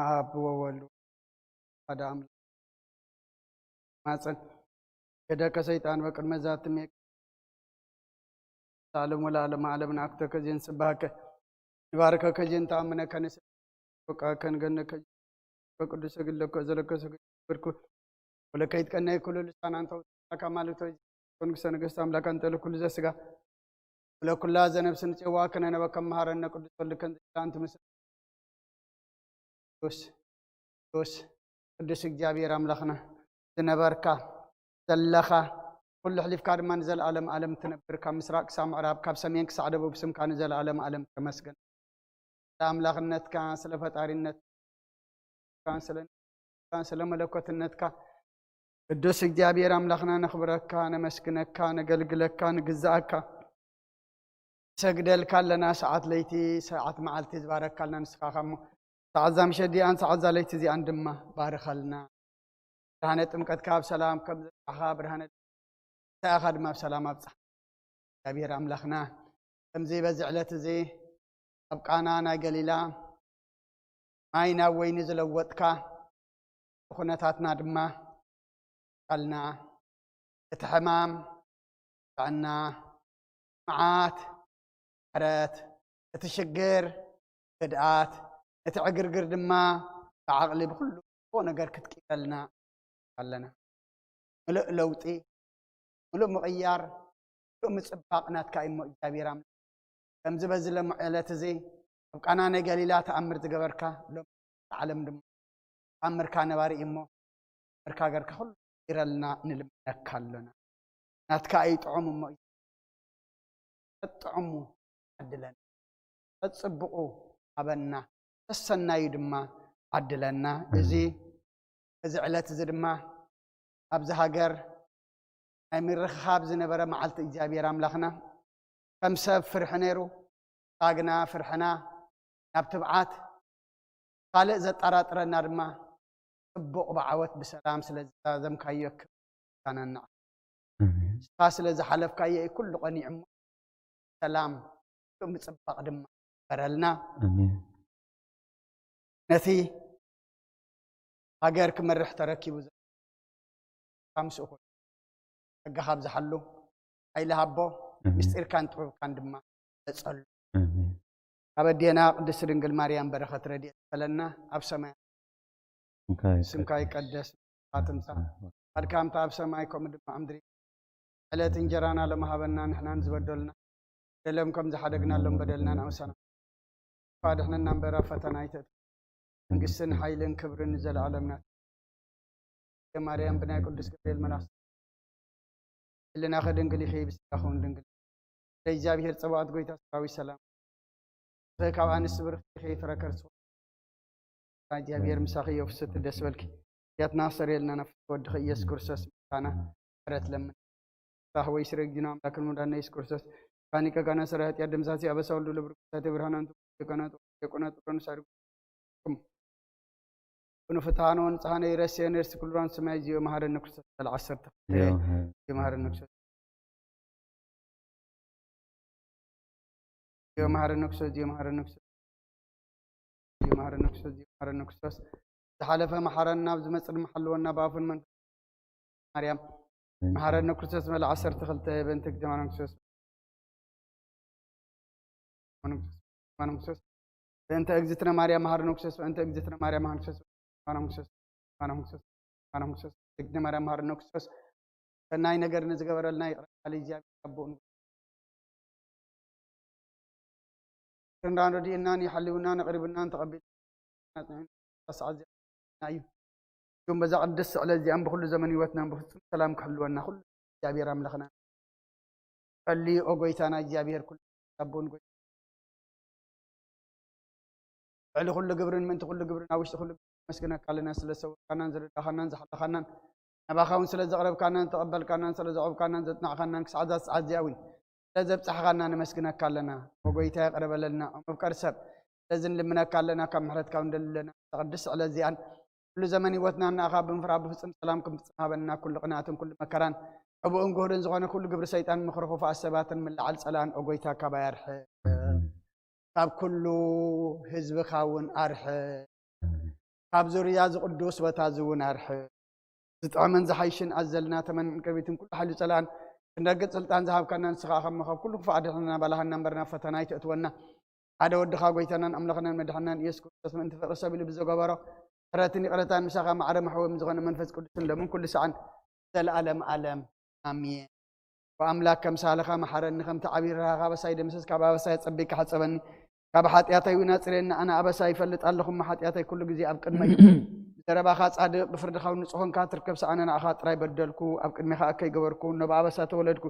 ኣብ ወወልድ ሓደ ኣምላኽ ማፀን የደከ ሰይጣን በቅድመ ዛቲ ሜቅ ሳልም ወላለም ዓለም ንኣክተከ ዜን ጽባከ ንባርከከ ዜን ተኣምነከ ንስብከ ንገነከ ቅዱስ እግለኮ ዘለኮ ሰግድኩ ወለከይት ቀናይ ኩሉ ልሳን ኣንተ ውስጣካ ማልቶ ንጉሰ ነገስት ኣምላክ ኣንተ ለኩሉ ዘስጋ ወለኩላ ዘነብስ ንጽዋ ከነነበከ መሃረነ ቅዱስ ወልድከ እንተ ምስ ቅዱስ ቅዱስ ቅዱስ እግዚኣብሔር ኣምላኽና ዝነበርካ ዘለኻ ኩሉ ሕሊፍካ ድማ ንዘለኣለም ኣለም ትነብር ካብ ምስራቅ ክሳብ ምዕራብ ካብ ሰሜን ክሳዕ ደቡብ ስምካ ንዘለኣለም ኣለም ተመስገን። ስለ ኣምላኽነትካ ስለ ፈጣሪነትካ ስለ ስለ መለኮትነትካ ቅዱስ እግዚኣብሔር ኣምላኽና ነኽብረካ ነመስግነካ ነገልግለካ ንግዛኣካ ሰግደልካ ኣለና። ሰዓት ለይቲ ሰዓት መዓልቲ ዝባረካልና ንስኻ እሞ ሰዓት እዛ ምሸት እዚኣን ሰዓት እዛ ለይቲ እዚኣን ድማ ባርኸልና። ብርሃነ ጥምቀትካ ኣብ ሰላም ከም ዘብጽሓኻ ብርሃነ ትንሳኤኻ ድማ ኣብ ሰላም ኣብጽሓ። እግዚኣብሔር ኣምላኽና ከምዚ በዚ ዕለት እዚ ኣብ ቃና ናይ ገሊላ ማይ ናብ ወይኒ ዝለወጥካ ኩነታትና ድማ ቃልና እቲ ሕማም ጥዕና መዓት ሕረት እቲ ሽግር ህድኣት እቲ ዕግርግር ድማ ብዓቕሊ ብኩሉ ነገር ክትቅይረልና ኣለና። ምሉእ ለውጢ ምሉእ ምቕያር ምሉእ ምፅባቕ ናትካ እዩ እሞ እግዚኣብሔር ኣምላኽ ከምዚ በዚ ሎም ዕለት እዚ ኣብ ቃና ናይ ገሊላ ተኣምር ዝገበርካ ሎም ዓለም ድማ ተኣምርካ ነባሪ እዩ እሞ ተኣምርካ ገርካ ኩሉ ይረልና ንልምነካ ኣሎና ናትካ እዩ ጥዑም እሞ እዩ ጥዑሙ ዓድለና ተጽብቑ ሃበና ተሰናዩ ድማ ዓድለና እዚ እዚ ዕለት እዚ ድማ ኣብዚ ሃገር ናይ ምርኽኻብ ዝነበረ መዓልቲ እግዚኣብሔር ኣምላኽና ከም ሰብ ፍርሒ ነይሩ ሳግና ፍርሕና ናብ ትብዓት ካልእ ዘጠራጥረና ድማ ጽቡቕ ብዓወት ብሰላም ስለ ዝዛዘምካዮ ክሳነና ስኻ ስለ ዝሓለፍካዮ እዩ ኩሉ ቀኒዑ እሞ ሰላም ምጽባቕ ድማ በረልና ነቲ ሃገር ክመርሕ ተረኪቡ ምስኡ ኮይኑ ጸጋ ካብዝሓሉ ሓይሊ ሃቦ ምስጢርካን ጥበብካን ድማ ገለጸሉ ካብ ኣዴና ቅድስቲ ድንግል ማርያም በረኸት ረድኤት ይክፈለና ኣብ ሰማይ ስምካ ይቀደስ ትምጻእ ፈቃድካ ኣብ ሰማይ ከምኡ ድማ ኣብ ምድሪ ዕለት እንጀራና ሎም ሃበና ንሕና ንዝበደሉና በደሎም ከም ዝሓደግናሎም በደልና ንኣውሳና ኣድሕነና እምበር ኣብ ፈተና ኣይተእትወና መንግስትን ሓይልን ክብርን ንዘለኣለም ናትካ ማርያም ብናይ ቅዱስ ገብርኤል መልኣኽ ህልናኺ ድንግል ኢኺ ብስጋኺ እውን ድንግል ኢኺ እግዚኣብሔር ጸባኦት ጎይታ ሰራዊት ሰላም ኢኺ ካብ ኣንስቲ ብርኽቲ ኢኺ ፍረ ከርስኺ እግዚኣብሔር ምሳኺ የፍስቲ ደስ በልኪ ያትና ኣሰረየልና ናብ ወድኺ ኢየሱስ ክርስቶስ ምስጋና ምሕረት ለምን ሳህ ወይ ስረግዲና ኣምላክን ሙዳና ኢየሱስ ክርስቶስ ካኒቀ ካና ሰራይ ኃጢአት ደምሳሲ ኣበሳ ወልዱ ለብርኩሳቴ ብርሃን አንቱ የቀናጡ የቀናጡ ቀኑ ሳሪ ኩኑ ፍትሃኖ ንጽሃነ ይረስየን እርስ ኩሉራን ሰማይ ዚዮ መሃረኒ ክርስቶስ በል ዓሰርተ ክልተ ዚዮ መሃረኒ ክርስቶስ ዚዮ መሃረኒ ክርስቶስ ዚዮ መሃረኒ ክርስቶስ ዚዮ መሃረኒ ክርስቶስ ዚዮ መሃረኒ ክርስቶስ ዝሓለፈ መሓረና ኣብ ዝመጽእ ድማ ሓልወና ብኣፉን መንፈስ ማርያም መሓረኒ ክርስቶስ መለ ዓሰርተ ክልተ በእንተ ግዜ ማርያም ክርስቶስ ማርያም ክርስቶስ በእንተ እግዝእትነ ማርያም መሓረኒ ክርስቶስ በእንተ እግዝእትነ ማርያም መሓረኒ ክርስቶስ ማርያም ክርስቶስ ማርያም ክርስቶስ ማርያም ክርስቶስ እግዝእትነ ማርያም መሓረኒ ክርስቶስ ሰናይ ነገር ንዝገበረልና ይቕረ ቃል እግዚኣብሔር ኣቦኡ ክንዳን ረድእናን ይሓልውናን ኣቕሪብናን ተቐቢልናን ሰዓት እዩ እም በዛ ቅድስቲ ዕለት እዚኣም ብኩሉ ዘመን ህይወትናን ብፍጹም ሰላም ክሕልወና ኩሉ እግዚኣብሔር ኣምላኽና ጸልዩ ኦ ጎይታና እግዚኣብሔር ኩሉ ኣቦን ጎይታ ልዕሊ ኩሉ ግብርን ምእንቲ ኩሉ ግብርን ኣብ ውሽጢ ኩሉ መስግነካ ኣለና ስለ ዝሰወርካናን ዝረዳኻናን ዝሓለኻናን ናባኻ እውን ስለ ዘቕረብካናን ዝተቐበልካናን ስለ ዘቕረብካናን ዘጽናዕካናን ክሳዕ እዛ ሰዓት እዚኣ እውን ስለ ዘብጻሕኻና ነመስግነካ ኣለና። ኦ ጎይታ ይቕረ በለልና። ኦ መፍቀሪ ሰብ ስለዚ ንልምነካ ኣለና ካብ ምሕረትካ እውን ደሊ ኣለና። እዛ ቅድስቲ ዕለት እዚኣን ኩሉ ዘመን ህይወትና ንኣኻ ብምፍራህ ብፍጹም ሰላም ክንፍጽም ሃበና። ኩሉ ቅንኣትን ኩሉ መከራን ሕቡእን ግሁድን ዝኾነ ኩሉ ግብሪ ሰይጣን ምኽሪ ክፉኣት ሰባትን ምልዓል ጸላእን ኦ ጎይታ ካባይ ኣርሕቕ። ካብ ኩሉ ህዝብኻ እውን ኣርሕቕ። ካብ ዙርያ ዝቕዱስ ቦታ እዚ እውን ኣርሕቕ። ዝጥዕምን ዝሓይሽን ኣዘልና ተመን ዕንቅርቢትን ኩሉ ሓይሊ ጸላእን ክንረግጽ ስልጣን ዝሃብካና ንስኻ ከም ካብ ኩሉ ክፉእ ኣድሕነና በላሃና እምበር ናብ ፈተና ኣይተእትወና። ሓደ ወድኻ ጎይታናን ኣምላኽናን መድሓናን ኢየሱስ ክርስቶስ ምእንቲ ፍቕሪ ሰብ ኢሉ ብዝገበሮ ምሕረትን ይቕረታን ምሳኻ ማዕረ መሕወም ዝኾነ መንፈስ ቅዱስን ሎምን ኩሉ ሰዓን ዘለኣለም ዓለም ኣሜን። ወኣምላክ ከምሳልኻ መሓረኒ፣ ከምቲ ዓብዪ ርሃኻ ኣበሳይ ደምስስ፣ ካብ ኣበሳይ ኣጸቢቅካ ሓጸበኒ፣ ካብ ሓጢኣተይ እውን ኣጽርየኒ። ኣነ ኣበሳ ይፈልጥ ኣለኹ፣ እሞ ሓጢኣተይ ኩሉ ግዜ ኣብ ቅድመይ እዩ። ብዘረባኻ ጻድቕ፣ ብፍርድኻ እውን ንጹህ ኮንካ ትርከብ። ሰኣነ ንኣኻ ጥራይ በደልኩ፣ ኣብ ቅድሜኻ እከይ ገበርኩ፣ እኖ ብኣበሳ ተወለድኩ።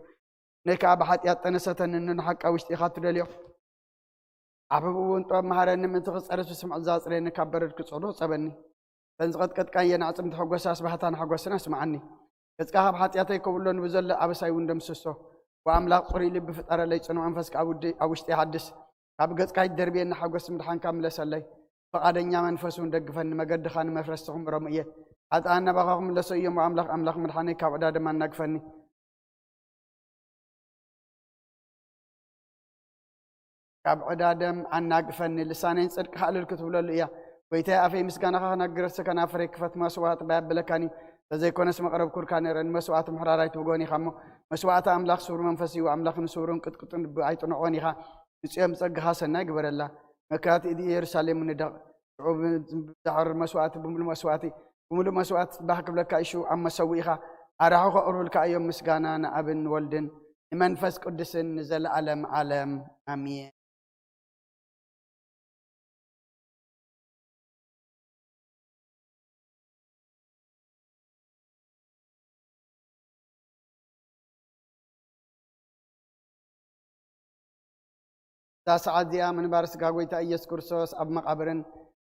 ነይ ከኣ ብሓጢኣት ጠነሰተኒ፣ እኖ ንሓቃ ውሽጢ ኢኻ ትደልዮ። ኣብ ህቡብ እውን ጥበብ መሃረኒ፣ ምእንቲ ክጸርፍ ዝስምዕ እዛ ኣጽርየኒ፣ ካብ በረድ ክጸሉ ጸበኒ። እተን ዝቐጥቀጥካየን ኣዕጽምቲ ሕጎሳ ስባህታን ሓጎስን ኣስምዓኒ። ገጽካ ካብ ሓጢኣተይ ከብሎ ንብዘሎ ኣበሳይ እውን ደምስሶ። ወኣምላኽ ጽሩይ ልቢ ፍጠረለይ፣ ጽኑዕ መንፈስ ከኣ ውዲ-፣ ኣብ ውሽጢ ሓድስ። ካብ ገጽካ ይደርብየኒ ሓጎስ ምድሓንካ ምለሰለይ። ፈቓደኛ መንፈስ እውን ደግፈኒ፣ መገድኻ ንመፍረስቲ ክምረሙ እየ። ሓጥኣን ናባኻ ክምለሱ እዮም፣ ወኣምላኽ ኣምላኽ ምድሓነይ ካብ ዕዳ ደም ኣናግፈኒ። ካብ ዕዳ ደም ኣናግፈኒ፣ ልሳነይ ንጽድቅኻ እልል ክትብለሉ እያ። ጐይታየ፣ ኣፈይ ምስጋናኻ ክናገር፣ ከናፍረይ ክፈት፣ መስዋእቲ ባይ ኣበለካን እዩ። እንተዘይኮነስ መቕረብኩልካ ነይረ፣ ንመስዋእቲ ምሕራር ኣይትብጎን ኢኻ እሞ፣ መስዋእቲ ኣምላኽ ስቡር መንፈስ እዩ፣ ኣምላኽ ንስቡርን ቅጥቅጡን ልቢ ኣይጥንዖን ኢኻ። ንጽዮን ብጸጋኻ ሰናይ ግበረላ፣ መካት ኢድ ኢየሩሳሌም ንደቕ። ሽዑ ብዛዕር መስዋእቲ ብምሉእ መስዋእቲ፣ ብምሉእ መስዋእቲ ጽባሕ ክብለካ እዩ። ሽዑ ኣብ መሰውኢኻ ኣራሑ ከቕርቡልካ እዮም። ምስጋና ንኣብን ንወልድን ንመንፈስ ቅዱስን ንዘለኣለም ዓለም ኣሜን። እዛ ሰዓት እዚኣ ምንባር ስጋ ጐይታ ኢየሱስ ክርስቶስ ኣብ መቓብርን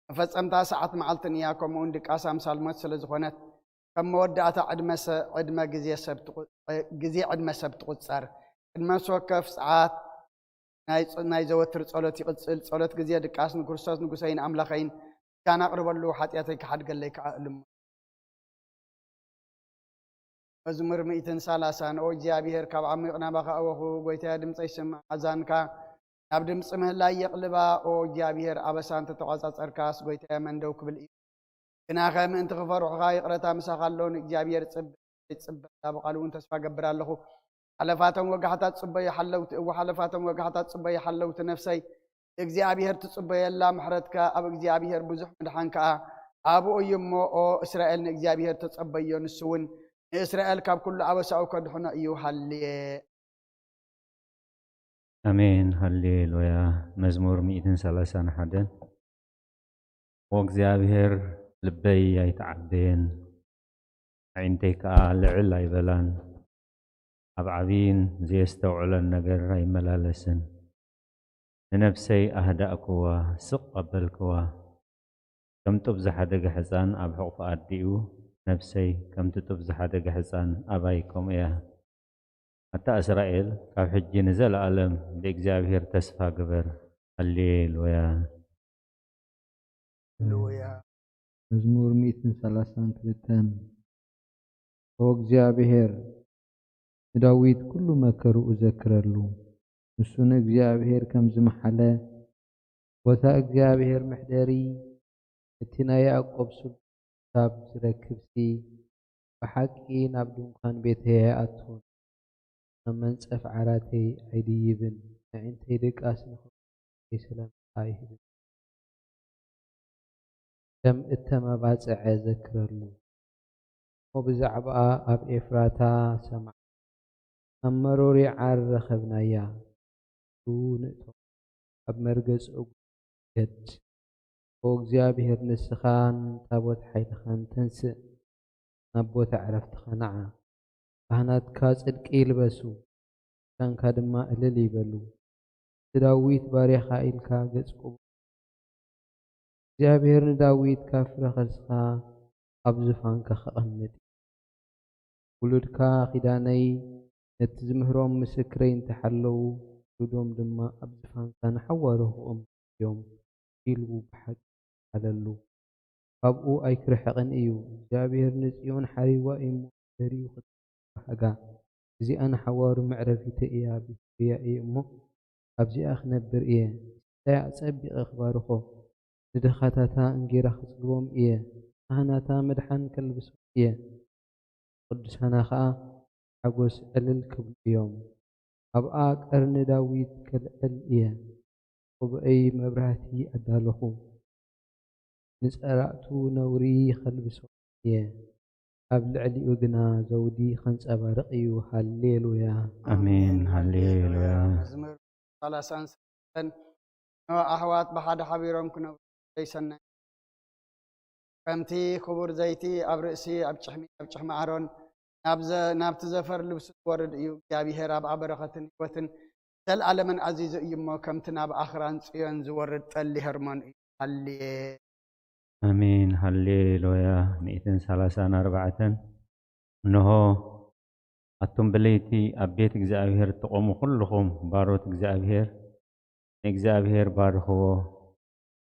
መፈጸምታ ሰዓት መዓልትን እያ፣ ከምኡውን ድቃስ ኣምሳል ሞት ስለ ዝኾነት፣ ከም መወዳእታ ዕድመ ሰ-፣ ዕድመ ግዜ ሰብ ትቑ-፣ ግዜ ዕድመ ሰብ ትቑጸር። ቅድመ ነፍሲ ወከፍ ሰዓት ናይ ጸ-፣ ናይ ዘወትር ጸሎት ይቕጽል። ጸሎት ግዜ ድቃስ ንክርስቶስ ንጉሰይን ኣምላኸይን ምስጋና ኣቕርበሉ፣ ሓጢኣተይ ክሓድገለይ ከኣ እልምኖ። መዝሙር ሚእትን ሰላሳን። ኦ እግዚኣብሔር፣ ካብ ዓሚቕ ናባኻ ኣወኹ፣ ጐይታየ፣ ድምፀይ ስምዕ፣ ኣዛንካ ናብ ድምፂ ምህላይ የቕልባ። ኦ እግዚኣብሔር፣ ኣበሳ እንተተቋጻጸርካስ፣ ጐይታየ፣ መን ደው ክብል እዩ? ግናኸ ምእንቲ ክፈርሑኻ ይቕረታ ምሳኻ ኣሎ። ንእግዚኣብሔር ጽበ፣ ይጽበ፣ ብቓሉ እውን ተስፋ እገብር ኣለኹ። ሓለፋቶም ወጋሕታ ትጽበዩ ሓለውቲ፣ እወ፣ ሓለፋቶም ወጋሕታ ትጽበዩ ሓለውቲ ነፍሰይ፣ ንእግዚኣብሔር ትጽበየላ። ምሕረትካ ኣብ እግዚኣብሔር ብዙሕ፣ ምድሓን ከኣ ኣብኡ እዩ እሞ፣ ኦ እስራኤል፣ ንእግዚኣብሔር ተጸበዮ፣ ንሱ እውን ንእስራኤል ካብ ኩሉ ኣበሳኡ ከድሕኖ እዩ። ሃሌ ኣሜን፣ ሃሌሉያ። መዝሙር ሚእትን ሰላሳን ሓደን። ኦ እግዚኣብሔር፣ ልበይ ኣይተዓበየን፣ ኣዒንተይ ከኣ ልዕል ኣይበላን። ኣብ ዓቢይን ዘየስተውዕሎን ነገር ኣይመላለስን። ንነፍሰይ ኣህዳእክዋ፣ ስቕ ኣበልክዋ። ከም ጡብ ዝሓደገ ሕጻን ኣብ ሕቑፊ ኣዲኡ፣ ነፍሰይ ከምቲ ጡብ ዝሓደገ ሕጻን ኣባይ ከምኡ እያ። ኣታ እስራኤል፣ ካብ ሕጂ ንዘለኣለም ብእግዚኣብሔር ተስፋ ግበር። ሃሌሉያ። ሃሌሉያ። መዝሙር ሚእትን ሰላሳን ክልተን። ኦ እግዚኣብሔር፣ ንዳዊት ኩሉ መከርኡ ዘክረሉ። ንሱ ንእግዚኣብሔር ከም ዝመሓለ፣ ቦታ እግዚኣብሔር መሕደሪ፣ እቲ ናይ ያዕቆብ ስም ክሳብ ዝረክብሲ፣ ብሓቂ ናብ ድንኳን ቤተይ ኣይኣቱን፣ ኣብ መንጸፍ ዓራተይ ኣይድይብን፣ ኣዒንተይ ድቃስ ንኽብለይ ሰላምታ ኣይህብን። ከም እተመባጽዐ ዘክረሉ። እሞ ብዛዕባኣ ኣብ ኤፍራታ ሰማዕ፣ ኣብ መሮር ይዓር ረኸብናያ። ንእቶ ኣብ መርገጺ እግሩ ገድ። ኦ እግዚኣብሔር፣ ንስኻን ታቦት ሓይልኻን ተንስእ፣ ናብ ቦታ ዕረፍትኻ ንዓ። ካህናትካ ጽድቂ ይልበሱ፣ ኪዳንካ ድማ እልል ይበሉ። ንዳዊት ባርያኻ ኢልካ ገጽ ቅቡል። እግዚኣብሔር ንዳዊት ካብ ፍረ ከርስኻ ኣብ ዙፋንካ ከቐምጥ እዩ። ውሉድካ ኪዳነይ ነቲ ዝምህሮም ምስክረይ እንተሓለዉ፣ ውሉዶም ድማ ኣብ ዝፋንካ ንሓዋሩ ክቕመጡ እዮም ኢሉ ብሓቂ ኣለሉ። ካብኡ ኣይክርሕቕን እዩ። እግዚኣብሔር ንጽዮን ሓሪዋ እዩ እሞ፣ ዘርኡ ክትበሃጋ። እዚኣ ንሓዋሩ መዕረፊተይ እያ፣ ቤተያ እየ እሞ፣ ኣብዚኣ ክነብር እየ። ንስታይ ኣጸቢቐ ክባርኾ፣ ንድኻታታ እንጌራ ክጽግቦም እየ፣ ካህናታ መድሓን ከልብሶም እየ። ቅዱሳና ኸኣ ሓጎስ ዕልል ክብሉ እዮም። ኣብኣ ቀርኒ ዳዊት ከልዕል እየ። ቅቡኤይ መብራህቲ ኣዳለኹ፣ ንጸላእቱ ነውሪ ኸልብሶም እየ። ኣብ ልዕሊኡ ግና ዘውዲ ኸንጸባርቕ እዩ። ሃሌሉያ። ኣሜን። ሃሌሉያ። መዝሙር ሰላሳን ሰለስተን፣ እነሆ ኣሕዋት ብሓደ ሓቢሮም ክነብሩ ዘይሰናይ፣ ከምቲ ክቡር ዘይቲ ኣብ ርእሲ ኣብ ጭሕሚ ኣብ ጭሕሚ ኣሮን ናብ ዘ-፣ ናብቲ ዘፈር ልብሱ ዝወርድ እዩ። እግዚኣብሔር ኣብኣ በረኸትን ህይወትን ዘልኣለምን ኣዚዙ እዩ እሞ፣ ከምቲ ናብ ኣኽራን ጽዮን ዝወርድ ጠሊ ሄርሞን እዩ። ሃሌ ኣሜን። ሃሌሉያ። ሚእትን ሰላሳን ኣርባዕተን፣ እንሆ፣ ኣቱም ብለይቲ ኣብ ቤት እግዚኣብሔር እትቖሙ ኩልኹም ባሮት እግዚኣብሔር፣ ንእግዚኣብሔር ባርኽዎ።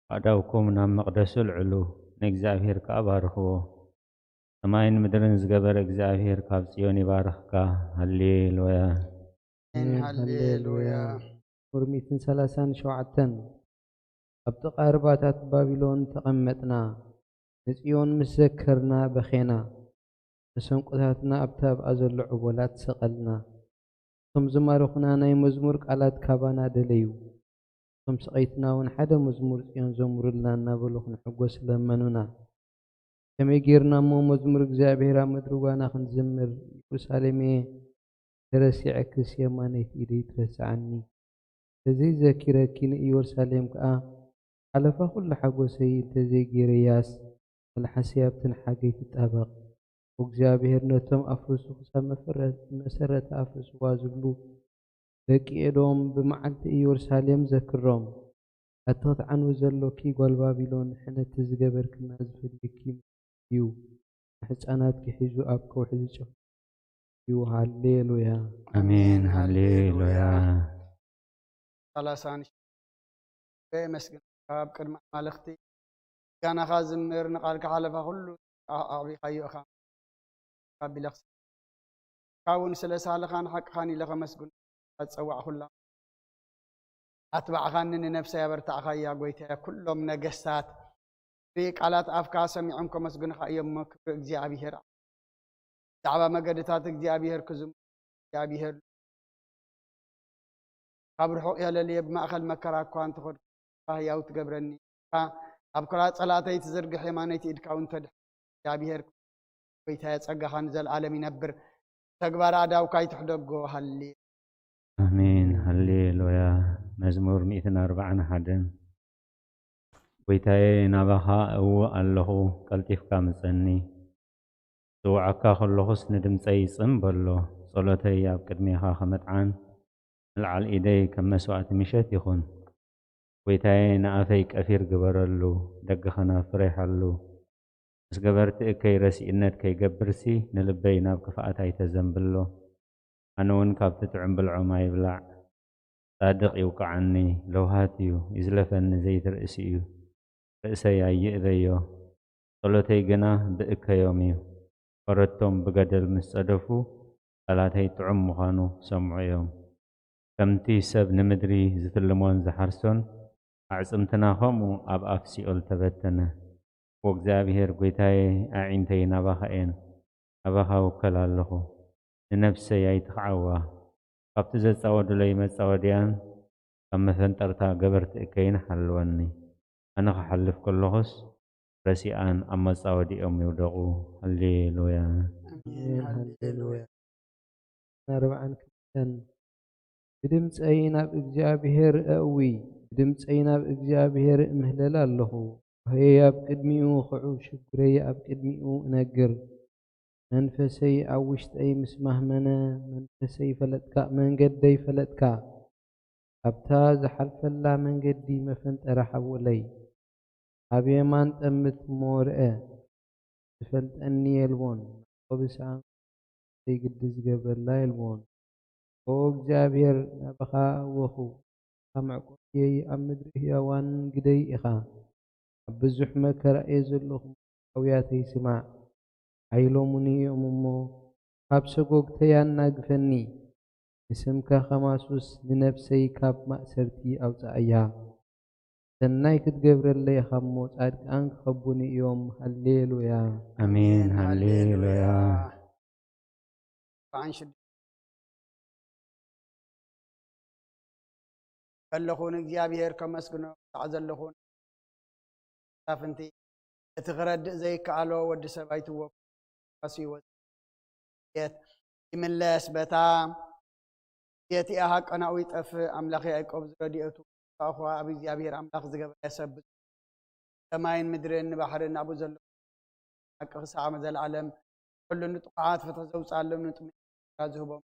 ኣእዳውኩም ናብ መቕደሱ ኣልዕሉ፣ ንእግዚኣብሔር ከኣ ባርኽዎ። ሰማይን ምድርን ዝገበረ እግዚኣብሔር ካብ ጽዮን ይባርኽካ። ሃሌሉያ። ኣሜን። ሃሌሉያ። መዝሙር ሚእትን ሰላሳን ሸውዓተን፣ ኣብ ጥቓ ርባታት ባቢሎን ተቐመጥና፣ ንጽዮን ምስ ዘከርና በኼና፣ መሰንቆታትና ኣብቲ ኣብኣ ዘሎ ዑቦላት ሰቐልና። እቶም ዝማረኹና ናይ መዝሙር ቃላት ካባና ደለዩ። እቶም ሰቐይትና እውን ሓደ መዝሙር ጽዮን ዘምሩልና እናበሉ ክንሕጎስ ለመኑና። ከመይ ጌርና እሞ መዝሙር እግዚኣብሔር ኣብ ምድሪ ጓና ክንዝምር? ኢየሩሳሌመየ፣ ተረሲዐክስ የማነይቲ ኢደይ ትረስዓኒ። እንተዘይዘኪረኪ ንኢየሩሳሌም ከኣ፣ ሓለፋ ኩሉ ሓጎሰይ እንተዘይጌረያስ፣ መልሓሰይ ኣብቲ ንሓገይ ትጣበቕ። እግዚኣብሔር ነቶም ኣፍርሱ ክሳብ መፈረ-፣ መሰረታ ኣፍርስዋ ዝብሉ ደቂ ኤዶም፣ ብመዓልቲ ኢየሩሳሌም ዘክሮም። ኣቲ ክትዓንዊ ዘሎኪ ጓል ባቢሎን፣ ሕነ እቲ ዝገበርክና ዝፈልየኪ እዩ። ንሕጻናትኪ ሒዙ ኣብ ከውሒ ዝጨፍልቕ እዩ። ሃሌሉያ። ኣሜን። ሃሌሉያ። ሰላሳን ሸውዓተን፣ የመስግን ካብ ቅድሚ ኣማልኽቲ ምስጋናኻ ዝምር፣ ንቓልካ ሓለፋ ኩሉ ኣዕቢኻዮ ኢኻ። ኣቢለ ክስ-፣ ካብውን ስለ ሳልኻን ሓቅኻን ኢለ ከመስግን ኣጸዋዕኹላ። ኣትባዕኻኒ፣ ንነፍሰይ ኣበርታዕኻያ። ጐይታየ፣ ኩሎም ነገስታት ብቃላት ኣፍካ ሰሚዖም ከመስግንኻ እዮም እሞ፣ ክብሪ እግዚኣብሔር። ብዛዕባ መገድታት እግዚኣብሔር ክዝም-፣ እግዚኣብሔር ካብ ርሑቕ የለልየ፣ ብማእከል መከራ እኳ እንተኾድኩ፣ ህያው ትገብረኒ። ኣብ ክራ ጸላተይ ትዝርግሕ የማነይቲ ኢድካ እውን ተድሕን። እግዚኣብሔር ጐይታየ፣ ጸጋኻ ንዘለኣለም ይነብር። ተግባር ኣእዳውካ ይትሕደጎ። ሃሌ ኣሜን። ሃሌሉያ። መዝሙር ሚእትን ኣርባዓን ሓደን። ጐይታየ፣ ናባኻ እውእ ኣለኹ፣ ቀልጢፍካ ምጸኒ። ዝጽውዓካ ከለኹስ ንድምጸይ ጽን በሎ። ጸሎተይ ኣብ ቅድሜኻ ከመጥዓን፣ ምልዓል ኢደይ ከም መስዋእቲ ምሸት ይኹን። ጐይታየ፣ ንኣፈይ ቀፊር ግበረሉ፣ ደገ ኸናፍር ኣይሓሉ። ምስ ገበርቲ እከይ ረሲእነት ከይገብርሲ፣ ንልበይ ናብ ክፍኣት ኣይተዘንብሎ። ኣነ እውን ካብቲ ጥዑም ብልዖም ኣይብላዕ። ጻድቕ ይውቅዓኒ፣ ለውሃት እዩ፣ ይዝለፈኒ፣ ዘይትርእሲ እዩ። ርእሰይ ኣይእበዮ፣ ጸሎተይ ግና ብእከዮም እዩ። ኮረቶም ብገደል ምስ ጸደፉ፣ ቃላተይ ጥዑም ምዃኑ ክሰምዑ እዮም። ከምቲ ሰብ ንምድሪ ዝትልሞን ዝሓርሶን፣ ኣዕጽምትና ኸምኡ ኣብ ኣፍ ሲኦል ተበተነ። ዎ እግዚኣብሄር ጐይታየ፣ ኣዒንተይ ናባኻ እየን፣ ናባኻ እውከል ኣለኹ። ንነፍሰይ ኣይትኽዓዋ፣ ካብቲ ዘጻወዱለይ መጻወድያን ካብ መፈንጠርታ ገበርቲ እከይን ሓልወኒ። ኣነ ክሓልፍ ከለኹስ፣ ረሲኣን ኣብ መጻወዲኦም ይውደቑ። ሃሌሉያ። ኣሜን። ሃሌሉያ። ኣርባዓን ክልተን፣ ብድምጸይ ናብ እግዚኣብሄር እእዊ፣ ብድምጸይ ናብ እግዚኣብሄር እምህለል ኣለኹ። ሆየይ ኣብ ቅድሚኡ ኽዑ፣ ሽጉረይ ኣብ ቅድሚኡ እነግር። መንፈሰይ ኣብ ውሽጠይ ምስ ማህመነ፣ መንፈሰይ ፈለጥካ፣ መንገደይ ፈለጥካ። ኣብታ ዝሓልፈላ መንገዲ መፈንጠራ ሓውለይ። ኣብ የማን ጠምት እሞ ርአ፣ ዝፈልጠኒ የልቦን። ናቆብስ ኣም-፣ ዘይግዲ ዝገብረላ የልቦን። ኦ እግዚኣብሔር፣ ናባኻ ኣወኹ፣ ካብ መዕቆብየይ ኣብ ምድሪ ህያዋን ግደይ ኢኻ። ኣብ ብዙሕ መከራ እየ ዘለኹ፣ ኣውያተይ ስማዕ። ሓይሎም እውን እዮም እሞ፣ ካብ ሰጎግተይ ኣናግፈኒ። ንስምካ ከማሱስ ንነፍሰይ ካብ ማእሰርቲ ኣውጽኣያ። ሰናይ ክትገብረለይ ኢኻ እሞ፣ ጻድቃን ክኸቡኒ እዮም። ሃሌሉያ። ኣሜን። ሃሌሉያ። ኣርባዓን ሽዱሽተ ከለኹ ንእግዚኣብሔር ከመስግኖ ክሳዕ ዘለኹ መሳፍንቲ፣ እቲ ክረድእ ዘይከኣሎ ወዲ ሰብ ኣይትወኩ። ፋሲ ወጽየት ይምለስ። በታ እቲኣ ሃቀናኡ ይጠፍእ። ኣምላኽ ያዕቆብ ዝረድኤቱ ተስፋ እኳ ኣብ እግዚኣብሔር ኣምላኽ ዝገበረ ሰብ ብፁዕ። ሰማይን ምድርን ንባሕርን ኣብኡ ዘሎ ሓቂ ክሳዕ ዘለኣለም፣ ኩሉ ንጥቑዓት ፍትሒ ዘውፅኣሎም፣ ንጥሙያት ዝህቦም።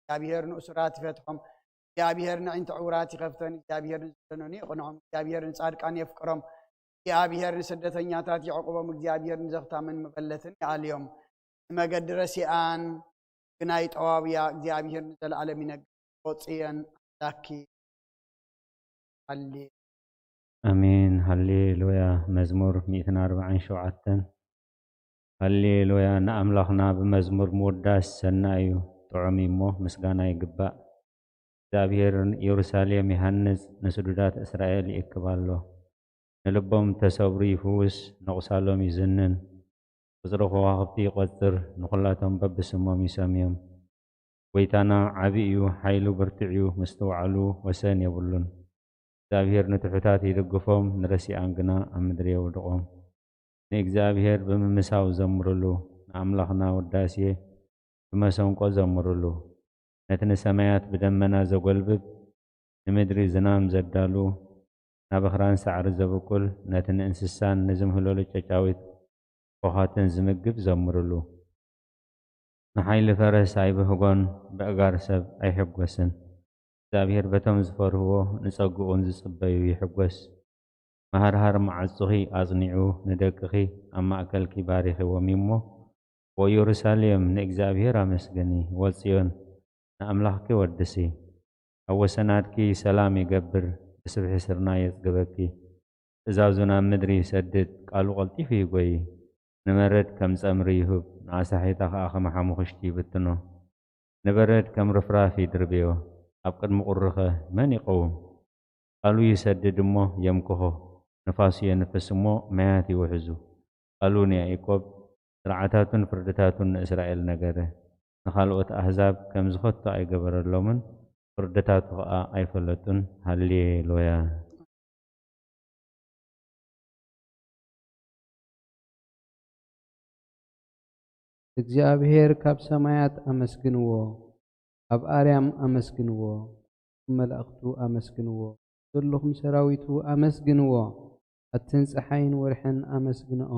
እግዚኣብሔር ንእሱራት ይፈትሖም። እግዚኣብሔር ንዕንተ ዕውራት ይኸፍተን። እግዚኣብሔር ንዝደነኑ ይቕንዖም። እግዚኣብሔር ንጻድቃን የፍቅሮም። እግዚኣብሔር ንስደተኛታት የዕቁቦም። እግዚኣብሔር ንዘኽታምን መበለትን ይኣልዮም። ንመገዲ ረሲኣን ግና ይጠዋውያ። እግዚኣብሔር ንዘለኣለም ይነግስ። ኦ ጽዮን ኣምላኪ ሃሌ። ኣሜን። ሃሌሉያ። መዝሙር ሚእትን ኣርባዓን ሸውዓተን። ሃሌሉያ። ንኣምላኽና ብመዝሙር ምውዳስ ሰናይ እዩ፣ ጥዑም እዩ እሞ ምስጋና ይግባእ። እግዚኣብሔር ኢየሩሳሌም ይሃንጽ፣ ንስዱዳት እስራኤል ይእክብ ኣሎ። ንልቦም ተሰብሩ ይፍውስ፣ ንቑሳሎም ይዝንን። ቁጽሪ ከዋኽብቲ ይቖጽር፣ ንኹላቶም በብስሞም ይሰምዮም። ጐይታና ዓቢ እዩ፣ ሓይሉ ብርቱዕ እዩ፣ ምስትውዓሉ ወሰን የብሉን። እግዚኣብሔር ንትሑታት ይድግፎም፣ ንረሲኣን ግና ኣብ ምድሪ የውድቖም። ንእግዚኣብሔር ብምምሳው ዘምርሉ፣ ንኣምላኽና ውዳሴ ብመሰንቆ ዘምርሉ። ነቲ ንሰማያት ብደመና ዘጎልብብ፣ ንምድሪ ዝናም ዘዳሉ፣ ናብ ኣኽራን ሳዕሪ ዘብቁል፣ ነቲ ንእንስሳን ንዝምህለሉ ጨጫዊት ኾዃትን ዝምግብ ዘምርሉ። ንሓይሊ ፈረስ ኣይብህጎን፣ በእጋር ሰብ ኣይሕጎስን። እግዚኣብሔር በቶም ዝፈርህዎ ንጸግኡን ዝጽበዩ ይሕጎስ። መሃርሃር መዓጹኺ ኣጽኒዑ፣ ንደቅኺ ኣብ ማእከልኪ ባሪኽዎም እዩ እሞ፣ ወኢየሩሳሌም ንእግዚኣብሔር ኣመስግኒ፣ ወጽዮን ንኣምላኽኪ ወድሲ። ኣብ ወሰናትኪ ሰላም ይገብር፣ ብስብሒ ስርናይ የጽግበኪ። ትእዛዙ ናብ ምድሪ ይሰድድ፣ ቃሉ ቀልጢፉ ይጎዪ። ንመረድ ከም ጸምሪ ይህብ፣ ንኣሳሒታ ኸኣ ከም ሓሙኽሽቲ ይብትኖ። ንበረድ ከም ርፍራፍ ይድርብዮ፣ ኣብ ቅድሚ ቁሪኸ መን ይቐውም? ቃሉ ይሰድድ እሞ የምክኾ፣ ንፋሱ የንፍስ እሞ ማያት ይውሕዙ። ቃሉ ንያዕቆብ፣ ስርዓታቱን ፍርድታቱን ንእስራኤል ነገረ። ንኻልኦት ኣህዛብ ከምዚ ኸቶ ኣይገበረሎምን፣ ፍርድታቱ ኸኣ ኣይፈለጡን። ሃሌሉያ። እግዚኣብሔር ካብ ሰማያት ኣመስግንዎ፣ ኣብ ኣርያም ኣመስግንዎ፣ መላእኽቱ ኣመስግንዎ፣ ዘለኹም ሰራዊቱ ኣመስግንዎ። ኣትን ጸሓይን ወርሕን ኣመስግንኦ፣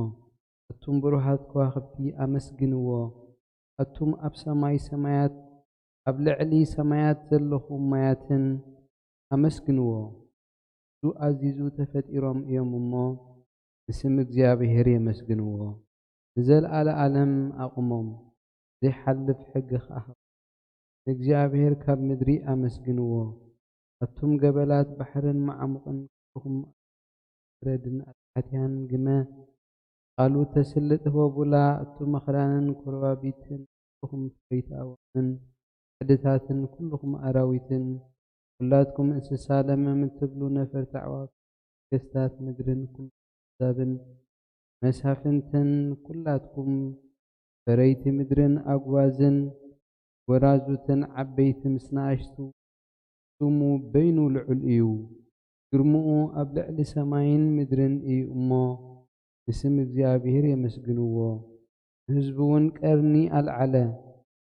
ኣቱም ብሩሃት ከዋኽብቲ ኣመስግንዎ። ኣቱም ኣብ ሰማይ ሰማያት፣ ኣብ ልዕሊ ሰማያት ዘለኹም ማያትን ኣመስግንዎ። ንሱ ኣዚዙ ተፈጢሮም እዮም እሞ፣ ንስም እግዚኣብሔር የመስግንዎ። ንዘለኣለኣለም ኣቑሞም፣ ዘይሓልፍ ሕጊ ኸኣ ሃቦም። ንእግዚኣብሔር ካብ ምድሪ ኣመስግንዎ። ኣቱም ገበላት ባሕርን መዓሙቕን ኩልኹም በረድን ኣትሓትያን ግመ፣ ቃሉ ተስልጥ ህቦቡላ። ኣቱም ኣኽራንን ኮረባቢትን ኩልኹም ፍረይቲ ኣእዋምን ዓድታትን ኩልኹም ኣራዊትን፣ ኩላትኩም እንስሳ ለመም እትብሉ ነፈርቲ ኣዕዋፍ፣ ነገስታት ምድርን ኩሉ ኣሕዛብን መሳፍንትን፣ ኩላትኩም ፈረይቲ ምድርን ኣጉባዝን፣ ጎራዙትን ዓበይቲ ምስ ንኣሽቱ፣ ስሙ በይኑ ልዑል እዩ። ግርምኡ ኣብ ልዕሊ ሰማይን ምድርን እዩ እሞ፣ ንስም እግዚኣብሔር የመስግንዎ። ንህዝቡ እውን ቀርኒ ኣልዓለ።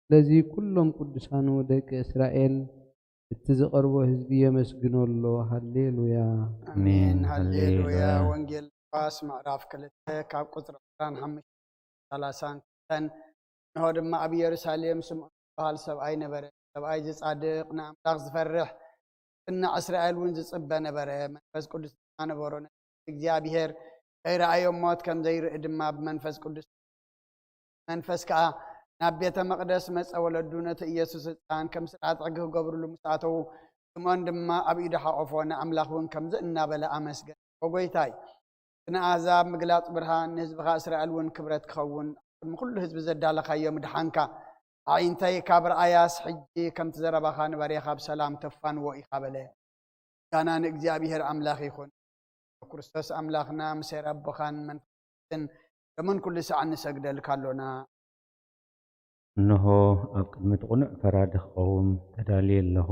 ስለዚ ኩሎም ቅዱሳኑ ደቂ እስራኤል፣ እቲ ዝቐርቦ ህዝቢ የመስግኖ ኣሎ። ሃሌሉያ። ኣሜን። ኣሜን። ሃሌሉያ። ሃሌሉያ። ወንጌል ሉቃስ ምዕራፍ ክልተ ካብ ቁጽሪ ዕስራን ሓሙሽተን ሰላሳን ክልተን። እንሆ ድማ ኣብ ኢየሩሳሌም ስምዖን ዝበሃል ሰብኣይ ነበረ። ሰብኣይ እዚ ጻድቕ፣ ንኣምላኽ ዝፈርሕ፣ ዝጽናዕ፣ እስራኤል እውን ዝጽበ ነበረ። መንፈስ ቅዱስ ድማ ነበሮ። ነቲ እግዚኣብሔር ከይረኣዮ ሞት ከም ዘይርኢ ድማ ብመንፈስ ቅዱስ መንፈስ ከኣ ናብ ቤተ መቕደስ መጸ። ወለዱ ነቲ ኢየሱስ ህጻን ከም ስርዓት ሕጊ ክገብርሉ ምስ ኣተዉ፣ ስምዖን ድማ ኣብ ኢዱ ሓቖፎ፣ ንኣምላኽ እውን ከምዚ እናበለ ኣመስገነ። ኦ ጐይታይ፣ እቲ ንኣህዛብ ምግላጽ ብርሃን፣ ንህዝብኻ እስራኤል እውን ክብረት ክኸውን፣ ኣብ ቅድሚ ኩሉ ህዝቢ ዘዳለኻዮ ምድሓንካ፣ ኣዒንተይ ካብ ረኣያስ፣ ሕጂ ከምቲ ዘረባኻ ንባርያኻ ብሰላም ተፋንዎ ኢኻ በለ። ምስጋና ንእግዚኣብሔር ኣምላኽ ይኹን። ክርስቶስ ኣምላኽና፣ ምስ ኣቦኻን መንፈስን ደምን ኩሉ ሳዕ ንሰግደልካ ኣሎና። እንሆ፣ ኣብ ቅድሚ እቲ ቅኑዕ ፈራዲ ክቐውም ተዳልየ ኣለኹ።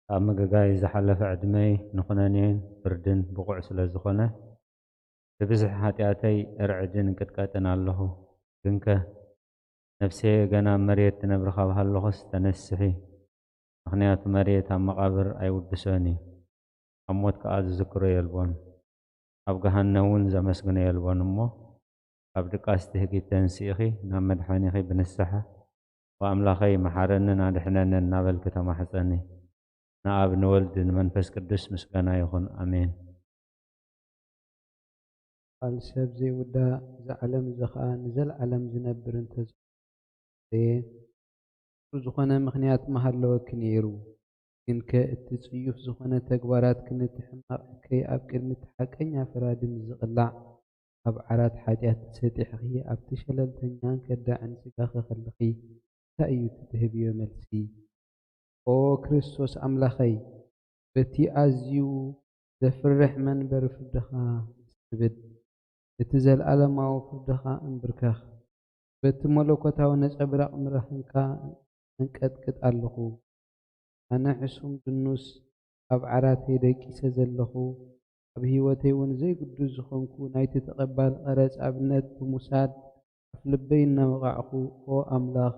ኣብ መገጋይ ዝሓለፈ ዕድመይ ንኹነኔን ፍርድን ብቑዕ ስለ ዝኾነ፣ ብብዝሒ ሓጢኣተይ እርዕድን እንቅጥቀጥን ኣለኹ። ግንከ፣ ነፍሰየ ገና ኣብ መሬት ትነብሪ ካብ ሃለኹስ ተነስሒ። ምኽንያቱ መሬት ኣብ መቓብር ኣይውድሶን እዩ። ኣብ ሞት ከኣ ዝዝክሮ የልቦን። ኣብ ገሃነም እውን ዘመስግኖ የልቦን እሞ፣ ካብ ድቃስ ትህኪት ተንሲእኺ ናብ መድሓኒኺ ብንስሓ፣ "ወኣምላኸይ መሓረንን ኣድሕነንን" እናበልኪ ተማሕጸኒ። ንኣብ ንወልድ ንመንፈስ ቅዱስ ምስጋና ይኹን። ኣሜን። ቃል ሰብ ዘይውዳእ፣ እዚ ዓለም እዚ ኸኣ ንዘለዓለም ዝነብር እንተዘየ፣ ብዝኾነ ምኽንያት ምሃለወኪ ነይሩ። ግንከ እቲ ጽዩፍ ዝኾነ ተግባራትክን እቲ ሕማቕ እከይ ኣብ ቅድሚ እቲ ሓቀኛ ፈራዲ ምስ ዝቕላዕ፣ ኣብ ዓራት ሓጢኣት ተሰጢሕኺ ኣብቲ ሸለልተኛን ከዳዕን ስጋኺ ከለኺ፣ እንታይ እዩ እቲ ትህብዮ መልሲ? ኦ ክርስቶስ ኣምላኸይ፣ በቲ ኣዝዩ ዘፍርሕ መንበሪ ፍርድኻ ንስንብድ፣ እቲ ዘለኣለማዊ ፍርድኻ እንብርከኽ። በቲ መለኮታዊ ነጸብራቕ ብርሃንካ እንቀጥቅጥ ኣለኹ። ኣነ ሕሱም ድኑስ ኣብ ዓራተይ ደቂሰ ዘለኹ፣ ኣብ ህይወተይ እውን ዘይግዱስ ዝኾንኩ ናይቲ ተቐባሊ ቀረጽ ኣብነት ብምውሳድ ኣፍ ልበይ እናወቓዕኩ፣ ኦ ኣምላኽ፣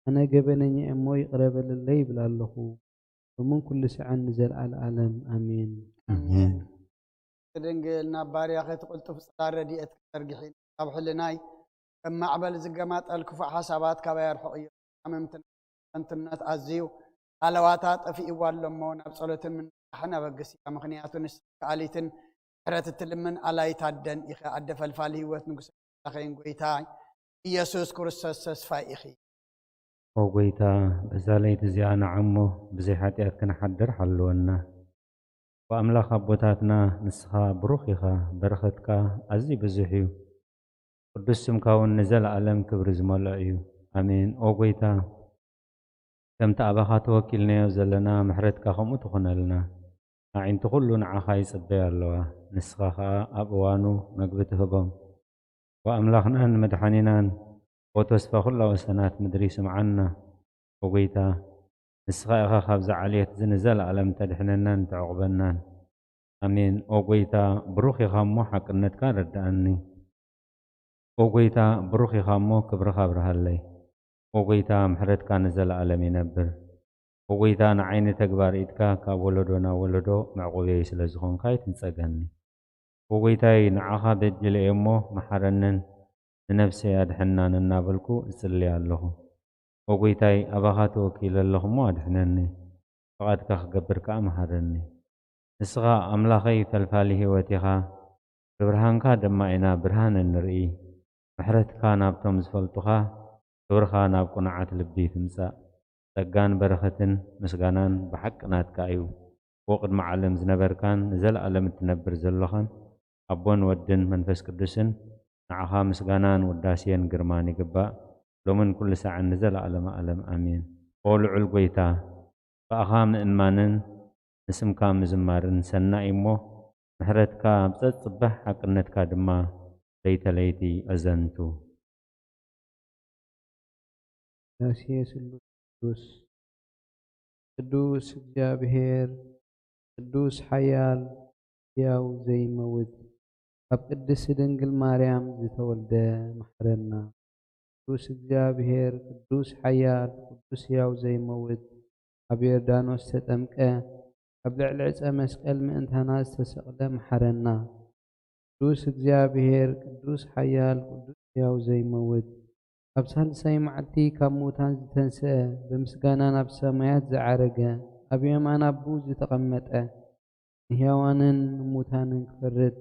ኣነ ገበነኛ እየ እሞ ይቕረ በለለይ ይብል ኣለኹ። ሎምን ኩሉ ሰዓን ንዘለኣለኣለም ኣሜን። ኣሜን። ድንግል ናብ ባርያኺ እቲ ቅልጡፍ ጽላል ረድኤት ክትዘርግሒ፣ ካብ ሕልናይ ከም ማዕበል ዝገማጠል ክፉእ ሓሳባት ካባይ ኣርሕቕዮ። ሓመምትን ከንቱነት ኣዝዩ ሃለዋታ ጠፊእዋ ኣሎ እሞ፣ ናብ ጸሎትን ምንቃሕን ኣበግስያ። ምኽንያቱ ንስኺ ከኣሊትን ምሕረት እትልምን ኣላይት ኣደን ኢኺ። ኣደ ፈልፋሊ ህይወት፣ ንጉሰ ኣምላኸይን ጐይታይ ኢየሱስ ክርስቶስ ተስፋይ ኢኺ። ኦ ጐይታ፣ በዛ ለይቲ እዚኣ ንዓሞ ብዘይ ሓጢኣት ክንሓድር ሓልወና። ወኣምላኽ ኣቦታትና፣ ንስኻ ብሩኽ ኢኻ፣ በረኸትካ ኣዝዩ ብዙሕ እዩ። ቅዱስ ስምካ እውን ንዘለኣለም ክብሪ ዝመልኦ እዩ። ኣሜን። ኦ ጐይታ፣ ከምቲ ኣባኻ ተወኪልናዮ ዘለና፣ ምሕረትካ ከምኡ ትኹነልና። ኣዒንቲ ኩሉ ንዓኻ ይጽበያ ኣለዋ፣ ንስኻ ኸኣ ኣብ እዋኑ መግቢ ትህቦም። ወኣምላኽናን መድሓኒናን፣ ኦ ተስፋ ኩላ ወሰናት ምድሪ፣ ስምዓና። ኦ ጐይታ፣ ንስኻ ኢኻ ካብዛ ዓሌት እዚ ንዘለኣለም ተድሕነናን ተዕቑበናን። ኣሜን። ኦ ጐይታ፣ ብሩኽ ኢኻ እሞ ሓቅነትካ ረድኣኒ። ኦ ጐይታ፣ ብሩኽ ኢኻ እሞ ክብርኻ ኣብርሃለይ። ኦ ጐይታ፣ ምሕረትካ ንዘለኣለም ይነብር። ኦ ጐይታ፣ ንዓይ ንተግባር ኢድካ ካብ ወለዶ ናብ ወለዶ መዕቆብየይ ስለ ዝኾንካ ኣይትንጸገኒ። ኦ ጐይታይ፣ ንዓኻ በዲለ እየ እሞ መሓረንን ንነፍሰይ ኣድሕናን እናበልኩ እጽሊ ኣለኹ። ኦ ጐይታይ፣ ኣባኻ ተወኪለ ኣለኹ እሞ ኣድሕነኒ። ፍቓድካ ክገብር ከኣ መሃረኒ። ንስኻ ኣምላኸይ ፈልፋሊ ህይወት ኢኻ፣ ብብርሃንካ ድማ ኢና ብርሃን እንርኢ። ምሕረትካ ናብቶም ዝፈልጡኻ፣ ክብርኻ ናብ ቅኑዓት ልቢ ትምጻእ። ጸጋን በረኸትን ምስጋናን ብሓቂ ናትካ እዩ። ዎ ቅድሚ ዓለም ዝነበርካን ንዘለኣለም እትነብር ዘሎኻን ኣቦን ወድን መንፈስ ቅዱስን፣ ንዓኻ ምስጋናን ውዳሴን ግርማን ይግባእ፣ ሎምን ኩሉ ሳዕን ንዘለኣለመ ኣለም። ኣሜን። ኦ ልዑል ጐይታ፣ ብኣኻ ምእማንን ንስምካ ምዝማርን ሰናይ እሞ፣ ምሕረትካ ኣብ ጸጽባሕ ሓቅነትካ ድማ ለይተ ለይቲ ኣዘንቱ። ዳሴ ስሉስ ቅዱስ። ቅዱስ እግዚኣብሔር፣ ቅዱስ ሓያል፣ ሕያው ዘይመውት፣ ካብ ቅድስቲ ድንግል ማርያም ዝተወልደ፣ መሓረና። ቅዱስ እግዚኣብሔር፣ ቅዱስ ሓያል፣ ቅዱስ ሕያው ዘይመውት፣ ኣብ ዮርዳኖስ ዝተጠምቀ፣ ኣብ ልዕሊ ዕፀ መስቀል ምእንታና ዝተሰቕለ፣ መሓረና። ቅዱስ እግዚኣብሔር፣ ቅዱስ ሓያል፣ ቅዱስ ሕያው ዘይመውት፣ ኣብ ሳልሳይ መዓልቲ ካብ ምዉታን ዝተንስአ፣ ብምስጋና ናብ ሰማያት ዝዓረገ፣ ኣብ የማን ኣቡ ዝተቐመጠ፣ ንሕያዋንን ንሙታንን ክፈርድ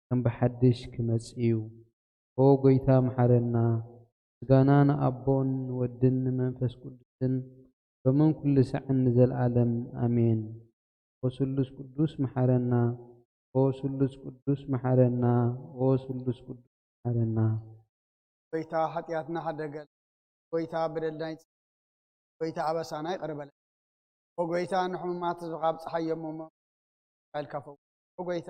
ከም ብሓድሽ ክመጽእ እዩ። ኦ ጐይታ፣ መሓረና። ምስጋና ንኣቦን ንወድን ንመንፈስ ቅዱስን፣ ሎምን ኩሉ ሳዕን ንዘለኣለም። ኣሜን። ኦ ስሉስ ቅዱስ፣ መሓረና። ኦ ስሉስ ቅዱስ፣ መሓረና። ኦ ስሉስ ቅዱስ፣ መሓረና። ጐይታ፣ ሓጢኣትና ሓደገል። ጐይታ፣ በደልና ይጽ-፣ ጐይታ፣ ኣበሳና ይቕረ በለ። ኦ ጐይታ፣ ንሕሙማት ህዝብኻ ኣብጽሓዮም እሞ፣ ኢልካ ፈውስ። ኦ ጐይታ፣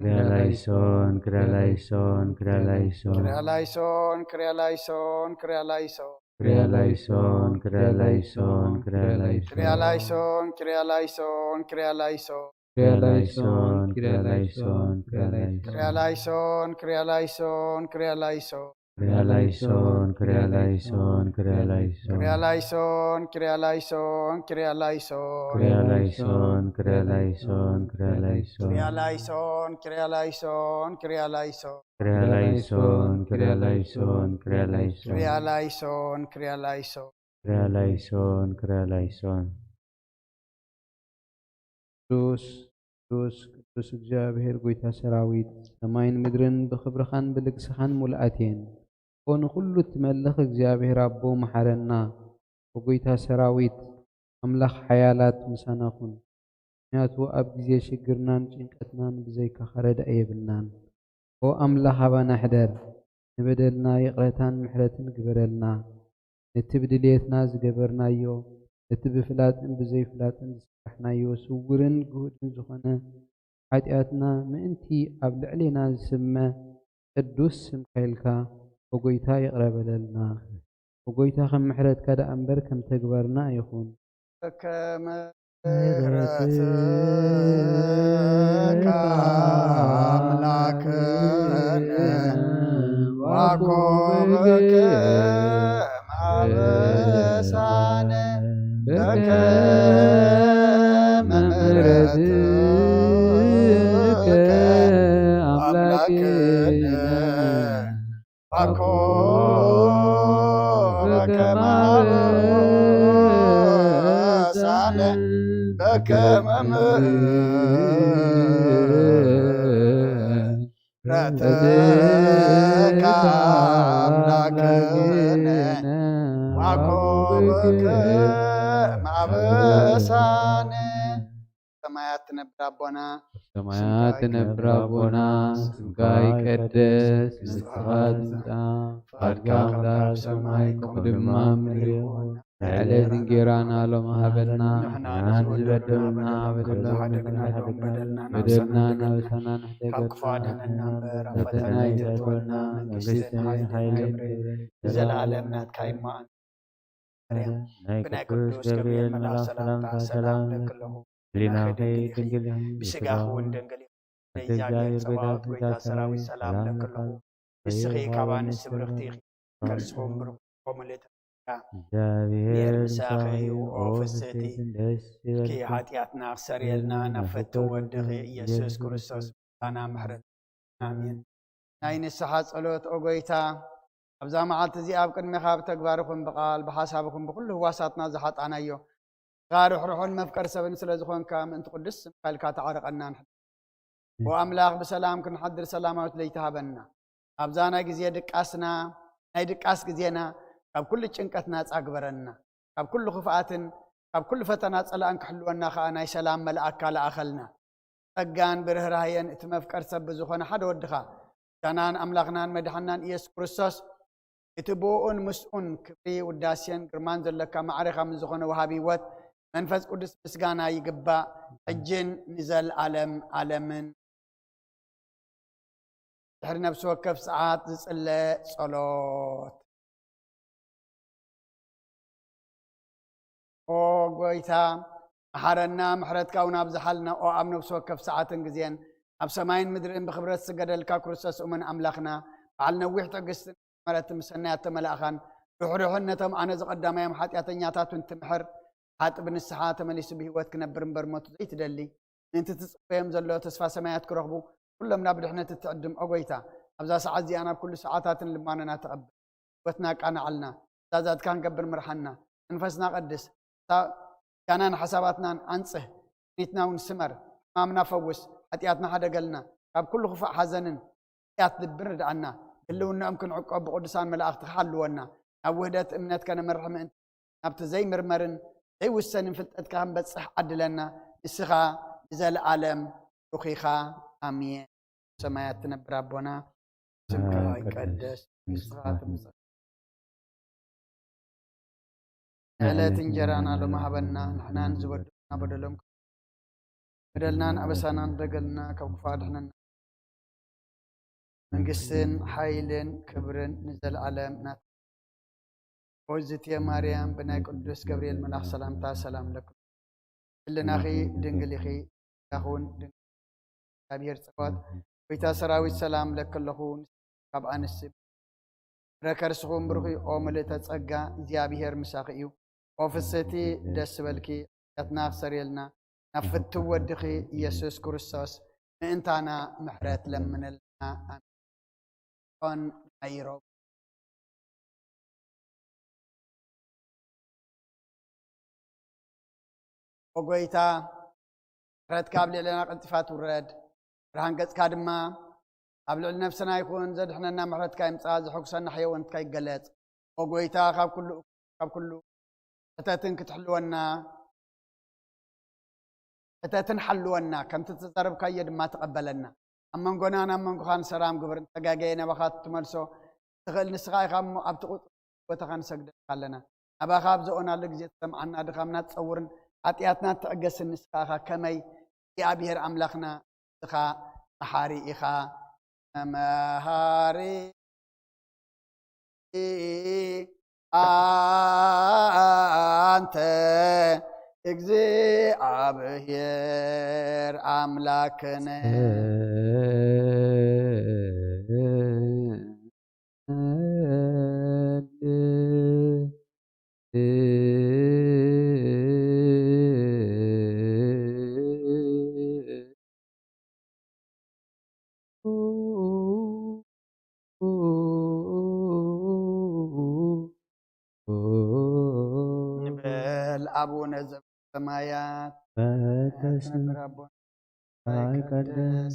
ክሪያላይሶን፣ ክሪያላይሶን፣ ክሪያላይሶን። ክሪያላይሶን፣ ክሪያላይሶን፣ ክሪያላይሶን። ክሪያላይሶን፣ ክሪያላይሶን፣ ክሪያላይሶን። ክሪያላይሶን፣ ክሪያላይሶን፣ ክሪያላይሶን። ክሪያላይሶን፣ ክሪያላይሶን፣ ክሪያላይሶን። ክሪያላይሶን፣ ክሪያላይሶን፣ ክሪያላይሶን። ክሪያላይሶን፣ ክሪያላይሶን፣ ክሪያላይሶን። ክሪያላይሶን፣ ክሪያላይሶን፣ ክሪያላይሶን። ክሪያላይሶን፣ ክሪያላይሶን፣ ክሪያላይሶን። ክሪያላይሶን፣ ክሪያላይሶን፣ ክሪያላይሶን። ክሪያላይሶን፣ ክሪያላይሶን፣ ክሪያላይሶን። ክሪያላይሶን፣ ክሪያላይሶን። ክሪያላይሶን፣ ክሪያላይሶን። ቅዱስ ቅዱስ ቅዱስ እግዚኣብሔር ጎይታ ሰራዊት፣ ሰማይን ምድርን ብኽብርኻን ብልግስኻን ሙልኣት እየን። ኦ ንኹሉ እትመልኽ እግዚኣብሔር ኣቦ፣ መሓረና። ኦ ጎይታ ሰራዊት፣ ኣምላኽ ሓያላት፣ ምሳና ኩን። ምኽንያቱ ኣብ ግዜ ሽግርናን ጭንቀትናን ብዘይካኻ ረዳኢ የብልናን። ኦ ኣምላኽ፣ ኣባና ሕደር። ንበደልና ይቕረታን ምሕረትን ግበረልና። ነቲ ብድልየትና ዝገበርናዮ፣ ነቲ ብፍላጥን ብዘይፍላጥን ዝሰራሕናዮ፣ ስውርን ግሁድን ዝኾነ ሓጢኣትና ምእንቲ ኣብ ልዕሌና ዝስመ ቅዱስ ስምካ ኢልካ፣ ኦ ጎይታ፣ ይቕረ በለልና። ኦ ጎይታ፣ ከም ምሕረትካ ደኣ እምበር ከም ተግባርና ኣይኹን። ምሕረትካ ኣምላክነ ዋኮበከ ማበሳነ በከመ ምሕረትከ ኣምላክነ ዋኮ በከመ አበሳነ በከመ ምሕረትከ አምላክነ ዋኮ በከመ አበሳነ። ሰማያት ትነብር ኣቦና፣ ሰማያት ትነብር ኣቦና፣ ስምካ ይቀደስ፣ መንግስትኻ ትምጻእ፣ ፈቃድካ ከምቲ ኣብ ሰማይ ከምኡ ድማ ኣብ ምድሪ ይኹን። ዕለት እንጌራና ሎም ሃበና፣ ንሕና ንሕና ዝበደሉና በደልና በደልና በደልና ንሕና ንሕደገልና፣ ካብ ክፉ ኣድሕነና እምበር ኣብ ፈተና ኣይተእትወና፣ መንግስትን ሓይልን ክብርን ንዘለኣለም ናትካ እዩ። ማን ማርያም ናይ ብናይ ቅዱስ ቅዱስ ገብርኤል ገብርኤል መልኣኽ መልኣኽ ሰላምታ ሰላምታ ሰላም ሰላም ለኪ ኣለኹ። ህሊናኺ ህሊናኺ ድንግል ድንግል ኢኺ፣ ኢኺ፣ ብስጋኺ ስጋኺ እውን እውን ድንግል ድንግል ኢኺ። ኢኺ። እግዚኣብሔር ብእግዚኣብሔር ጎይታ ጎይታ ሰራዊት ሰራዊት ሰላም ሰላም ለኪ ለኪ ኣለኹ። ኣለኹ። ንስኺ ንስኺ ካብ ካብ ኣንስቲ ኣንስቲ ብርኽቲ ብርኽቲ ኢኺ፣ ኢኺ፣ ከርስኹም ብሩኽ ኮሙሌተ እግዚኣብሔር ምሳኺ ምሳኺ እዩ። ኦ ኦ ፍስሕቲ ፍስሕቲ ደስ እስኪ ይበልኪ። ሓጢኣትና ክሰርየልና ናብ ናብ ፍትው ፍትው ወድኺ ወድኺ ኢየሱስ ኢየሱስ ክርስቶስ ክርስቶስ ምሳና ምሕረት። ኣሜን። ናይ ንስሓ ጸሎት ኦ ጎይታ፣ ኣብዛ መዓልቲ እዚኣ ኣብ ቅድሜኻ ብተግባር ይኹን ብቓል ብሓሳብ ይኹን ብኹሉ ህዋሳትና ዝሓጣናዮ ርሕሩሕን መፍቀር ሰብን ስለ ዝኾንካ ምእንቲ ቅዱስ ስምካ ኢልካ ተዓረቐና። ንሕና ኦ ኣምላኽ ብሰላም ክንሓድር ሰላማዊት ለይቲ ሃበና። ኣብዛ ናይ ግዜ ድቃስና ናይ ድቃስ ግዜና ካብ ኩሉ ጭንቀት ናጻ ግበረና። ካብ ኩሉ ክፍኣትን ካብ ኩሉ ፈተና ጸላእን ክሕልወና ከኣ ናይ ሰላም መልኣካ ለኣኸልና። ጸጋን ብርህራህየን እቲ መፍቀር ሰብ ብዝኾነ ሓደ ወድኻ፣ ዳናን ኣምላኽናን መድሓናን ኢየሱስ ክርስቶስ፣ እቲ ብኡኡን ምስኡን ክብሪ ውዳሴን ግርማን ዘለካ ማዕሬኻ ምስ ዝኾነ ወሃቢ ህይወት መንፈስ ቅዱስ ምስጋና ይግባእ፣ ሕጅን ንዘልኣለም ኣለምን። ድሕሪ ነፍሲ ወከፍ ሰዓት ዝጽለ ጸሎት። ኦ ጎይታ፣ መሓረና፣ ምሕረትካ እውን ኣብዝሓልና። ኦ ኣብ ነፍሲ ወከፍ ሰዓትን ግዜን ኣብ ሰማይን ምድርን ብኽብረት ዝስገደልካ ክርስቶስ እሙን ኣምላኽና፣ በዓል ነዊሕ ትዕግስትን ምሕረትን ብሰናያት ተመላእኻን ርሕሩሕን ነቶም ኣነ ዝቐዳማዮም ሓጢኣተኛታት እውን ትምሕር፣ ሓጥብ ንስሓ ተመሊሱ ብህይወት ክነብር እምበር ሞት ዘይትደሊ፣ ምእንቲ ትጽበዮም ዘሎ ተስፋ ሰማያት ክረኽቡ፣ ኩሎም ናብ ድሕነት እትዕድም ኦ ጎይታ፣ ኣብዛ ሰዓት እዚኣ ናብ ኩሉ ሰዓታትን ልማኖና ተቐብል። ህይወትና ኣቃናዓልና፣ ትእዛዛትካ ክንገብር ምርሓና። መንፈስና ቀድስ፣ ታ-፣ ጃናን ሓሳባትናን ኣንጽህ፣ ስኒትና እውን ስመር፣ ሕማምና ፈውስ፣ ሓጢኣትና ሓደገልና፣ ካብ ኩሉ ክፉእ ሓዘንን ሕጽያት ልብን ርድኣና። ህልውናኦም ክንዕቆብ ብቅዱሳን መላእኽትኻ ሓልወና። ናብ ውህደት እምነት ከነምርሕ ምእንቲ፣ ናብቲ ዘይምርመርን ዘይውሰንን ፍልጠትካ ክንበጽሕ ዓድለና። ንስኻ ንዘለኣለም ብሩኽ ኢኻ። ኣሜን። ሰማያት ትነብር ኣቦና፣ ስምካ ይቀደስ፣ መንግስትኻ ትምጻእ። ዕለት እንጀራና ሎሚ ሃበና፣ ንሕና ንዝበደሉና በደሎም፣ በደልናን ኣበሳናን ደገልና፣ ካብ ክፉእ ኣድሕነና። መንግስትን ሓይልን ክብርን ንዘለኣለም ናት። ኦዝትየ ማርያም ብናይ ቅዱስ ገብርኤል መልኣኽ ሰላምታ ሰላም ለኩም። ህልናኺ ድንግል ኢኺ፣ ስጋኺ እውን ድንግል። እግዚኣብሔር ጸባኦት፣ ጎይታ ሰራዊት ሰላም ለኪ ኣለኹ። ካብ ኣንስቲ ፍረ ከርስኹም ብሩኽ እዩ፣ ኦ ምልእተ ጸጋ፣ እግዚኣብሔር ምሳኺ እዩ። ኦ ፍስህቲ ደስ በልኪ፣ ኃጢኣትና ክሰርየልና ናብ ፍትው ወድኺ ኢየሱስ ክርስቶስ ምእንታና ምሕረት ለምነልና። ኣሜን። ጾን ናይ ሮብ። ኦ ጎይታ፣ ምሕረትካ ኣብ ልዕለና ቀልጢፋ ትውረድ፣ ብርሃን ገጽካ ድማ ኣብ ልዕሊ ነፍስና ይኹን። ዘድሕነና ምሕረትካ ይምጻእ፣ ዘሐጉሰና ሕየወንትካ ይገለጽ። ኦ ጎይታ፣ ካብ ኩሉ፣ ካብ ኩሉ ሕተትን ክትሕልወና፣ ሕተትን ሓልወና፣ ከምቲ ዝተዛረብካዮ ድማ ተቐበለና። ኣብ መንጎናን ኣብ መንጎኻን ሰላም ግበር። እንተጋገየ ናባኻ ትመልሶ ትኽእል ንስኻ ኢኻ እሞ፣ ኣብቲ ቁጽሪ ቦታኻ ንሰግደልካ ኣለና። ናባኻ ኣብ ዝኦናሉ ግዜ ትሰምዓና፣ ድኻምና ትጸውርን ሓጢኣትና ትዕገስን ንስኻ ኢኻ። ከመይ እግዚኣብሔር ኣምላኽና ንስኻ መሓሪ ኢኻ። መሃሪ ኣንተ እግዚኣብሔር ኣምላክነ። ንበል። ኣቡነ ዘበሰማያት፣ ይትቀደስ ስምካ፣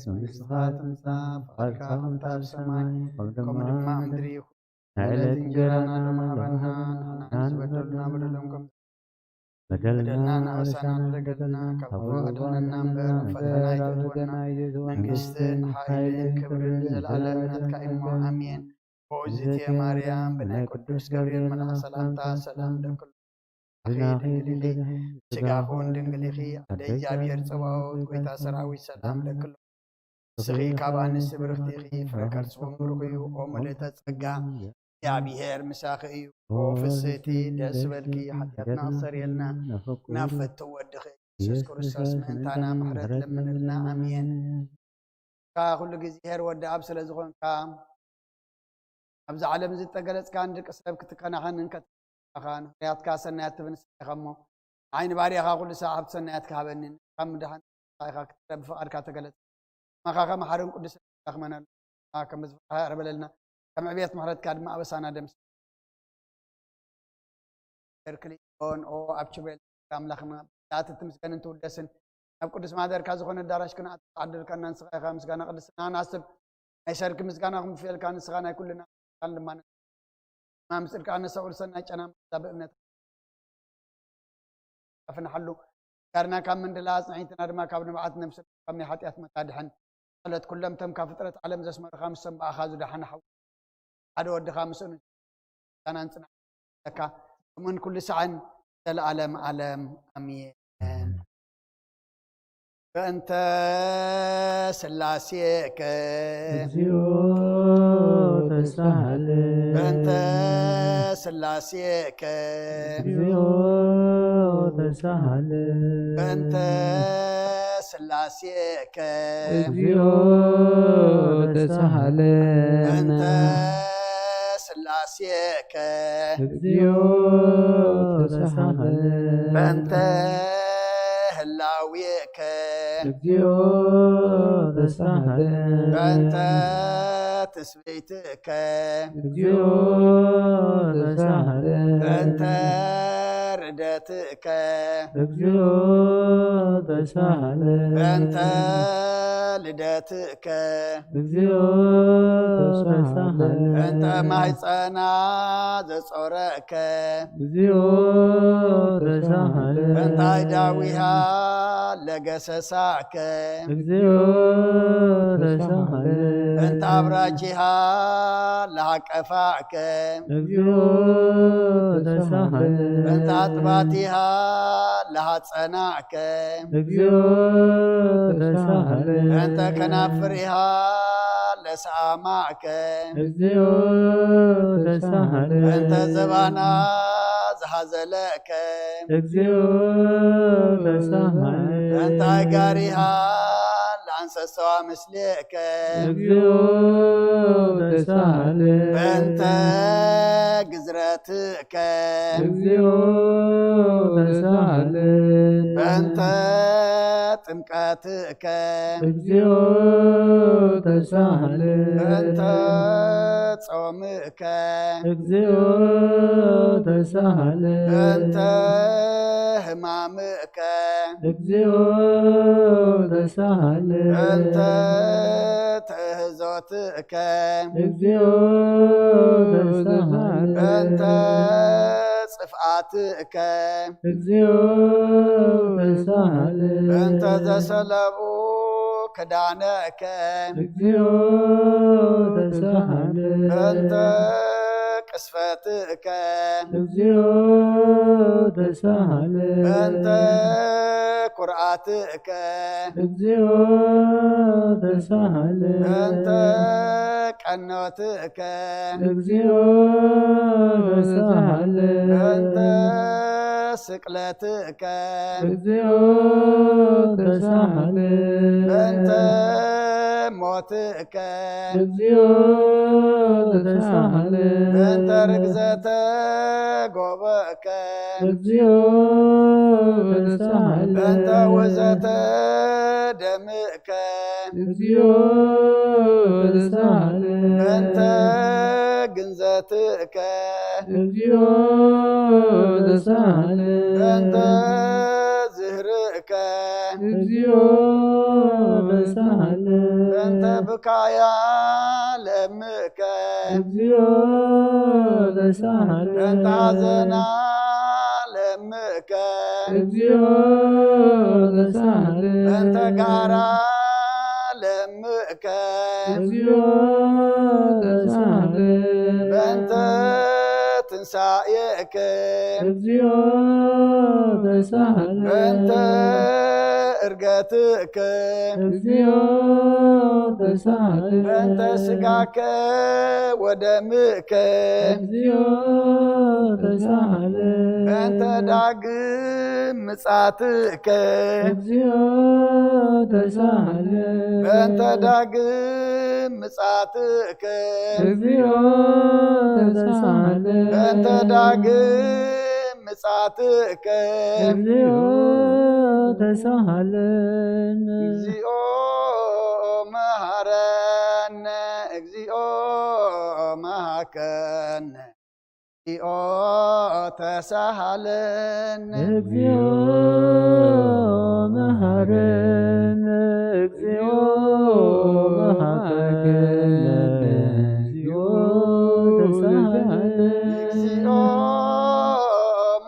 መንግስትኻ ትምጻእ፣ ፍቓድካ ከምቲ ኣብ ሰማይ ከምኡ ድማ ኣብ ምድሪ ይኹን። ዕለት እንጀራና ሎሚ ሃበና፣ ንሕና ንዝበደሉና በደሎም ከም በደልና ንኣበሳና ንደገልና፣ ካብ ክፉ ኣድሕነና እምበር፣ ኣብ ፈተና ኣይተእትወና። መንግስትን ሓይልን ክብርን ንዘለኣለም ናትካ እሞ፣ ኣሜን። ኦዝትየ ማርያም ብናይ ቅዱስ ገብርኤል መልኣኽ ሰላምታ ሰላም ለክሉ። ኣኺ ድንግል ኢኺ፣ ስጋኹን ድንግል ኢኺ፣ ኣደ እግዚኣብሔር ጸባኦት፣ ጎይታ ሰራዊት ሰላም ለክሉ። ንስኺ ካብ ኣንስቲ ብርኽቲ ኢኺ፣ ፍረ ከርስኹም ብሩኽ እዩ። ኦ ምልእተ ጸጋ፣ እግዚኣብሔር ምሳኺ እዩ። ኦ ፍስህቲ፣ ደስ በልኪ፣ ሓጢኣትና ክሰርየልና ናብ ፍትው ወድኺ ኢየሱስ ክርስቶስ ምእንታና ምሕረት ለምንልና። ኣሜን። ካ ኩሉ ግዜ ኄር ወዲ ኣብ ስለ ዝኾንካ፣ ኣብዚ ዓለም እዚ እተገለጽካን ደቂ ሰብ ክትከናኸንን ከተኻን፣ ፍርያትካ ሰናያት ትብል ንስኻ ኢኻ እሞ፣ ንዓይ ንባርያኻ ኩሉ ሰዓብ ሃብቲ ሰናያት ክሃበኒ፣ ካብ ምድሓን ኢኻ ክትረብ ብፍቓድካ ተገለጽ። ከማኻ ከመሓርን ቅዱስን ኣምላኽ መን ኣሎ? ከመ ዝፍቕርካ ይቕረ በለልና፣ ከም ዕብየት ምሕረትካ ድማ ኣበሳና ደምስ። ርክሊዮን ኦ ኣብ ችቤል ኣምላኽና ብዛት ትምስገንን ትውደስን ናብ ቅዱስ ማህደርካ ዝኾነ ኣዳራሽ ክንኣቱ ተዓደልካና ንስኻ ኢኻ። ምስጋና ቅድስና ናስብ ናይ ሰርክ ምስጋና ክንፍየልካ ንስኻ ናይ ኩልና ቃል ድማ ንስኻ ምስ ጽድቃ ነሰውል ሰናይ ጨና መዛ ብእምነት ኣፍንሓሉ። ጋርና ካብ ምንድላ ኣጽንዒትና ድማ ካብ ንብዓት ነብሲ ካብ ናይ ሓጢኣት መታድሕን ጸሎት ኩሎም እቶም ካብ ፍጥረት ዓለም ዘስመሩኻ ምስቶም ብኣኻ ዝደሓኑ ሓው ሓደ ወድኻ ምስኡ ምስጋናን ጽንዓትን ለካ እሙን ኩሉ ሳዕን ዘለኣለም ዓለም ኣሜን። በእንተ ስላሴከ እግዚኦ ተሳሃለ። በእንተ ስላሴከ እግዚኦ ተሳሃለ። በእንተ ስላሴከ እግዚኦ ተሳሃለ። በእንተ ስላሴከ እግዚኦ ተሳሃለ። በእንተ ህላዌከ እግዚኦ ተሳሃለ። በእንተ ትስብእትከ እግዚኦ ተሳሃለ። በእንተ ርደትከ እግዚኦ ተሳሃለ። በእንተ ልደትከ እግዚኦ ተሳሃለ። በእንተ ማህፀና ዘጾረከ እግዚኦ ተሳሃለ። በእንተ ኣእዳዊሃ ለገሰሳከ እግዚኦ ተሳሃለ። በእንተ ኣብራጂሃ ለሃቀፋከ እግዚኦ ተሳሃለ። በእንተ ኣጥባቲሃ ለሃጸናከ እግዚኦ ተሳሃለ። በእንተ ከናፍሪሃ ሰኣማእከ እግዚኦ ተሳሃለ እንተ ዘባና ዝሃዘለእከ እግዚኦ ተሳሃለ እንተ ጋሪሃ ለኣንሰሰዋ ምስሌእከ እግዚኦ ተሳሃለ በእንተ ግዝረትእከ እግዚኦ ተሳሃለ በእንተ ጥምቀትእከ እግዚኦ ተሳሃለ በእንተ ጾምእከ እግዚኦ ተሳሃለ በእንተ ህማምእከ እግዚኦ ተሳሃለ በእንተ ትእህዞትእከ እግዚኦ ተሳሃለ በእንተ ጽፍኣትእከ እግዚኦ ተሳሃለ በእንተ ዘሰለቡ ክዳነእከ እግዚኦ ተሳሃለ በእንተ ቅስፈትእከ እግዚኦ ተሳሃለ በእንተ ኩርዓትእከ እግዚኦ ተሳሃለ በእንተ ቀኖትእከ እግዚኦ ተሳሃለ በእንተ ስቅለትእከ እግዚኦ ተሳሃለ በእንተ ሞትእከ እግዚኦ ተሳሃለ በእንተ ርግዘተ ጎበእከ እግዚኦ ተሳሃለ በእንተ ውህዘተ ደምእከ እግዚኦ ተሳሃለ በእንተ ግንዘትእከ እግዚኦ ተሳሃለ በእንተ ዝህርእከ እግዚኦ ተሳሃለ በእንተ ብካያ ለምእከ እግዚኦ ተሳሃለ በእንተ ሐዘና ለምእከ እግዚኦ ተሳሃለ በእንተ ጋራ ለምእከ እግዚኦ ተሳሃለ በእንተ ትንሳኤእከ እግዚኦ ተሳሃለ በእንተ እርገትእከ እግዚኦ ተሳሃለ በእንተ ስጋከ ወደምእከ እግዚኦ ተሳሃለ በእንተ ዳግም ምጻትእከ እግዚኦ ተሳሃለ በእንተ ዳግም ምጻትእከ እግዚኦ ተሳሃለ በእንተ ዳግም ምጻትእከ እግዚኦ ተሳሃለ እግዚኦ መሃረነ እግዚኦ መሃከነ እግዚኦ ተሳሃለነ እግዚኦ መሃረነ እግዚኦ መሃረነ እግዚኦ ተሳሃለነ እግዚኦ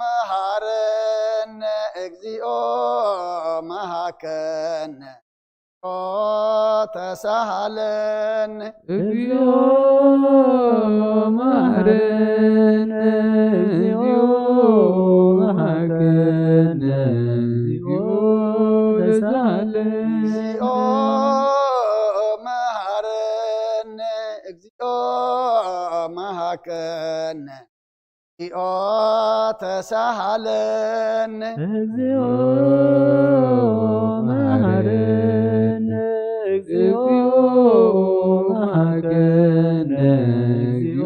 መሃረነ እግዚኦ መሃከነ ተሳሃለነ እግዚኦ መሃረነ እግዚኦ መሃረነ እግዚኦ ተሳሃለነ እግዚኦ መሃረነ እግዚኦ መሃከነ እግዚኦ ተሳሃለነ እግዚኦ መሃረነ እግዚኦ መሃረነ እግዚኦ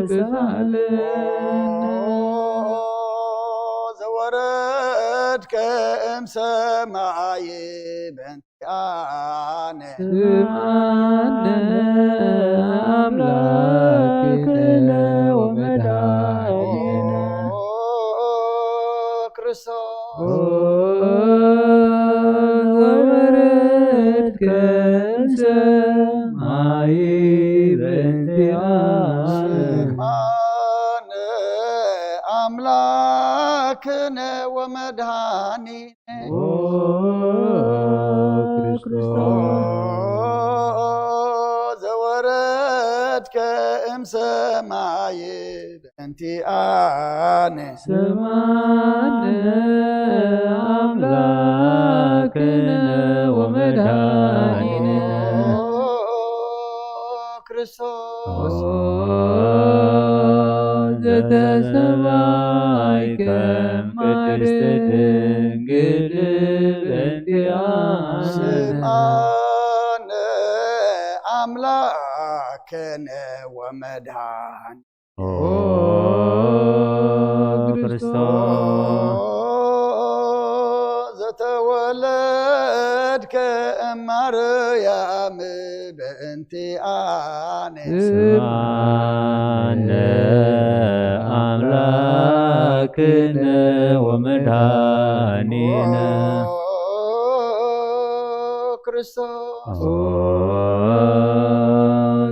ተሳሃለነ ዘወረድከ እምሰማይ በእንቲኣነ ስምዓነ ኣምላክነ ወመድኃኒነ ክርስቶስ ዘወረድከ እምሰማይ በእንቲኣነ ስምዓነ ኣምላክነ ወመድኃኒነ ክርስቶስ ዘወረድከ እምሰማይ በእንቲኣነ ስምዓነ ኣምላክነ ወመድኃኒነ ድንግል በእንቲኣነ። ስምዓነ ኣምላክነ ወመድኃን ኦ ክርስቶስ ዘተወለድከ እማርያም በእንቲኣነ ስምዓነ ኣምላክነ ወመድኃኒነ። ክርስቶስ ኦ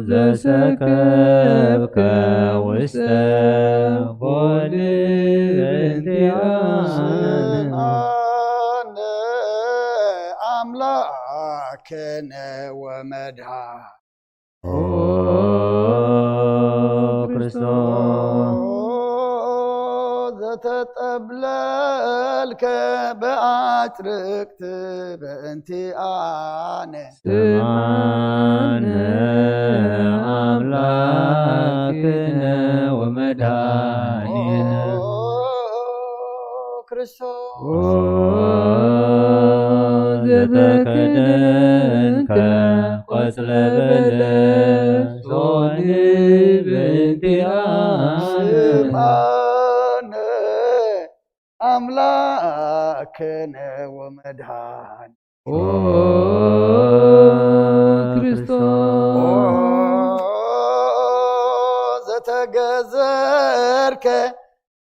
ዘሰከብከ ውስተ ጎል በእንቲኣነ። ስምዓነ ኣምላክነ ወመድኃን ኦ ክርስቶስ ዘተጠብለልከ ብኣጽርቅት በእንቲኣነ ስምዓነ ኣምላክነ ወመድኃኒነ። ክርስቶስ ኦ ዘተከደንከ ቆጽለ በለስ ሆኒ በእንቲኣነ። ስምዓነ ኣምላክነ ወመድኃን ኦ ክርስቶስ ዘተገዘርከ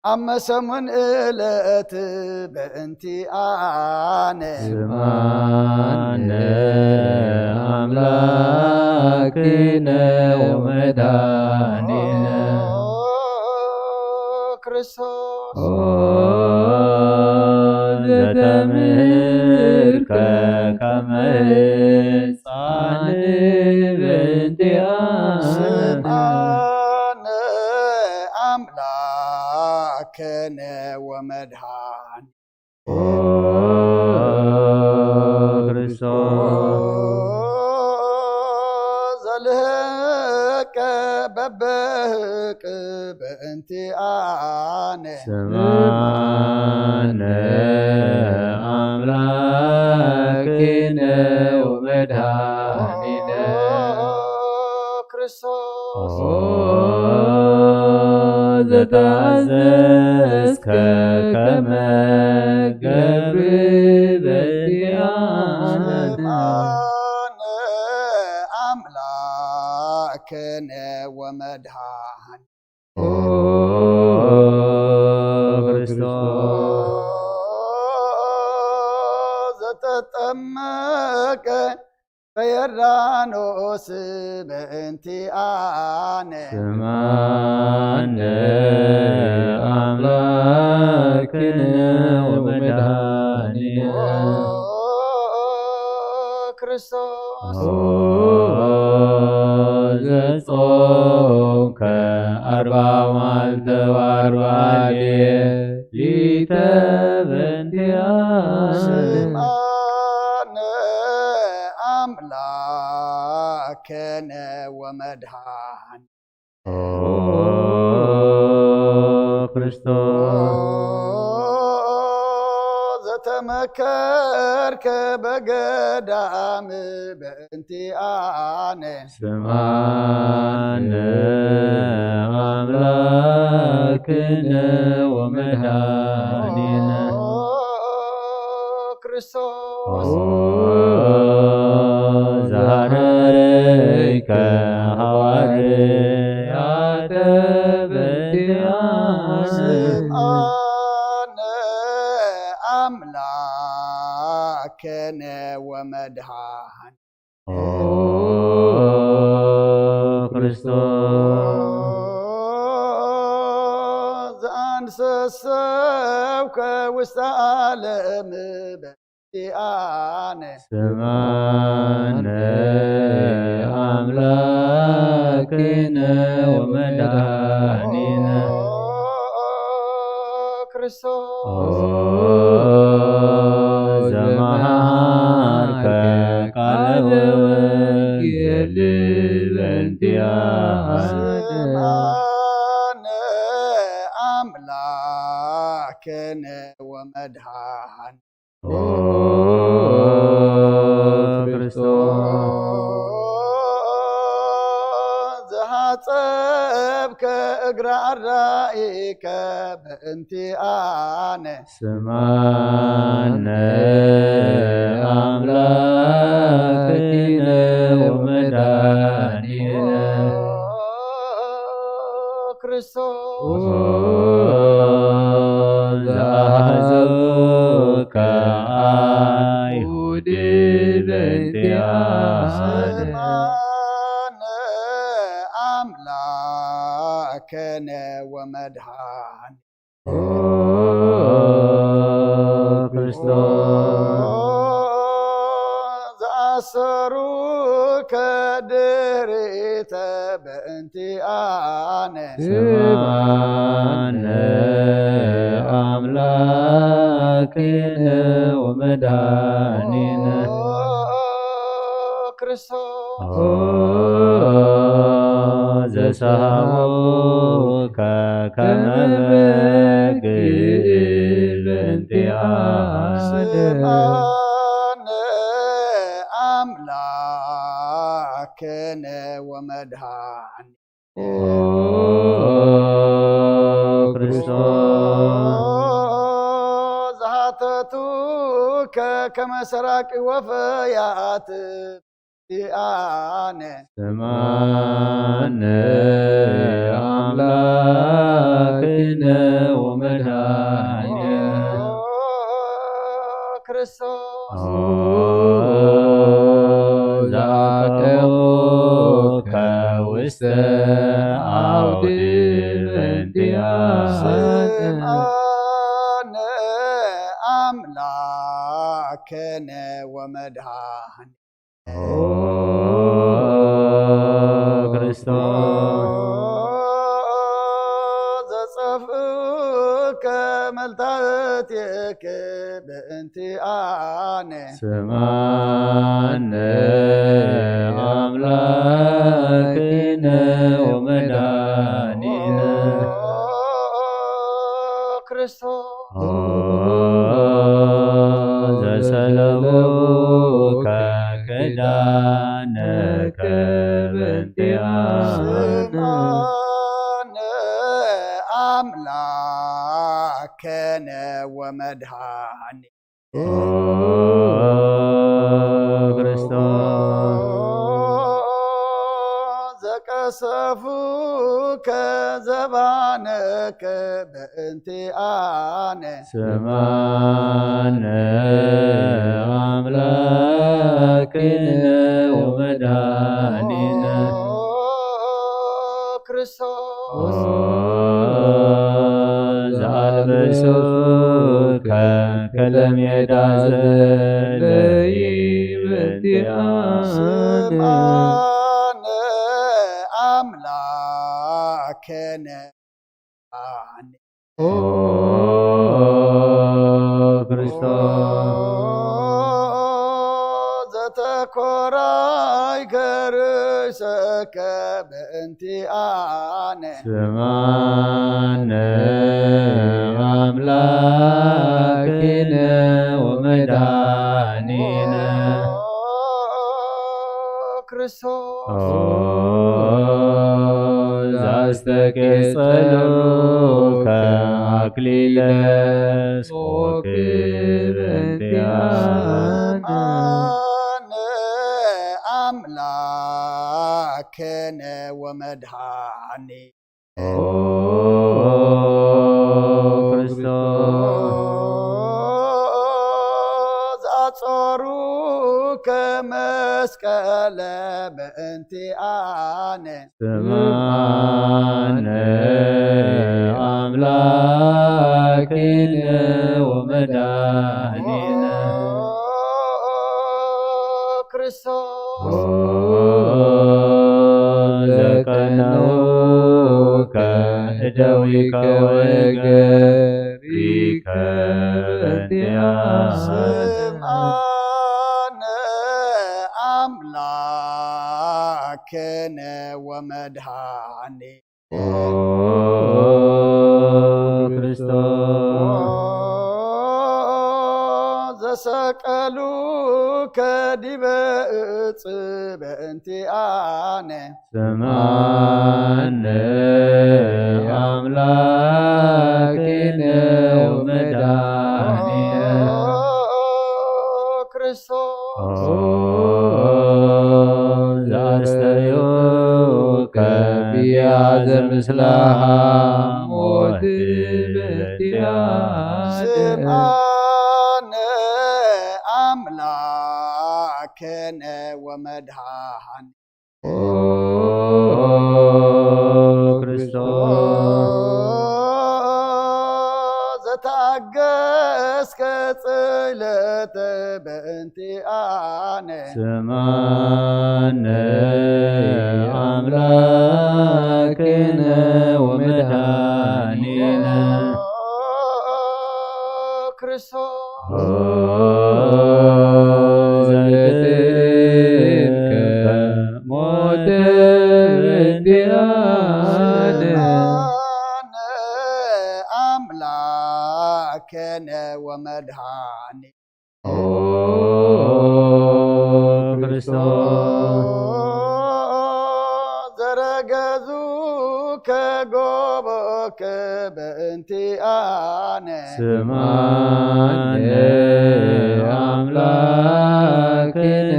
ኣብ መሰሙን እለት በእንቲኣነ ስምዓነ ኣምላክነ ወመድኃኒነ። ክርስቶስ ኦ ዘተምህርከ ከመ ሕፃን በእንቲኣነ። ስምዓነ ኣምላክነ ወመድኃን ኦ ክርስቶስ ዘልህቀ በበህቅ በእንቲኣነ ስምዓነ ኣምላክነ ወመድኃኒነ። ክርስቶስ ኦ ዘተኣዘዝከ ከመ ገብር በእንቲኣነ። ስምዓነ ኣምላክነ ወመድኃን ኦ ክርስቶስ ዘተጠመቀ በዮርዳኖስ በእንቲኣነ ስምዓነ ኣምላክነ ወመድኃኒነ። ክርስቶስ ኦ ዘጾምከ ኣርባ መዓልተ ወኣርባ ሌሊተ በእንቲኣነ። ስምዓነ ኣምላክነ ወመድኃን ኦ ክርስቶስ ዘተመከርከ በገዳም በእንቲኣነ ስምዓነ ኣምላክነ ወመድኃኒነ። ክርስቶስ ኦ ዘሃረይከ ሃዋርያተ በእንቲኣነ። ስምዓነ ኣምላክነ ወመድኃን ኦ ክርስቶስ ዘአንሰሰብከ ውስተ ዓለም በእንቲኣነ ስምዓነ ኣምላክነ ወመድኃኒነ። ክርስቶስ ኦ ዘመሃርከ ቃለ ወንጌል በእንቲኣነ። ስምዓነ ኣምላክነ ወመ መድኃኒ። ኦ ክርስቶስ ዘሓጸብከ እግራ ኣራኢከ በእንቲኣነ። ስማነ ኣምላክነ ወመድኃኒነ። ክርስቶስ ዘኣሕዘብከ ኣይሁድ በእንቲኣነ። ስማነ ኣምላክነ ወመድኃኒ። ኦ ክርስቶስ ዘኣሰሩከ ድሪተ በእንቲኣነ። ስማነ ኣምላክነ ወመድኃኒነ። ኦ ክርስቶስ ኦ ዘሰሃቡከ ከመ በግ በእንቲኣነ። ስምዓነ ኣምላክነ ወመድኃኒ። ኦ ክርስቶስ ዝሃተቱከ ከመ ሰራቂ ወፈያት በእንቲኣነ። ስምዓነ ኣምላክነ ወመድኃኒነ። ኦ ክርስቶስ ኦ ዘኣተውከ ውስተ ኣውድር በእንቲኣነ። ስምዓነ ኣምላክነ ወመድኃኒ። ኦ ክርስቶስ ዘጸፍእከ መልታእትየከ በእንቲኣነ። ስምዓነ ኣምላክነ ወመድኃኒነ። ኦ ክርስቶስ ኦ ዘሰለቡከ ክዳነከ በእንቲኣነ። ስምዓነ ኣምላክነ ወመድኃኒ። ኦ ክርስቶስ ዘቀሰፉከ ዘባነከ በእንቲኣነ። ስምዓነ ኣምላክነ ወመድኃኒነ። ኦ ክርስቶስ ኦ ዘኣልበሱከ ከለሜዳ ዘለይ በእንቲኣነ። ስምዓነ ኣምላክነ። ኦ ክርስቶስ ዘተኮራይ ከርእሰከ በእንቲኣነ። ስምዓነ ኣምላክነ ወመድኃኒነ። ኦ ክርስቶስ ኦ ዘኣስተቄጸሉከ ኣክሊለ ጾክ በእንቲኣነ። ስምዓነ ኣምላክነ ወመድኃኒ። ኦ ክርስቶስ ኣጾሩከ መስቀለ በእንቲኣነ። ስምዓነ ኣምላክነ ወመድኃኒነ። ኦ ክርስቶስ ኦ ዘቀነውከ እደዊከ ወእገሪከ በእንቲኣነ። ስምዓነ ኣምላክነ ወመድኃኒ። ኦ ክርስቶስ ሰቀሉ ከዲበ እጽ በእንቲኣነ። ስማነ ኣምላክነ ወመድኃኒነ። ክርስቶስ ዘስተዮከ ቢያ ዘምስላሃ ሞት በእንቲኣነ። ስምዓነ ኣምላክነ ወመድኃኒ። ኦ ክርስቶስ ዘታገስከ ጽለተ በእንቲኣነ። ስማነ ኣምላክነ ወመድኃኒነ። ክርስቶስ ዘትከ ሞተ በእንቲኣነ። ስምዓነ ኣምላክነ ወመድኃኒ። ኦ ክርስቶስ ዘረገዙ ከጎቦከ በእንቲኣነ። ስምዓነ ኣምላክነ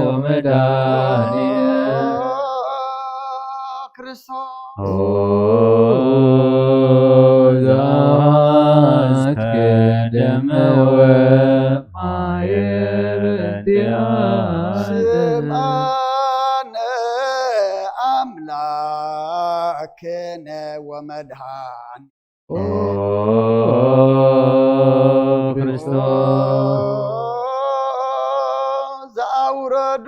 ወመድኃኒነ። ክርስቶስ ኦ ዘአፍሰስከ ደመ ወማየ በእንቲኣነ። ስምዓነ ኣምላክነ ወመድኃኒ። ኦ ክርስቶስ ዘአውረዱ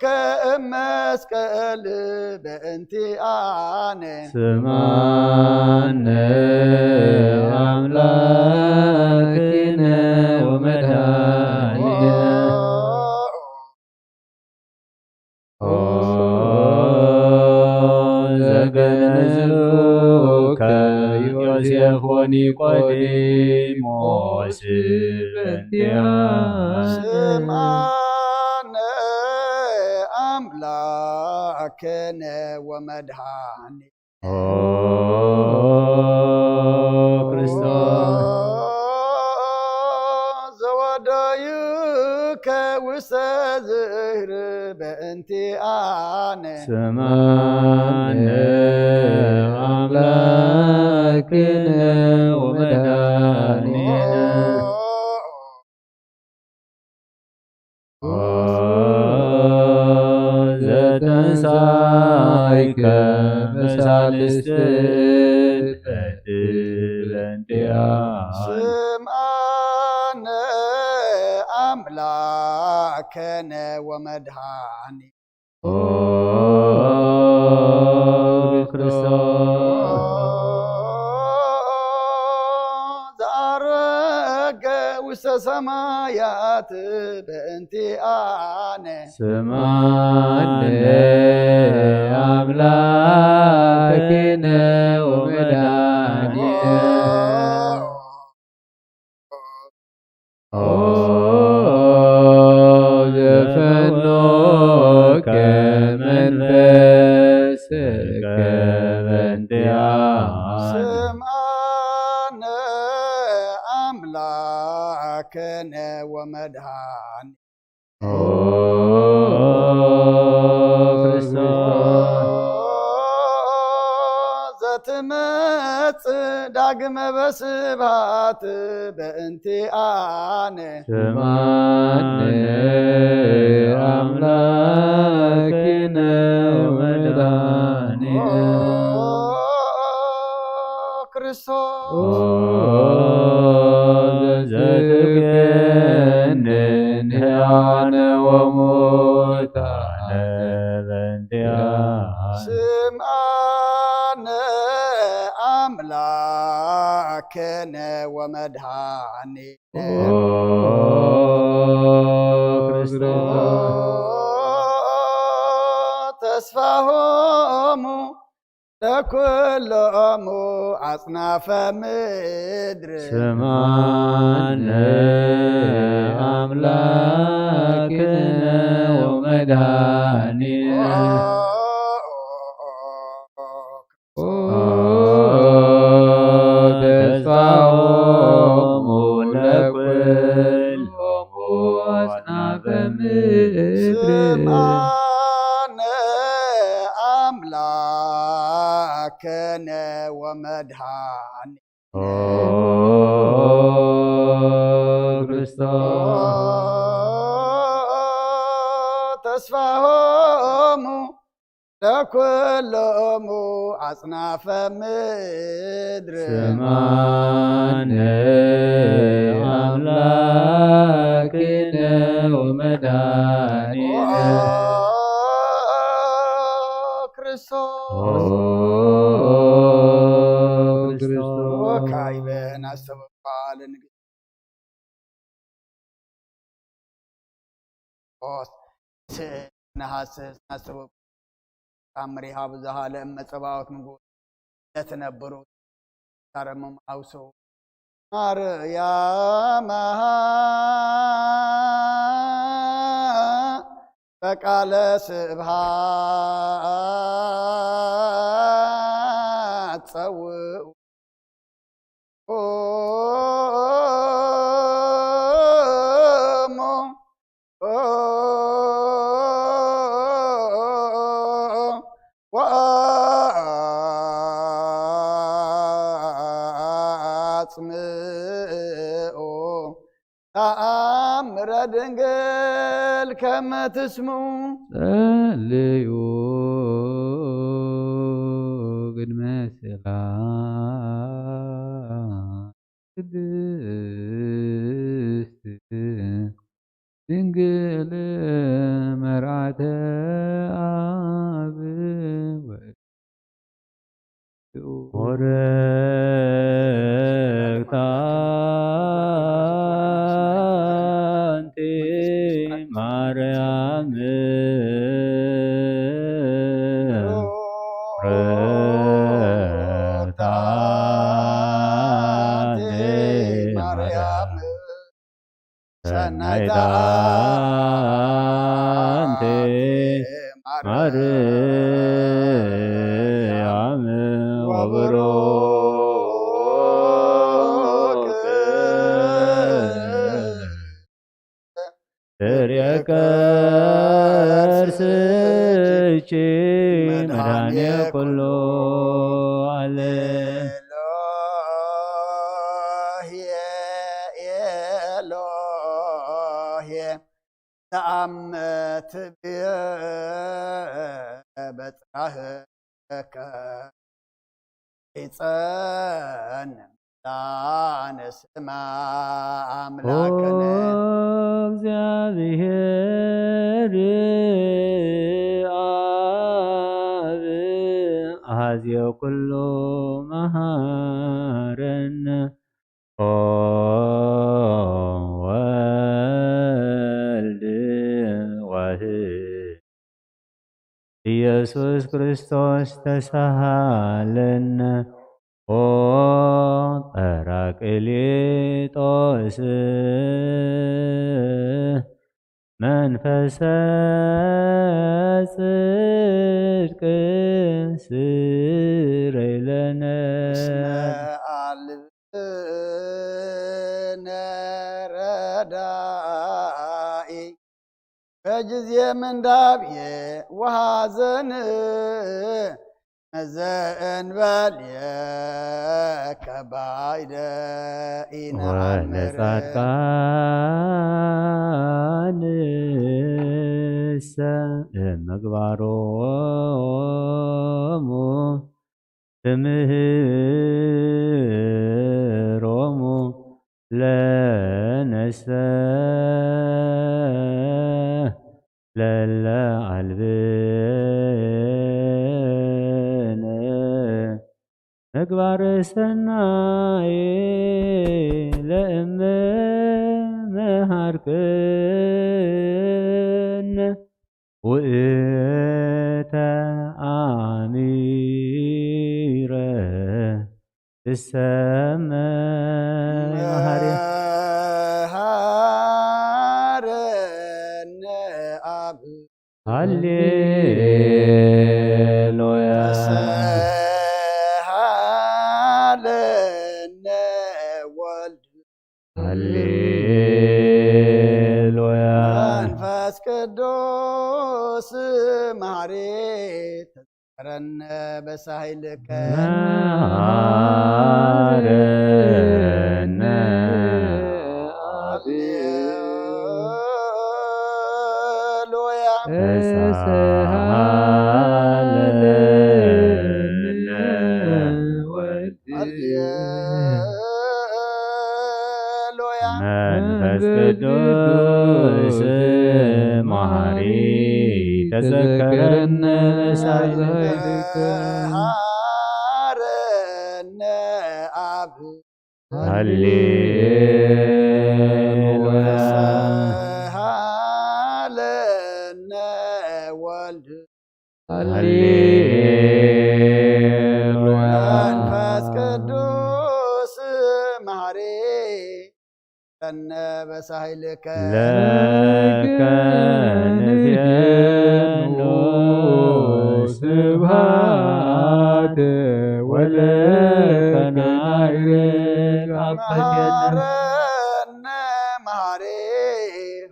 ከእመስቀል በእንቲኣነ። ስምዓነ ኣምላክነ ወመድኃኒነ። ኦ ዘገነዙከ ዮሴፍ ወኒቆዲሞስ በእንቲኣነ። ስምዓነ ኣምላክነ ወመድኃኒ። ኦ ክርስቶስ ዘወደዩከ ውስተ ዝህር በእንቲኣነ። ስምዓነ ኣምላክነ ወመድኃኒነ። ኦ ዘተንሳይከ በሳልስት በእንቲኣ። ስምዓነ ኣምላከነ ወመድኃኒ። ኦ ክርስቶስ ዘዐረገ ውስተ ሰማያት በእንቲኣነ። ስምዓነ ኣምላክነ ወመድኃኒነ። ኦ ዘፈኖከ መንፈስከ በእንቲኣነ። ስምዓነ ኣምላክነ ወመድኃኒ። ኦ ክርስቶስ ዘትመጽእ ዳግመ በስብሐት በእንቲኣነ። ስምዓነ ኣምላክነ ወመድኃኒነ። ኦ ክርስቶስ ኦ ዘትገንን ሕያነ ወሙታነ በእንቲኣነ። ስምዓነ ኣምላክነ ወመድኃኒ። ኦ ክርስቶስ ተስፋሆሙ ለኩሎሙ ኣጽናፈ ምድር። ስምዓነ መድኃኒ ኦ ክርስቶስ ተስፋሆሙ ለኩሎሙ አጽናፈ ምድር ስማነ አምላክነ ወመድኃኒነ ክርስቶስ ኦ ክርስቶስ ወካዕበ ናስተበባል ንግስቶስ ንሃስስ ናስተበባ ታምሪሃ ብዙሃ ለእመ ጸባኦት ንጉስ ለትነብሩ ታረምም አውሶ ማርያም በቃለ ስብሃት ጸውኡ ወአጽምኦ ተአምረ ድንግል ከመ ትስምዑ። ጸልዩ ቅድመ ስጋ ቅድስት ድንግል መርዓተ አብ ወወረክታ አንቲ ማርያም ረክታ አንቲ ማርያም ሰናይታ አንቲ ማርያም ወብሩክ ፍሬ ከርስኪ መድኃኔ ኩሉ ዓለም። ኤሎሄ ኤሎሄ ተአመ ትቤ በጽራህከ ይጸን ላነ ስማ አምላክነ እግዚአብሔር አብ አዜ ኩሉ መሃረነ ኦ ወልድ ዋህድ ኢየሱስ ክርስቶስ ተሳሃለነ ኦ ጳራቅሊጦስ መንፈሰ ጽድቅ ስረይለነ እስመ አልብነ ረዳኢ በጊዜ ምንዳብየ ወሐዘን መዘእንበልየ ከባይደ ኢነአምር። ወለጻድቃንሰ ምግባሮሙ ትምህሮሙ ለነሰ ለለ አልብነ ምግባር ሰናይ ለእመ መሃርክነ ውእተ አሚረ ትሰመ መሃሪ መሃረነ አብ ሃሌሉያ ተሰሃለነ ወልድ ሃሌሉያ መንፈስ ቅዱስ መሐሪ በሳይልከ መሃረነ ሃሌሉያ ተሳሃለነ ወልድ ሃሌሉያ መንፈስ ቅዱስ መሐሪ ተዘከረነ በሳይልከ ሃረነ ኣብ ሃሌሉያ ሃለነ ወልድ ሃሌሉያ መንፈስ ቅዱስ መሐሪ ተነ በሳይልከ ለከ ንቤኑ ስብሐት ወለከ ናዕርግ አበየነ መሐረነ መሐሪ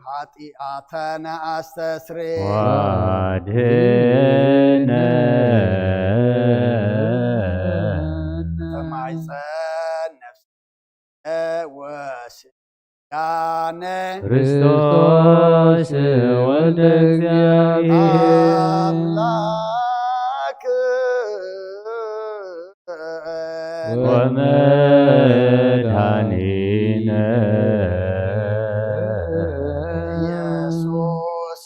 ኃጢአተነ አስተስሪ ዋድህነ ተማይፀን ነፍስ ወስጋነ ክርስቶስ ወልደ እግዚአብሔር አምላክ ወመድኃኒነ ኢየሱስ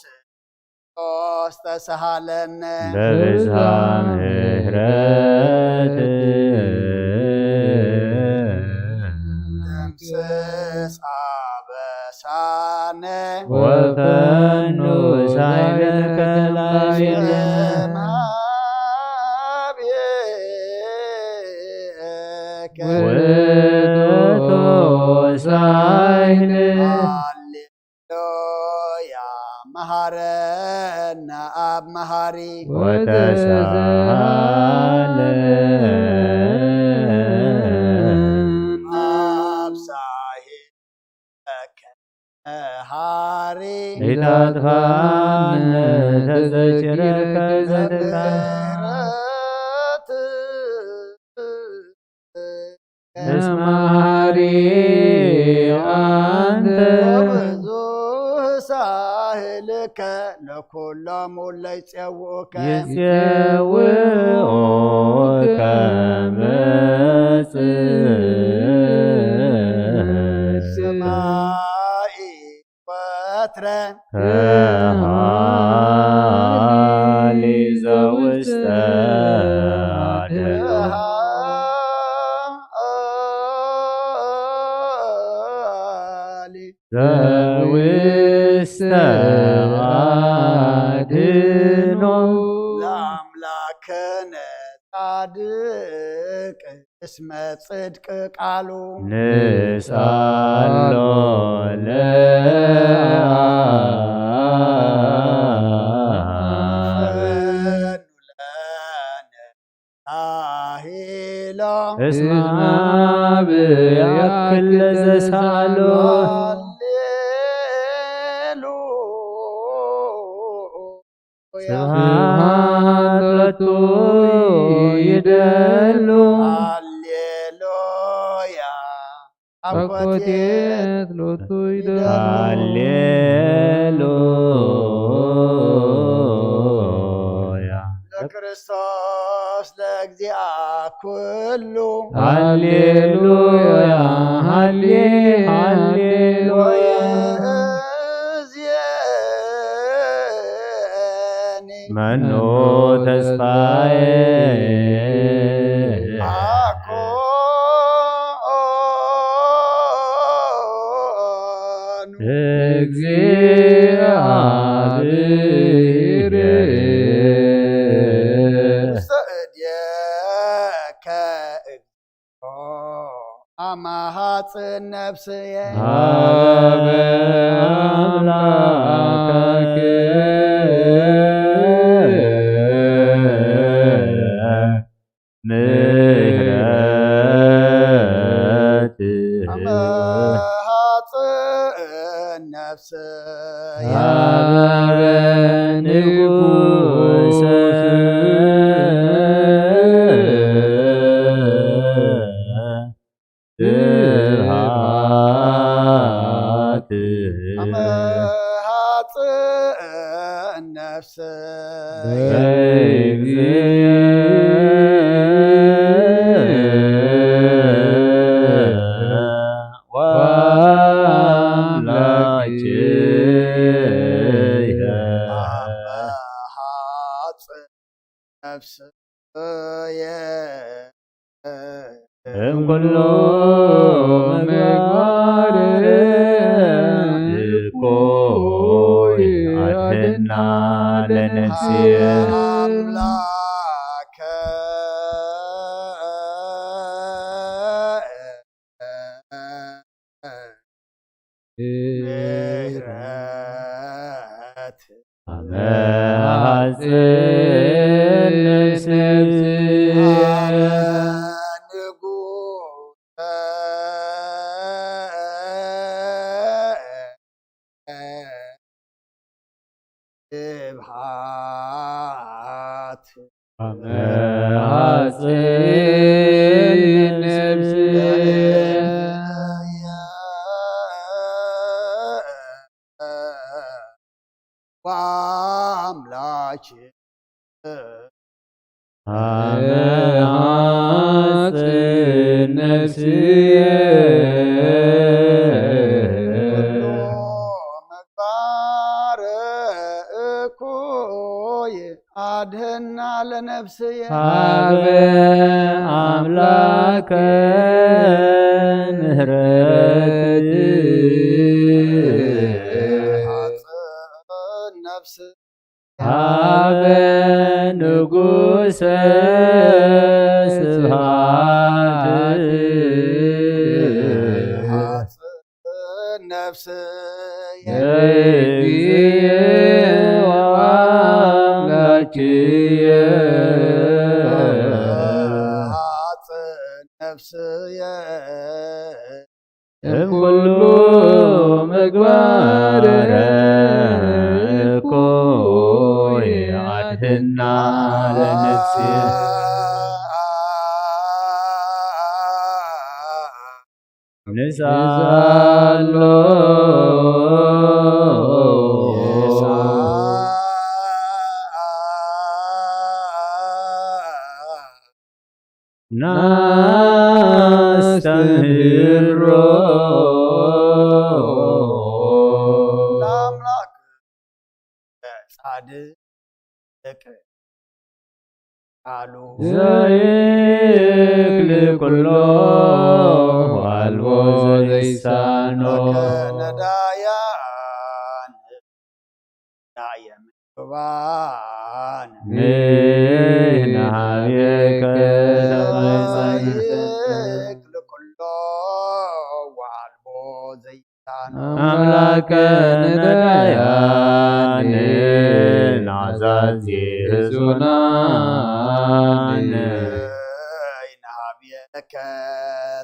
ክርስቶስ ተሳሃለነ በብዝሃ ምሕረት ደምስስ አበሳነ ወፈኑ ሳይለከ ላይነ እምሃቤከ ውእቱ ሳይል ሃሌሉያ መሐረነ አብ መሐሪ ወተሳሃለ አብ ሳይለከ መሐሪ ኢታጥፋነ ተዘኪረከ ዘትካ ምሕረት እስመ መሐሪ አንተ ወብዙሕ ሳህልከ ለኩሎም እለ ይጼውኡከ ይጼውኡከ መጽእ ሰማይ ወትረ ተሃሊ ዘውስተ አደ ሃሊ ዘውስተ አድኖ ለአምላክነ ጻድቅ እስመ ጽድቅ ቃሉ ንስአሎ ለአብ ፈኑ ለነ ሳሂሎ እስመ አብ ያክል ለዘሳሎ ሃሌሉያ ስብሐት ሎቱ ይደሉ ሃሌሉያ አኮቴት አኮቴት ሎቱ ይደሉ ሃሌሉያ ለክርስቶስ ለእግዚአ ኩሉ ሃሌሉያ ሃሌ ሃሌሉያ ወይእዜኒ መኑ ተስፋዬ አኮኑ እግዚአብሔር ውስተ እዴከ እግዚኦ አማሃጽን ነፍስየ ሀበ አምላክ ምሕረት አማሃጽን ነፍስየ ሀበ ንጉሥ በእግዚእየ ወአምላክየ። ነፍስየ እምኩሉ ምግባር እኩይ አድህና ለነፍስየ። አምላከ ምሕረት አመ ሐጽን ነፍስየ። ንጉሰ ስብሐት። አመ ሐጽን ነፍስየ። ወአምላኪ አመ ሐጽን ነፍስየ። ኩሉ ምግባር እኩይ አድህና ለነፍስየ። ሀበ አምላከ ምህረት። ሐጽን ነፍስ ሀበ ንጉሰ ስብሐት። ሐጽን ነፍስየ። እግዚእ ወአምላክየ። ሐጽን ነፍስየ። እምኩሉ ምግባር እኩይ አድህና ለነፍስየ። ንስኣሎ ናስተምህሮ። ለአምላክ ጻድቅ ቃሉ ዘይክል ኩሎ ወአልቦ ዘይሳኖ። ነዳያን ናየ ምክባን ንሕና ሀቤከ ተማይጸን። ዘይክል ኩሎ ወአልቦ ዘይሳኖ። አምላከ ነዳያን ናዛዚ ህዙናን። ነይን ሀቤከ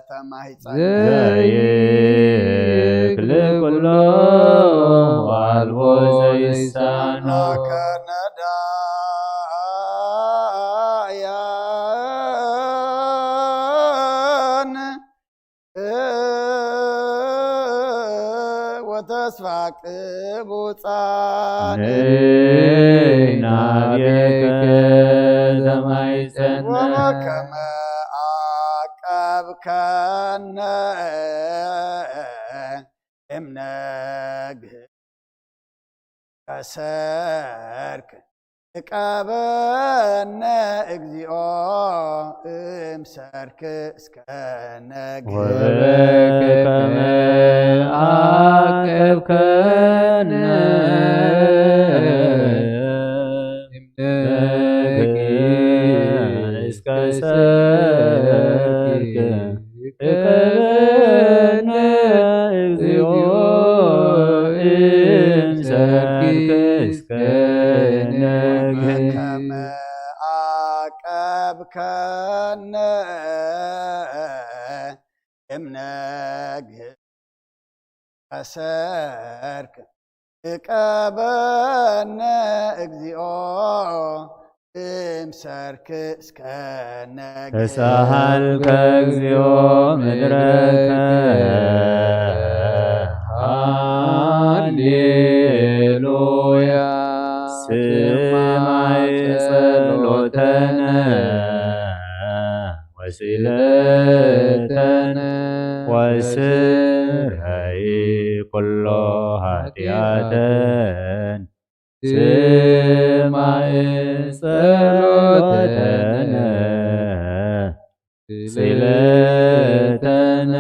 ተማይጸን። ዘይክል ኩሎ ወአልቦ ዘይሳኖ። ከነዳያን ወተስፋ ቅቡጻን። ንሕና ሀቤከ ተማይጸን። ወበከመ አቀብከነ እምነግህ ከሰርክ እቀበነ እግዚኦ እምሰርክ እስከ ነግህ። ወበከመ አቀብከነ እምነግህ እስከ ሰርክ እቀበነ እግዚኦ እምሰርክ እስከ ነግህ። ከመ አቀብከነ እምነግህ ከሰርክ እቀበነ እግዚኦ እምሰርክ እስከ ነግህ። ተሳሃልከ እግዚኦ ምድረከ። ሃሌሉያ። ኩሎ ኃጢኣተን ስማዕ ጸሎተነ ስእለተነ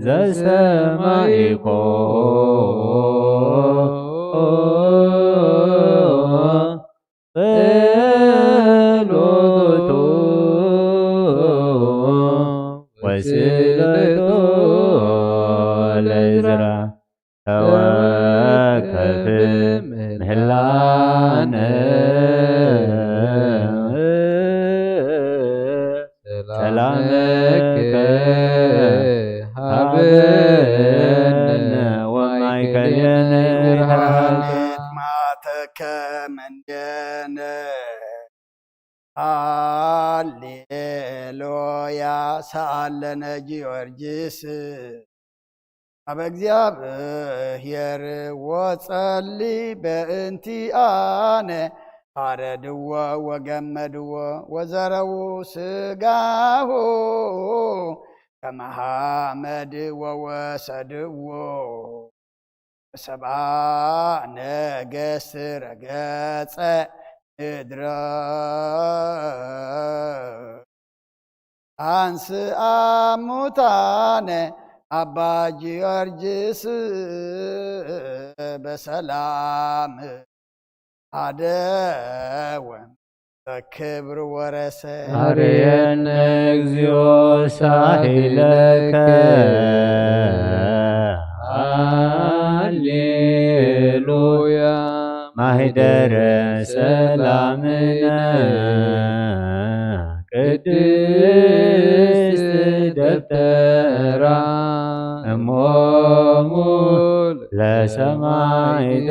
ዘሰማይኮ ጸሎቱ ወስእለቱ ለእዝራ ተወከፍ ምህላነ ሰላመከ ሃበነ ወማእከሌነ ይትረሃልከ። ማተከ መንደነ። ሃሌሉያ ሰኣለነ ጊዮርጊስ ኣብ እግዚኣብሔር ወጸሊ በእንቲኣነ። ፋረድዎ ወገመድዎ ወዘረዉ ስጋሁ ከመ ሓመድ ወወሰድዎ። ሰብኣ ነገስት ረገጸ ምድረ። አንስአ ሙታነ አባ ጊዮርጊስ በሰላም አደወ በክብር ወረሰ። አርየነ እግዚኦ ሳሂለከ። ሃሌሉያ። ማህደረ ሰላምነ ቅድስት ደብተራ እሞሙ ለሰማዕት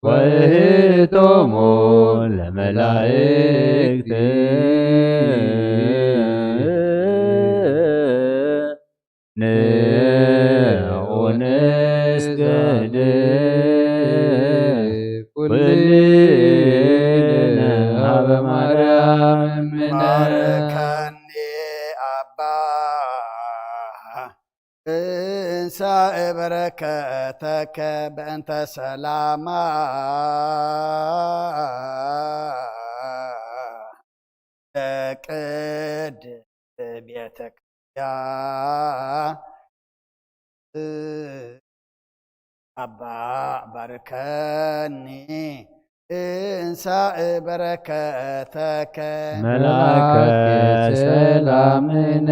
ወእህቶሙ ለመላእክት ንዑ ንስገድ ኩልነ ሀበ ማርያም እምነ። ባርከኒ አባ እንሳእ በረከተከ በእንተ ሰላማ ለቅድስት ቤተ ክርስቲያን። አባ ባርከኒ እንሳእ በረከተከ። መልአከ ሰላምነ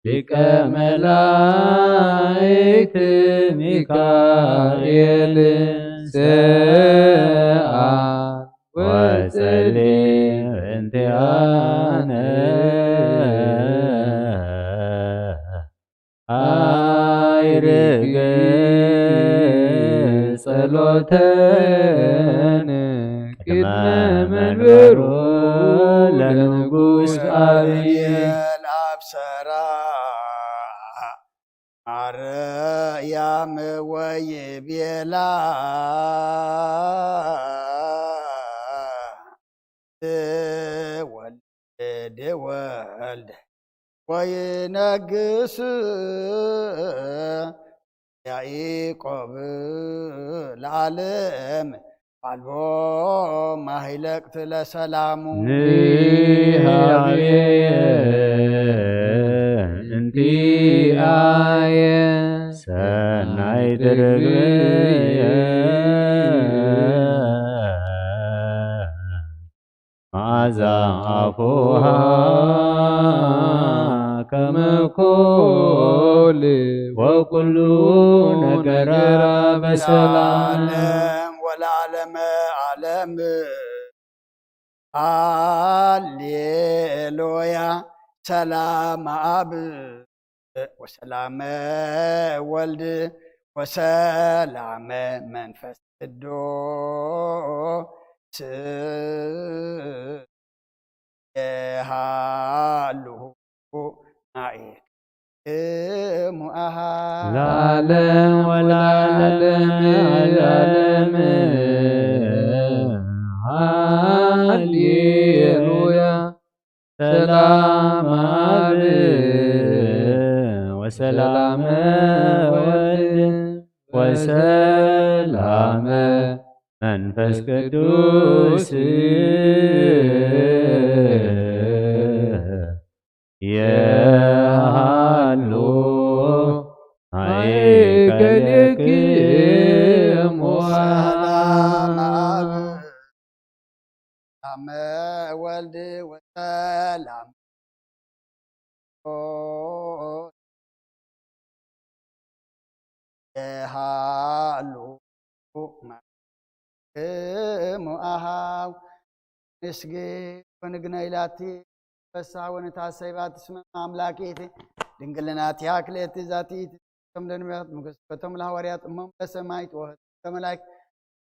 ሊቀ መላእክት ሚካኤል ሰአል ወጸሊ እንቲአነ። አይርግ ጸሎተን ቅድመ መንበሩ ለንጉሥ አብይ። አብሰራ ማርያም ወይቤላ ወልድ ወልድ ወይነግስ ያዕቆብ ለዓለም አልቦ ማህለቅት ለሰላሙ። ንሃቤ እንቲአየ ሰናይ ትርግብየ መዓዛ አፉሃ ከመ ኮል ወኩሉ ነገራ በሰላም። ለዓለም ወለዓለመ ዓለም። ሃሌሉያ። ሰላም አብ ወሰላመ ወልድ ወሰላመ መንፈስ ቅዱስ የሃሉ ናኤክሙ አሃ። ለዓለም ወለዓለመ ዓለም። ሃሌሉያ። ሰላም ሰላመ ወልድ ወሰላመ መንፈስ ቅዱስ የሃሉ ማእከሌክሙ። ሰላም አብ ሰላመ ወልድ ወሰላም የሃሉ ማእከሌክሙ። ኣሃው ንስግድ ወንግነይ ላቲ ፈሳ ወንታሰይባ ትስመ ኣምላኪት ድንግልናቲሃ ክልኤቲ ዛቲ ከም ደንበያት ሞገስ በቶም ለሃዋርያት እሞም ለሰማይት ወህት ለመላእክት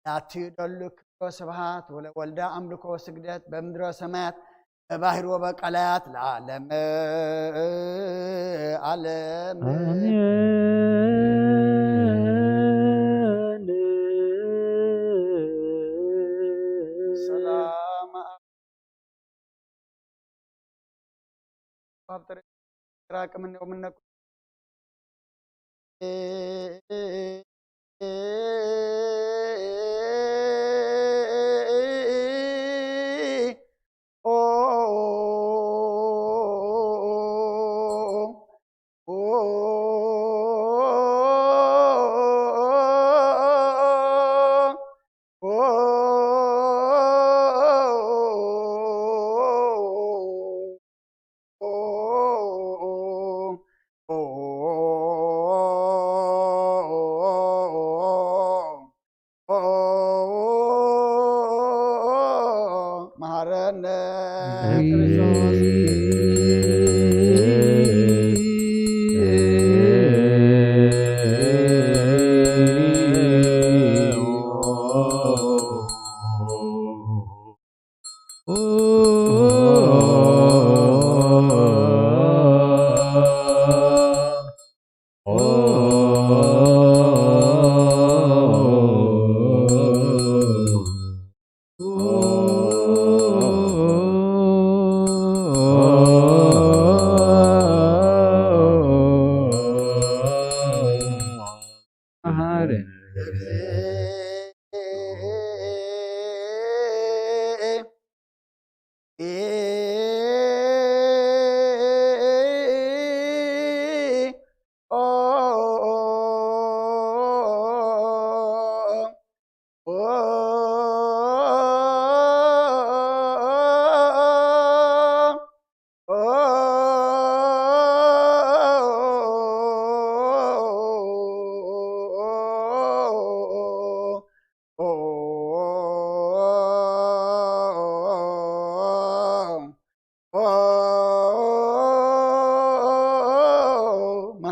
ላቲ ደሉ ክብሮ ስብሃት ወለወልዳ ኣምልኮ ስግደት በምድረ ሰማያት በባህር ወበቀላያት ለዓለም ዓለም። አሜን። ሰላም ኣብ ጥሪ ራቅ ምን ወምነኩ መሃረነ ክርስቶስ።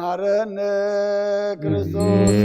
መሃረነ ክርስቶስ።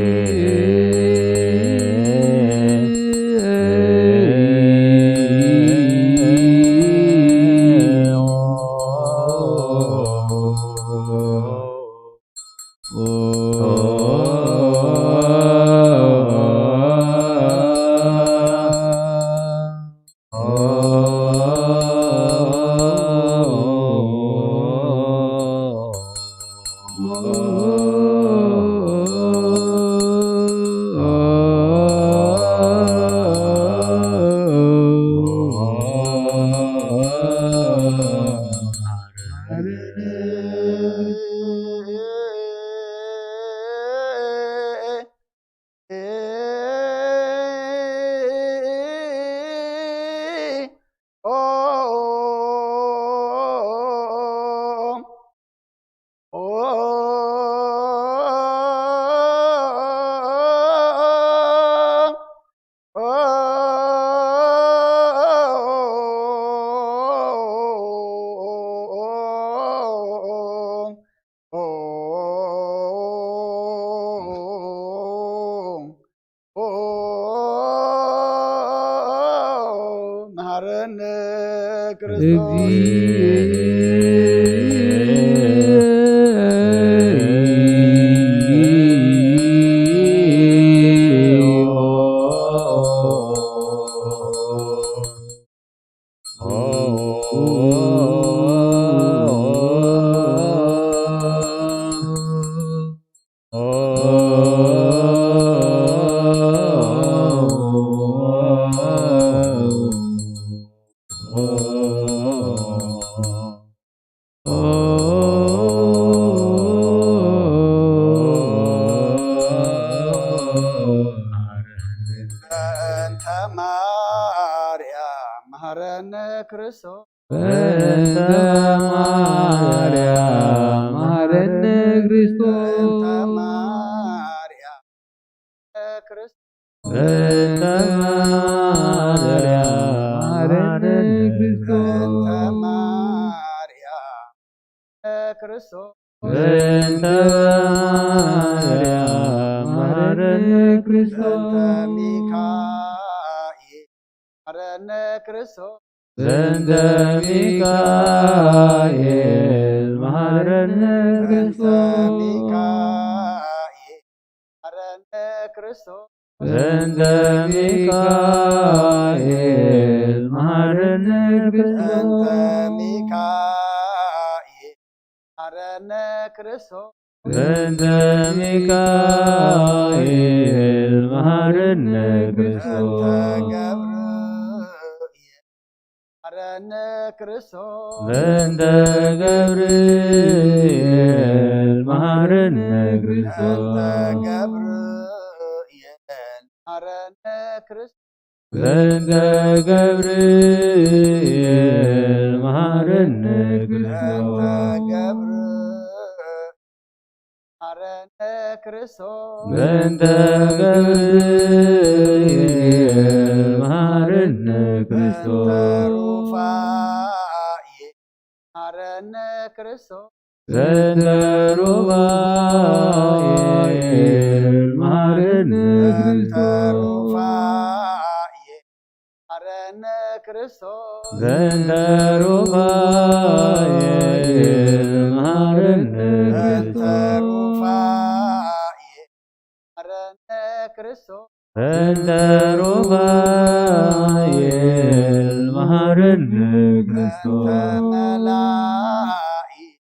መሃረነ ክርስቶስ። ክርስቶስ በእንተ ማርያም መሐረነ ክርስቶስ። በእንተ ማርያም ክርስቶስ። በእንተ ማርያም መሐረነ ክርስቶስ። በእንተ ማርያም ክርስቶስ። በእንተ ማርያም መሐረነ ክርስቶስ። በእንተ ሚካኤል መሐረነ ክርስቶስ። በእንተ ሚካኤል መሐረነ በእንተ ክርስቶስ። ሚካኤል መሐረነ ክርስቶስ። በእንተ ሚካኤል መሐረነ ክርስቶስ። በእንተ ሚካኤል መሐረነ ክርስቶስ። በእንተ ሚካኤል መሐረነ በእንተ ክርስቶስ። ገብርኤል መሐረነ ክርስቶስ። በእንተ ገብርኤል መሐረነ ክርስቶስ። በእንተ ገብርኤል መሐረነ ክርስቶስ። በእንተ ገብርኤል መሐረነ በእንተ ክርስቶስ። ገብርኤል መሐረነ ክርስቶስ። በእንተ ገብርኤል መሐረነ በእንተ ክርስቶስ። ሩፋኤል መሐረነ ክርስቶስ። በእንተ ሩፋኤል መሐረነ በእንተ ክርስቶስ። ሩፋኤል መሐረነ ክርስቶስ። በእንተ ሩፋኤል መሐረነ በእንተ ክርስቶስ። ሩፋኤል መሐረነ ክርስቶስ። በእንተ ሩፋኤል መሐረነ ክርስቶስ። በእንተ መላእክት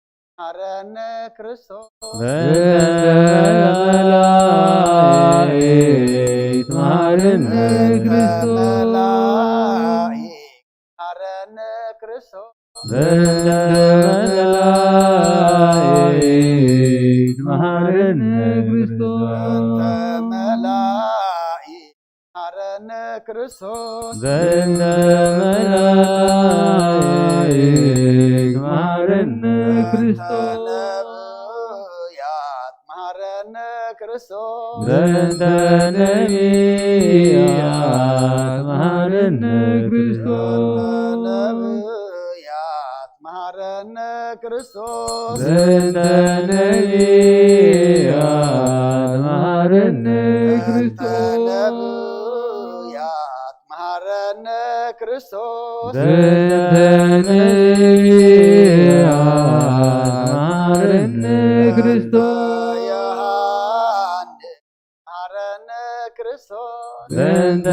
መሐረነ ክርስቶስ። በእንተ መላእክት መሐረነ በእንተ ክርስቶስ። መላእክት መሐረነ ክርስቶስ። በእንተ መላእክት መሐረነ ክርስቶስ። በእንተ መላእክት መሐረነ ክርስቶስ። በእንተ መላእክት መሐረነ በእንተ ክርስቶስ። ነብያት መሐረነ ክርስቶስ። በእንተ ነቢያት መሐረነ ክርስቶስ። በእንተ ነብያት መሐረነ ክርስቶስ። በእንተ ነቢያት መሐረነ በእንተ ክርስቶስ። ነብያት መሐረነ ክርስቶስ። በእንተ ነቢያት መሐረነ ክርስቶስ። ዮሐንስ መሐረነ ክርስቶስ። በእንተ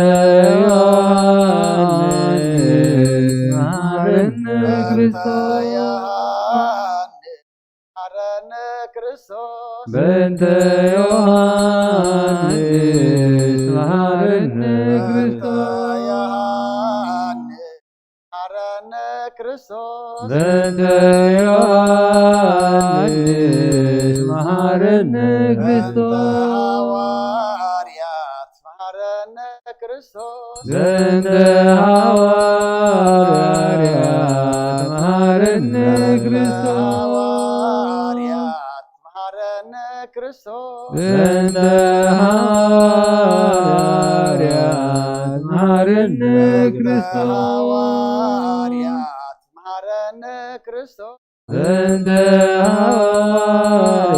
ዮሐንስ መሐረነ በእንተ ክርስቶስ። ዮሐንስ መሐረነ ክርስቶስ። በእንተ ዮሐንስ መሐረነ በእንተ ክርስቶስ። ዮሐንስ መሐረነ ክርስቶስ። በእንተ ዮሐንስ መሐረነ በእንተ ክርስቶስ። ሐዋርያት መሐረነ ክርስቶስ። በእንተ ሐዋርያት መሐረነ በእንተ ክርስቶስ። ሐዋርያት መሐረነ ክርስቶስ። በእንተ ሐዋርያት መሐረነ በእንተ ክርስቶስ። ሐዋርያት መሐረነ ክርስቶስ። በእንተ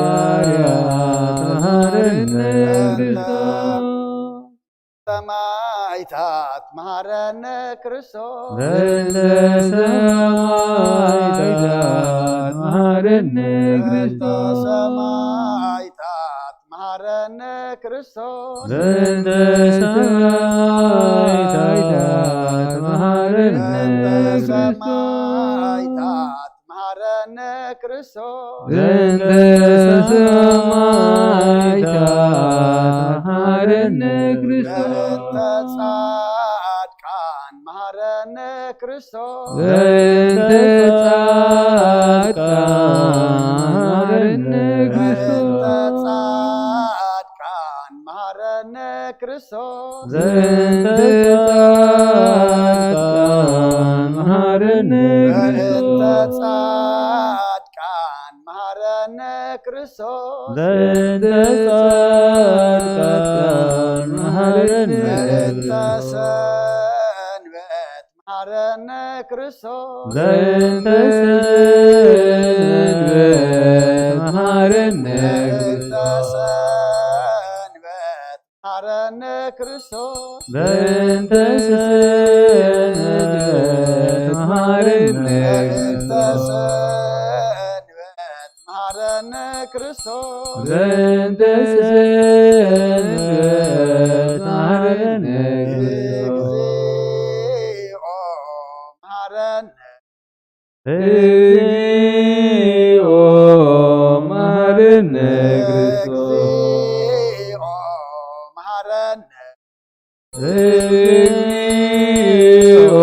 ሐዋርያት መሐረነ በእንተ ክርስቶስ። ሰማዕታት መሐረነ ክርስቶስ። በእንተ ሰማዕታት መሐረነ በእንተ ክርስቶስ። ሰማዕታት መሐረነ ክርስቶስ። በእንተ ሰማዕታት መሐረነ በእንተ ክርስቶስ። ሰማዕታት መሐረነ ክርስቶስ። በእንተ ሰማዕታት መሐረነ ክርስቶስ። በእንተ ጻድቃን መሐረነ ክርስቶስ። በእንተ ጻድቃን መሐረነ ክርስቶስ። በእንተ ጻድቃን መሐረነ ክርስቶስ። በእንተ ጻድቃን መሐረነ ክርስቶስ በእንተ ጻድቃን መሃረነ። በእንተ ሰንበት መሃረነ ክርስቶስ። በእንተ ሰንበት መሃረነ በእንተ ሰንበት መሃረነ ክርስቶስ። በእንተ ሰንበት መሃረነ በእንተ ሰንበት መሃረነ ክርስቶስ። በእንተ ሰንበት መሃረነ ክርስቶስ። እግዚኦ መሃረነ። እግዚኦ መሃረነ ክርስቶስ። እግዚኦ መሃረነ። እግዚኦ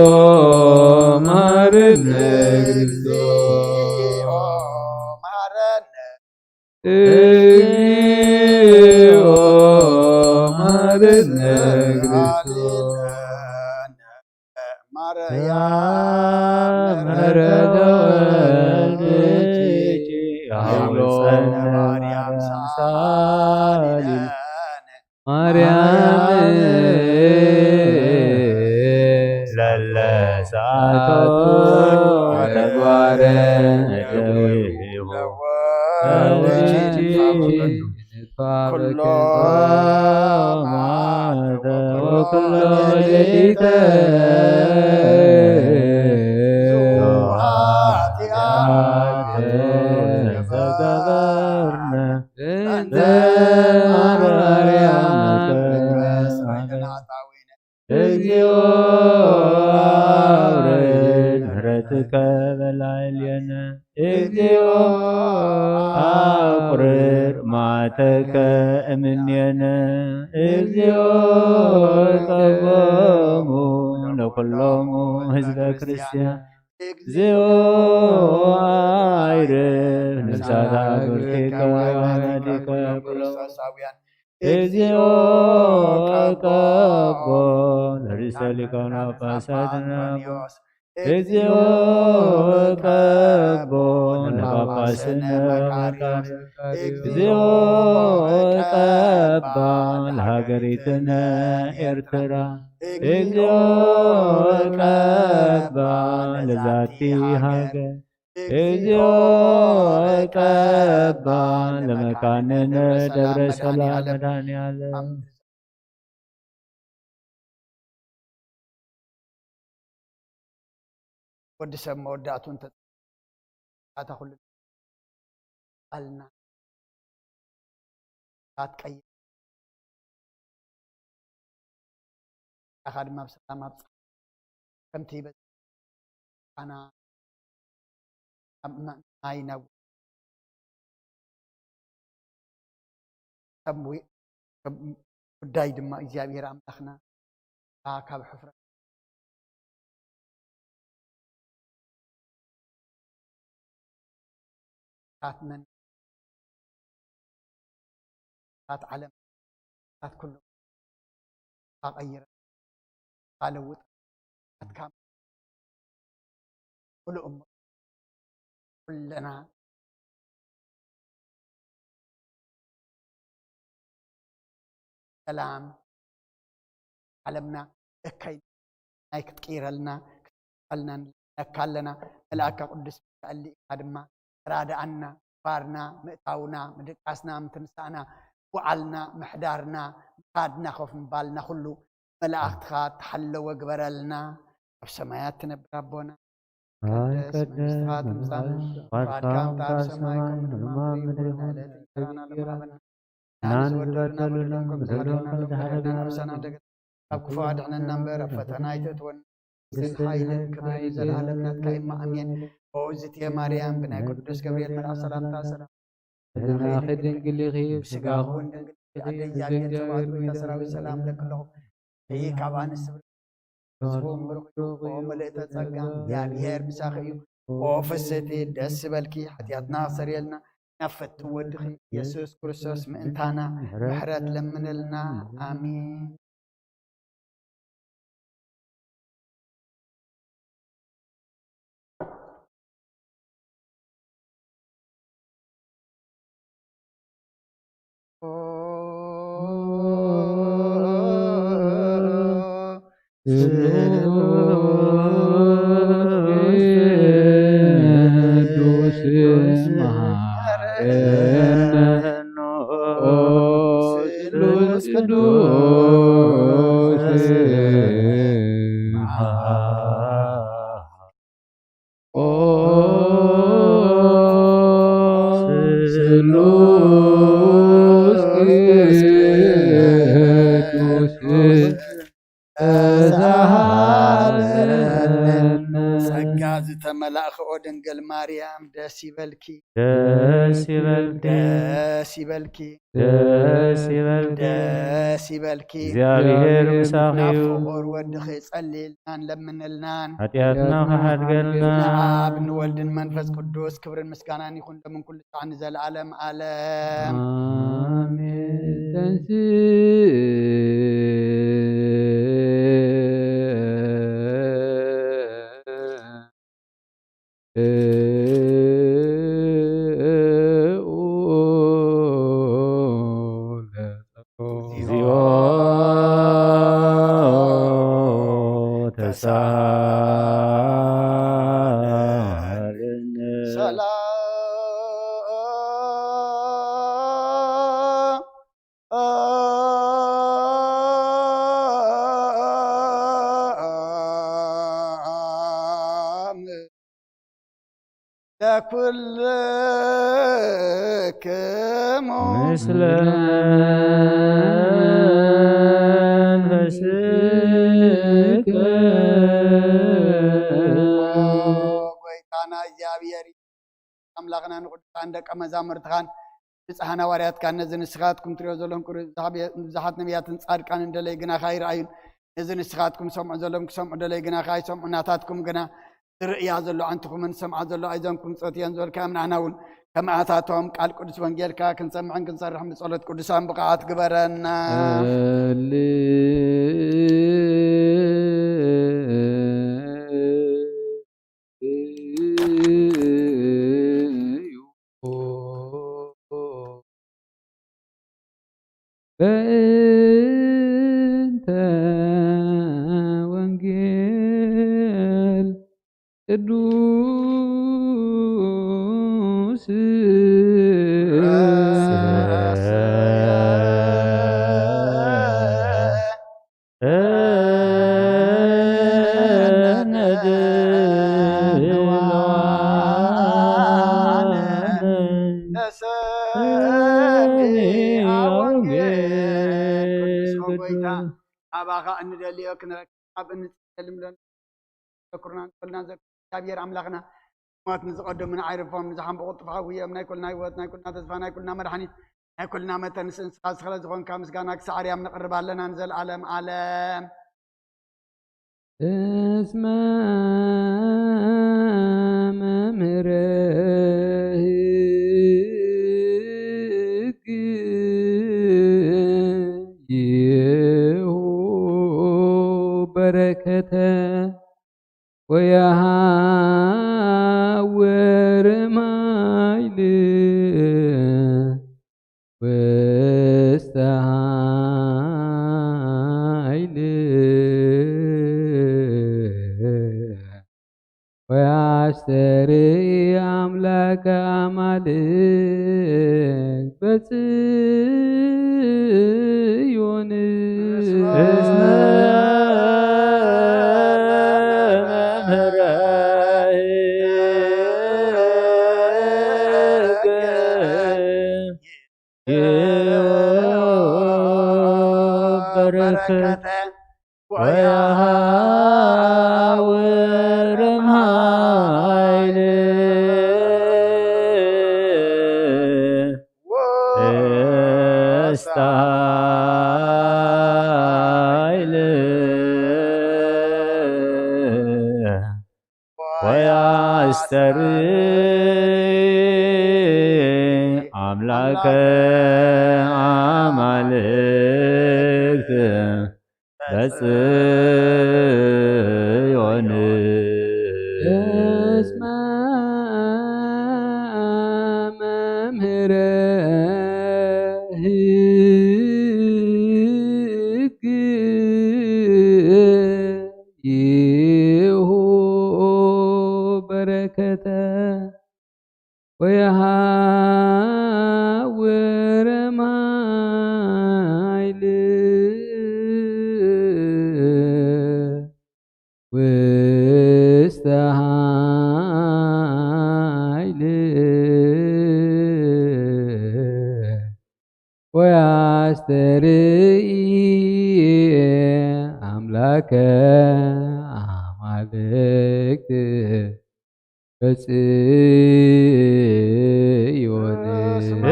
መሃረነ ክርስቶስ። እግዚኦ መሃረነ። እግዚኦ መሃረነ ክርስቶስ። ማርያም ምሕረተ ወልድኪ አውፀነ ማርያም ሳሊነ። ማርያም ለለ ሰዓቱ ተግባረ እደዊሁ ኩሎ መዓልተ ወኩሎ ሌሊተ ኃጢአት ዘገበርነ እንተ ማርያም እግዚኦ አውርድ ምሕረትከ በላዕሌነ። እግዚኦ አቁርር መዓተከ እምኔነ። እግዚኦ ቀቦሙ ለኩሎሙ ህዝበ ክርስቲያን። እግዚኦ አይርህ ነፍሳት አግብርቲከ ወአዋልዲከ ኩሎም። እግዚኦ ቀቦ ለርእሰ ሊቃነ ጳጳሳት። እግዚኦ ቀቦ ለጳጳስነ መካርዮስ። እግዚኦ ቀባ ለሃገሪትነ ኤርትራ። እግዚኦ ቀባ ለዛቲ ሃገር። እግዚኦ ቀባ ለመካንነ ደብረ ሰላም መድኃኔዓለም። ወዲ ሰብ መወዳእቱ እንተ ኣታ ኩሉ ኣልና ኣትቀይር። ኣኻ ድማ ብሰላም ኣብጽሕ። ከምቲ በ-፣ ኣና ኣብ ማ-፣ ማይ ናብ ሰብ ዊ-፣ ሰብ ጉዳይ ድማ እግዚኣብሔር ኣምላኽና ካብ ሕፍረት እሳት መን-፣ እሳት ዓለም፣ እሳት ኩሉ፣ እሳት ቀይረ፣ እሳት ለውጥ፣ እሳት ካብ ኩሉ እሞ ኩለና ሰላም ዓለምና እከይ ናይ ክትቅይረልና ክትፈልና ንለካ ኣለና። መልኣከ ቅዱስ ሚካኤል ልኢኻ ድማ ተራድኣና፣ ባርና፣ ምእታውና፣ ምድቃስና፣ ምትንሳእና፣ ውዓልና፣ ምሕዳርና፣ ምኻድና፣ ኮፍ ምባልና ኩሉ መላእኽትኻ ተሓለወ ግበረልና። ኣብ ሰማያት ትነብር ኣቦና፣ ይትቀደስ መንግስትኻ፣ ትምጻእ ፍቓድካ ከምቲ ኣብ ሰማይ ከምኡ ድማ ኣብ ምድሪ ይኹን። ዕለታዊ እንጀራና ሃበና። ንሕናን ዝበደሉና በደልና ንበድሎም ከም ዝበደሉና ንበድሎም፣ ንሕና ደገና ኣበሳና ደገ-፣ ካብ ክፉ ኣድሕነና እምበር፣ ኣብ ፈተና ኣይተእትወና። መንግስትን ሓይልን ክብርን ንዘለኣለም ናትካ እማ፣ ኣሜን። ኦ እግዝእትየ ማርያም፣ ብናይ ቅዱስ ገብርኤል መልኣኽ ሰላምታ ሰላም ድንግል ኢኺ፣ ብስጋኹ እውን ድንግል ኢኺ፣ ኣደ እግዚኣብሔር ጸባኦት፣ ጎይታ ሰራዊት፣ ሰላም ለኪ ኣለኹ። እይ ካብ ኣንስቲ ብርክቲ ፍጹም ብሩክ እዩ። ኦ ምልእተ ጸጋ፣ እግዚኣብሔር ምሳኺ እዩ። ኦ ፍስሕቲ፣ ደስ ይበልኪ፣ ሓጢኣትና ኣስተሰርየልና፣ ናብ ፍትው ወድኺ ኢየሱስ ክርስቶስ ምእንታና ምሕረት ለምንልና። ኣሜን። ቅዱስ መሐረነ። ቅዱስ ቅዱስ መሐ- ኦ ስሉስ ቅዱስ ተሳሃለነ። ጸጋ ዝተመላእኺ ኦ ድንግል ማርያም ደስ ይበልኪ። ደስ ይበልኪ። ደስ ይበልኪ። ደስ ይበልኪ። ደስ ይበልኪ። እግዚኣብሔር ምሳኺ እዩ። ናብ ፍቑር ወድኺ ጸልይልናን ለምንልናን። ሓጢኣትና ክሓድገልና። ንኣብ ንወልድን መንፈስ ቅዱስ ክብርን ምስጋናን ይኹን ሎምን ኩሉ ሰዓት ንዘለዓለም ዓለም። ኣሜን። ተንሥእ እግዚኦ ተሳሃለነ። ሰላም ለኩልክሙ ምስለ መንፈስከ። ጎይታና እግዚኣብሔር ኣምላኽና ንቅዱሳን ደቀ መዛሙርትኻን ብፁዓን ሃዋርያትካን ነዚ ንስኻትኩም ትሪኦ ዘለኹም ቅዱስ ብዙሓት ነቢያትን ጻድቃንን ደለይ ግናኻ ኣይረኣዩን። ነዚ ንስኻትኩም ሰምዑ ዘለኹም ክሰምዑ ደለይ ግናኻ ኣይሰምዑ። ናታትኩም ግና ዝርእያ ዘሎ ኣንትኹምን ዝሰምዓ ዘሎ ኣይዘንኩም ጸትየን ዝበልካዮም ንሕና እውን ከምኣታቶም ቃል ቅዱስ ወንጌልካ ክንሰምዕን ክንሰርሕን ብጸሎት ቅዱሳን ብቕዓት ግበረና። በእንተ ወንጌል ቅዱስ ኣባኻ እንደልዮ ክንረክብ ኣብ እንጸልም ሎና ዘኩርና እንኮልና ዘ-፣ እግዚኣብሔር ኣምላኽና ሞት ንዝቐደሙና ኣይርፎም፣ ንዝሓምበቑ ጥፋ ውዮም፣ ናይ ኩልና ህይወት፣ ናይ ኩልና ተስፋ፣ ናይ ኩልና መድሓኒት፣ ናይ ኩልና መተንስ ንስኻ ስለ ዝኾንካ ምስጋና ክሳዕ ኣርያም ነቕርብ ኣለና ንዘለኣለም ዓለም። እስመ መምህረ ሕግ ይሁ በረከተ ወየሃውር ማይል ውስተ ኃይል ወያስተሪ አምላከ አማልክ በጽዮን። እስመ መምህረ ሕግ በረከተ ወያሃውር ኃይል ውስተ ኃይል ወያስተሪ አምላከ አማልክት በጽዮን። እስመ መምህረ ውስተ ኃይል ወያስተርኢ ኣምላከ ኣማልክት በጽዮን።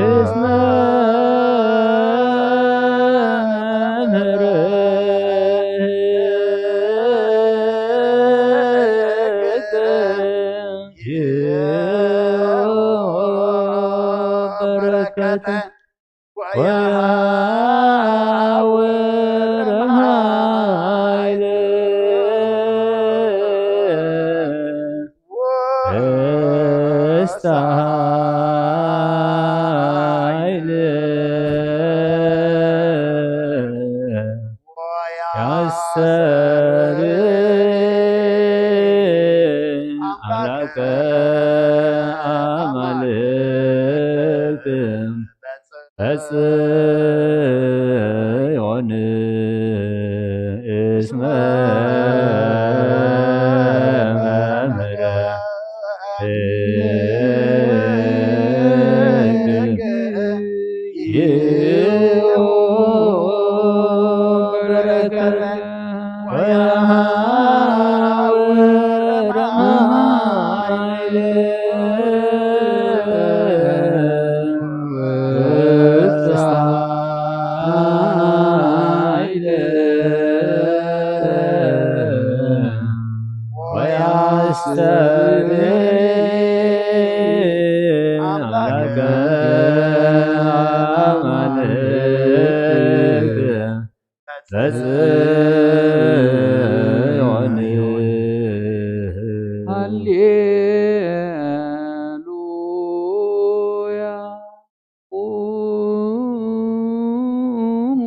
እስመ መምህር በረከተ ወያውር ኃይል ውስተ ኃይል ያስተርኢ ኣምላከ ኣማልክት በጽዮን እስመ መምህረ ሕግ ይእዜሰ በረከተ ወያውር ኃይል ውስተ ኃይል ወያስተርኢ ኣምላከ አማልክት በጽዮን። ሃሌሉያ። ቁሙ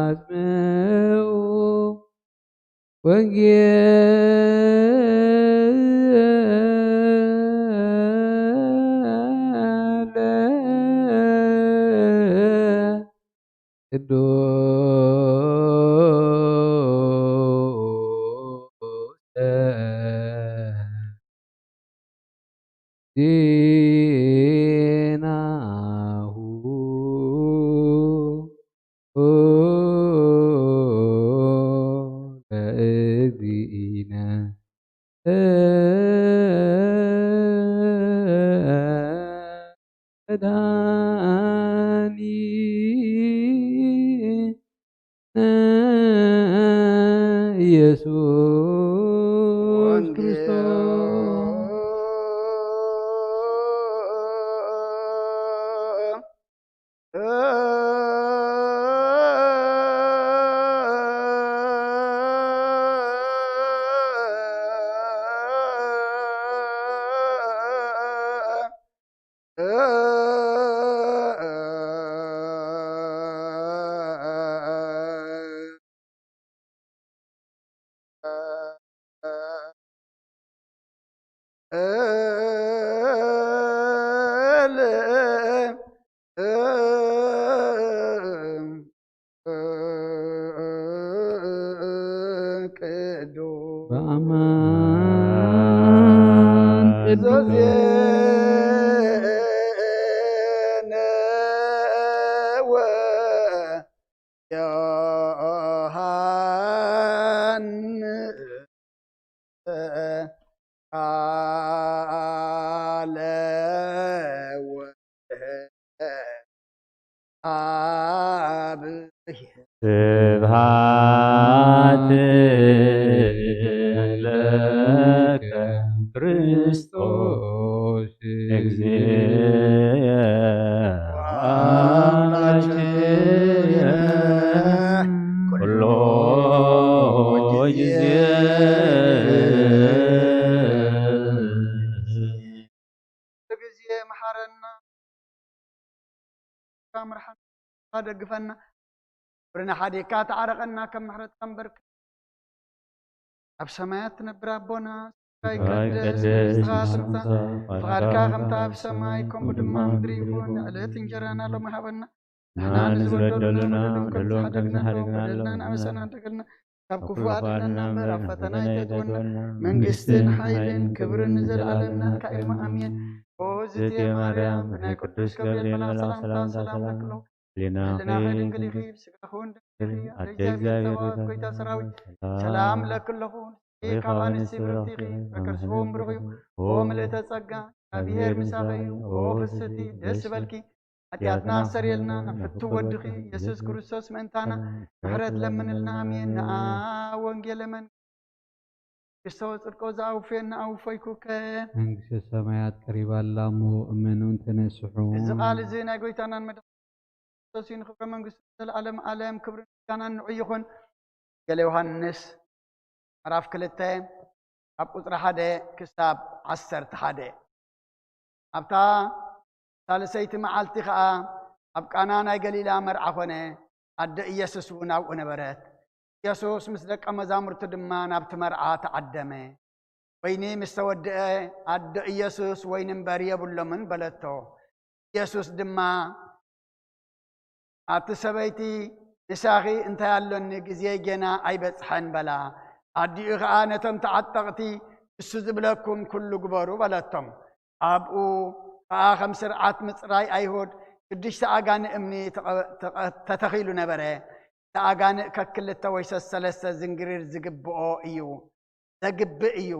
ወአስምዑ ወንጌለ ቅዱስ ዜናሁ ለእግዚእነ መድኃኒነ ኢየሱስ ክርስቶስ። ቅዱስ በአማን ቅዱስ ዜነ ወ ዮሐንስ ቃለ ወ አብ ስብሐት ለከ ክርስቶስ እግዚእየ ወአምላክየ ኩሎ ጊዜ። ግዜ መሓረና፣ ምርሓና፣ ደግፈና፣ ብርና ሓዲግካ ተዓረቐና፣ ከም ምሕረትካ እምበርካ። ኣብ ሰማያት ትነብር ኣቦና፣ ስምካ ይቀደስ፣ መንግስትኻ ትምጻእ፣ ፍቓድካ ከምታ ኣብ ሰማይ ከምኡ ድማ ኣብ ምድሪ ይኹን። ዕለት እንጀራና ሎሚ ሃበና፣ ንሕና ንዝበደሉና በደሎም ከምዝሓደግና በደልና ንኣመሰና ኣድርገልና። ካብ ክፉእ ኣድሕነና እምበር ኣብ ፈተና ኣይተእትወና። መንግስትን ሓይልን ክብርን ንዘለኣለም ናትካ እዩ። ኣሜን። ኦ ዝእቲ ማርያም፣ ብናይ ቅዱስ ገብርኤል መልኣኽ ሰላምታ ሰላም ለክሎ። ህሊናኺ ድንግል ኢኺ፣ ብስጋኺ እውን ድንግል ኢኺ። ኣደ እግዚኣብሔር ጸባኦት፣ ጎይታ ሰራዊት፣ ሰላም ለኪ ኣለኹ። ንስኺ ካብ ኣንስቲ ብርኽቲ ኢኺ፣ ፍረ ከርስኺ እውን ብሩኽ እዩ። ኦ ምልእተ ጸጋ፣ እግዚኣብሔር ምሳኺ እዩ። ኦ ፍስሕቲ፣ ደስ ይበልኪ። ሓጢኣትና ኣስተርየልና፣ ናብ ፍቱ ወድኺ ኢየሱስ ክርስቶስ ምእንታና ምሕረት ለምንልና። ኣሜን። ንኣ ወንጌለ መንግስቶ ጽድቆ ዝኣውፍየና ኣውፈይኩከ። መንግስተ ሰማያት ቀሪባ ኣላ እሞ እመኑን ተነስሑ። እዚ ቃል እዚ ናይ ጎይታናን መድሓኒትናን ክርስቶስ እዩ። ንኽብረ መንግስቱ ዘለኣለም ኣለም ክብርን ምስጋናን ንዑ ይኹን። ወንጌል ዮሃንስ ምዕራፍ ክልተ ካብ ቁጽሪ ሓደ ክሳብ ዓሰርተ ሓደ። ኣብታ ሳልሰይቲ መዓልቲ ኸኣ ኣብ ቃና ናይ ገሊላ መርዓ ኾነ፣ ኣደ ኢየሱስ እውን ኣብኡ ነበረት። ኢየሱስ ምስ ደቀ መዛሙርቱ ድማ ናብቲ መርዓ ተዓደመ። ወይኒ ምስ ተወድአ፣ ኣደ ኢየሱስ፣ "ወይኒ እምበር የብሎምን" በለቶ። ኢየሱስ ድማ፣ ኣቲ ሰበይቲ፣ ምሳኺ እንታይ ኣሎኒ? ግዜይ ጌና ኣይበጽሐን በላ። ኣዲኡ ኸኣ ነቶም ተዓጠቕቲ፣ "ንሱ ዝብለኩም ኩሉ ግበሩ" በለቶም። ኣብኡ ኸኣ ከም ስርዓት ምጽራይ ኣይሁድ ሽዱሽተ ኣጋንእ እምኒ ተቐ-፣ ተቐ-፣ ተተኺሉ ነበረ። እቲ ኣጋንእ ከክልተ ወይ ሰሰለስተ ዝንግሪር ዝግብኦ እዩ፣ ዘግብእ እዩ።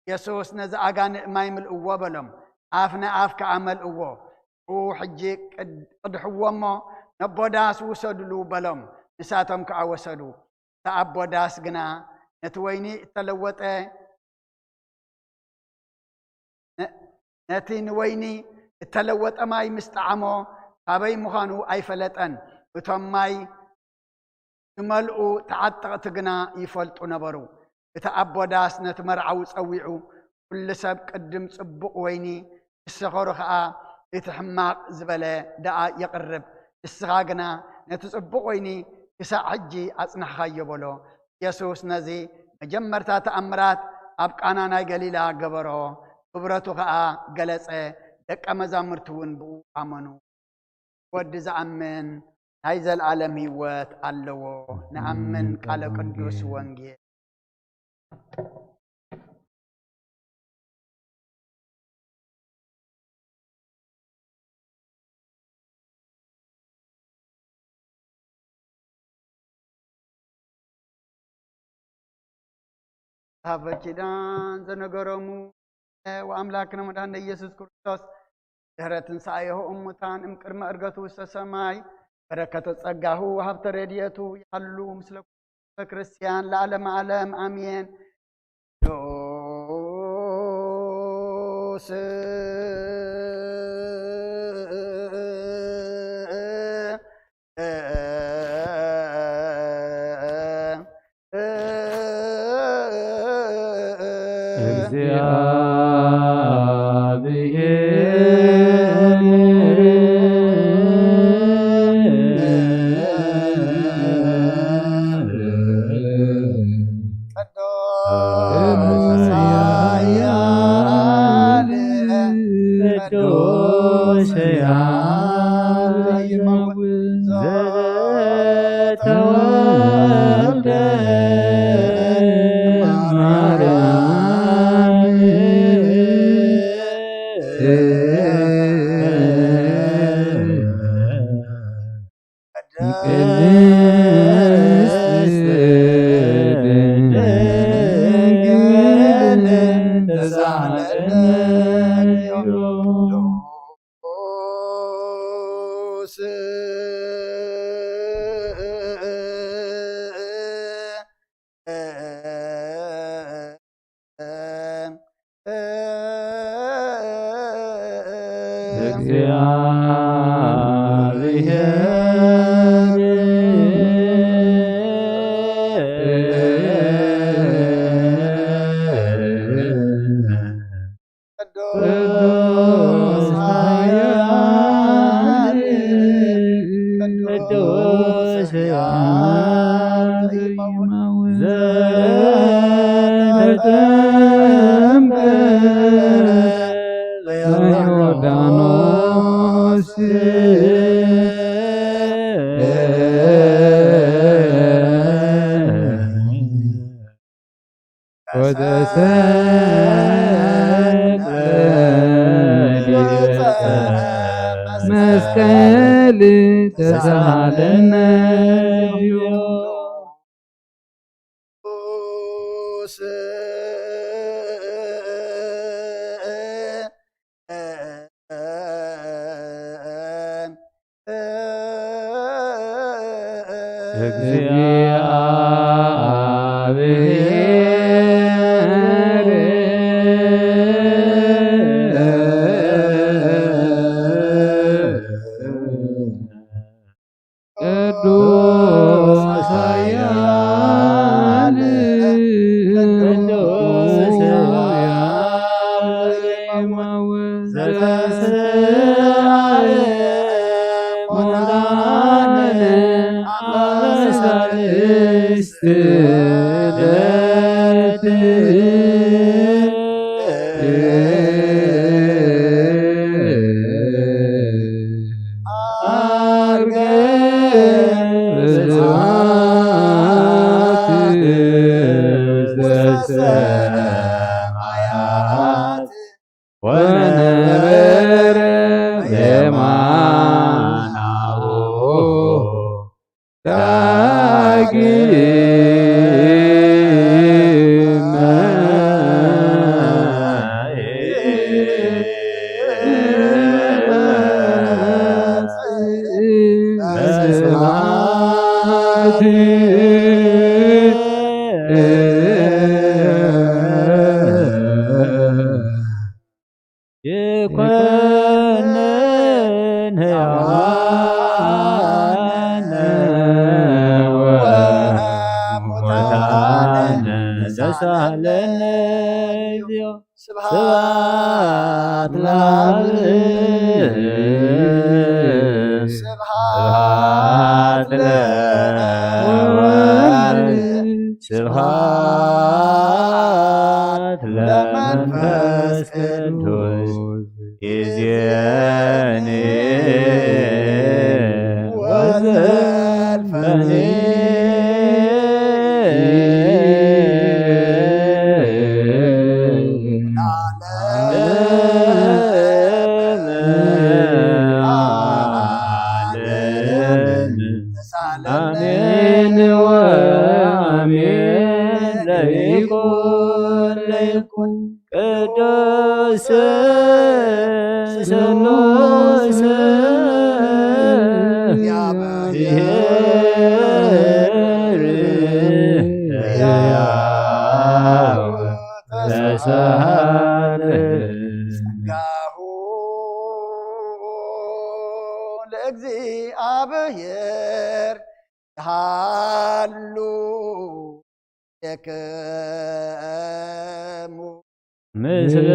የሱስ ነዚ ኣጋንእ ማይ ምልእዎ በሎም፣ ኣፍ ንኣፍ ከኣ መልእዎ። ሽዑ ሕጂ ቅድ-፣ ቅድሕዎ እሞ ነቦ ዳስ ውሰዱሉ በሎም። ንሳቶም ከኣ ወሰዱ። እቲ ኣቦ ዳስ ግና ነቲ ወይኒ እተለወጠ፣ ነ-፣ ነቲ ንወይኒ እተለወጠ ማይ ምስ ጠዓሞ፣ ካበይ ምዃኑ ኣይፈለጠን። እቶም ማይ ዝመልኡ ተዓጠቕቲ ግና ይፈልጡ ነበሩ። እቲ ኣቦ ዳስ ነቲ መርዓዊ ጸዊዑ፣ "ኩሉ ሰብ ቅድም ጽቡቕ ወይኒ፣ ምስ ሰኸሩ ኸኣ እቲ ሕማቕ ዝበለ ደኣ የቕርብ፣ ንስኻ ግና ነቲ ጽቡቕ ወይኒ ክሳዕ ሕጂ ኣጽናሕኻዮ" በሎ። የሱስ ነዚ መጀመርታ ተኣምራት ኣብ ቃና ናይ ገሊላ ገበሮ፣ ክብረቱ ኸኣ ገለጸ፣ ደቀ መዛሙርቲ እውን ብኡ ኣመኑ። ወዲ ዝኣምን ናይ ዘለኣለም ህይወት ኣለዎ። ንኣምን ቃለ ቅዱስ ወንጌል። ሀበ ኪዳን ዘነገሮሙ ወአምላክነ መድኃኒነ ኢየሱስ ክርስቶስ ድህረ ትንሣኤሁ እሙታን እምቅድመ ዕርገቱ ውስተ ሰማይ በረከተ ጸጋሁ ሀብተ ረድኤቱ ያሉ ምስለ ኩሉ ክርስቲያን ለዓለመ ዓለም አሜን። ቅዱስ ቅዱስ ኃያል ቅዱስ ሕያው ዘተጠምቀ በዮርዳኖስ ዘሰቀለ መስቀል ተሳለነ እግዚአብሔር ቅዱስ ኃያል ቅዱስ ሕያው ዘተንሥአ እሙታነ አመሳልስት ዕለት ዐርገ በስብሐት ውስተ ሰማያት ወነበረ በየማነ አቡሁ ዳግመ ይኮንን ሕያዋነ ወሙታነ ዘሳለነ እግዚኦ። ስብሐት ለአብ። ስብሐት ለወልድ። ስብሐት ለመንፈስ ቅዱስ። ይእዜኒ ወዘልፈኒ ለዓለመ ዓለም። አሜን ወአሜን። ለይኩን ለይኩን ቅዱስ ስሉስ እግዚአብሔር ሕያው ተሳለ። ጸጋሁ ለእግዚአብሔር ይሃሉ ለክሙ ምስለ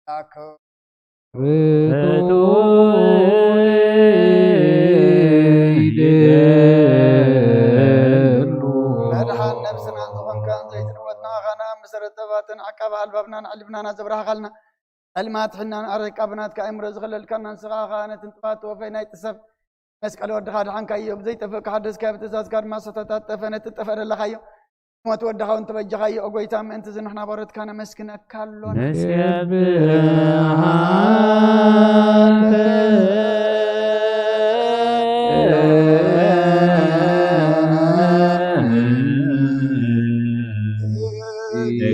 መንፈስከ። ርቱዕ ይደሉ። መድኃን ነፍስና ዝኾንካ ዘይትንወት ንዓኻና ምስ ርጥባትን ዓቃቢ ኣልባብናን ኣዕልብናና ዘብራህኻልና ጸልማት ሕናን ኣረቃ ብናትካ ኣእምሮ ዝኸለልካና ንስኻ ኸኣ ነቲ ጥፋት ወፈይ ናይ ጥሰብ መስቀል ወድኻ ድሓንካዮ፣ ብዘይጠፍእ ክሓደስካዮ፣ ብትእዛዝካ ድማ ዝተታጠፈ ነቲ ጠፍአ ደለኻዮ። ሞት ወድኻ እውን ተበጀኻዮ፣ ኦ ጐይታ፣ ምእንቲ እዚ ንሕና ባሮትካ ነመስግነካ ኣሎና። ንሴብሐከ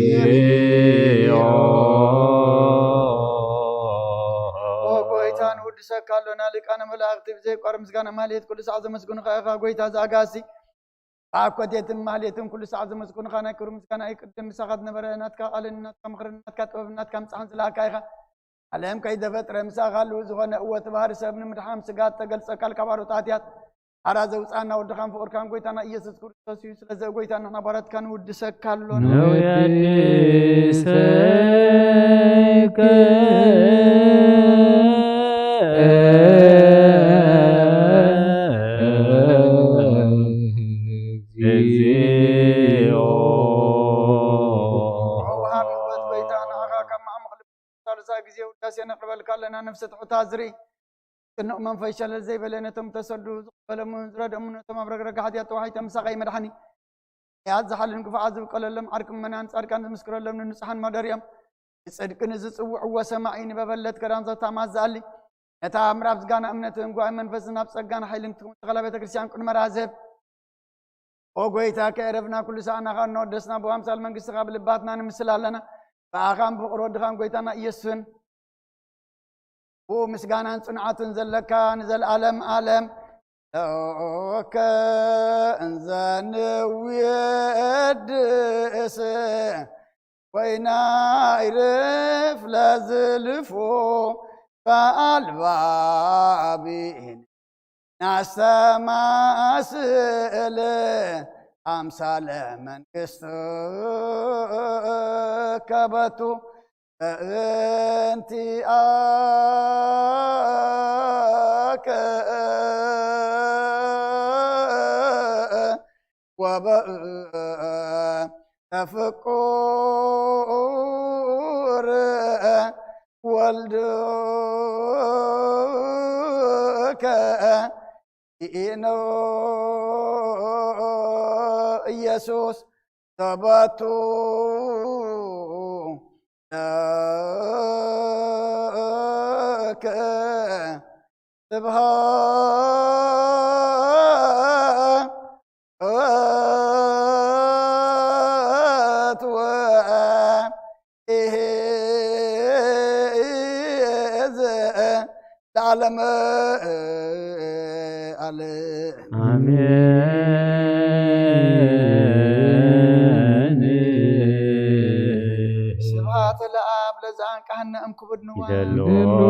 እግዚኦ። ኦ ጐይታ፣ ንውድሰካ ኣሎና፣ ሊቃነ መላእኽቲ ብዘይቋር ምስጋና ማህሌት ኩሉ ሰዓት ዘመስግኑኻ ኢኻ። ጐይታ ዘኣጋሲ፣ ብኣኮቴትን ማህሌትን ኩሉ ሰዓት ዘመስግኑኻ፣ ናይ ክብሪ ምስጋና ይቅድም። ምሳኻ ዝነበረ ናትካ ቃልን ናትካ ምኽርን ናትካ ጥበብን ናትካ ምጽሓን ዝለኣካ ኢኻ። ዓለም ከይተፈጥረ ምሳኻ ኣለዉ ዝኾነ እወ እቲ ባህሪ ሰብ ንምድሓን ስጋ እተገልጸ ካልካ ባሮት ሓጢኣት ሓራ ዘውጽኣና ወድኻን ፍቑርካን ጐይታና ኢየሱስ ክርስቶስ እዩ። ስለዚ ጐይታ ንሕና ባሮትካ ንውድሰካ ኣሎና። ነውየድሰከ እግዚኦ። መጻኢ ግዜ ውዳሴ ነቕርበልካ ኣለና። ነፍሲ ትሑታ ዝርኢ፣ ቅኑዕ መንፈስ ሸለል ዘይበለ፣ ነቶም ተሰዱ ዝቕበለሙን ዝረድእሙን፣ ነቶም ኣብ ረግረጋ ሓጢኣት ተዋሒጦም ምሳቐይ መድሓኒ ያት ዝሓልን ክፉዓት ዝብቀለሎም፣ ዓርኪ ምእመናን ጻድቃን ዝምስክረሎም፣ ንንጹሓን ማደሪኦም፣ ንጽድቂ ንዝጽውዕዎ ሰማዒ፣ ንበበለት ገዳም ዘታማዝ ዝኣሊ፣ ነታ ምዕራፍ ዝጋና እምነትን ጉባኤ መንፈስን ኣብ ጸጋን ሓይልን ክትከውን ተኸላ ቤተ ክርስቲያን ቅድመ ራዘብ። ኦ ጎይታ፣ ከዕረፍና ኩሉ ሰዓና ኸኣ እናወደስና ብኣምሳል መንግስትኻ ብልባትና ንምስል ኣለና። ብኣኻን ብፍቕሪ ወድኻን ጎይታና ኢየሱስን ብኡ ምስጋናን ጽንዓትን ዘለካ ንዘለኣለም ኣለም። ለኦከ እንዘንውየ ድእስ ኮይና ይርፍ ለዝልፎ በኣልባቢን ናስተማስል ኣምሳለ መንግስት ከበቱ በእንቲኣከ ወበእንተ ፍቁር ወልድከ ኢነ ኢየሱስ ተባቱ ለከ ስብሐት ወኢሕዝ ለዓለመ ዓለም። ኣሜን። ስብሐት ለአብ ለዘአንቀሐነ እምክቡድ ንዋም። ይደሎ ይደሎ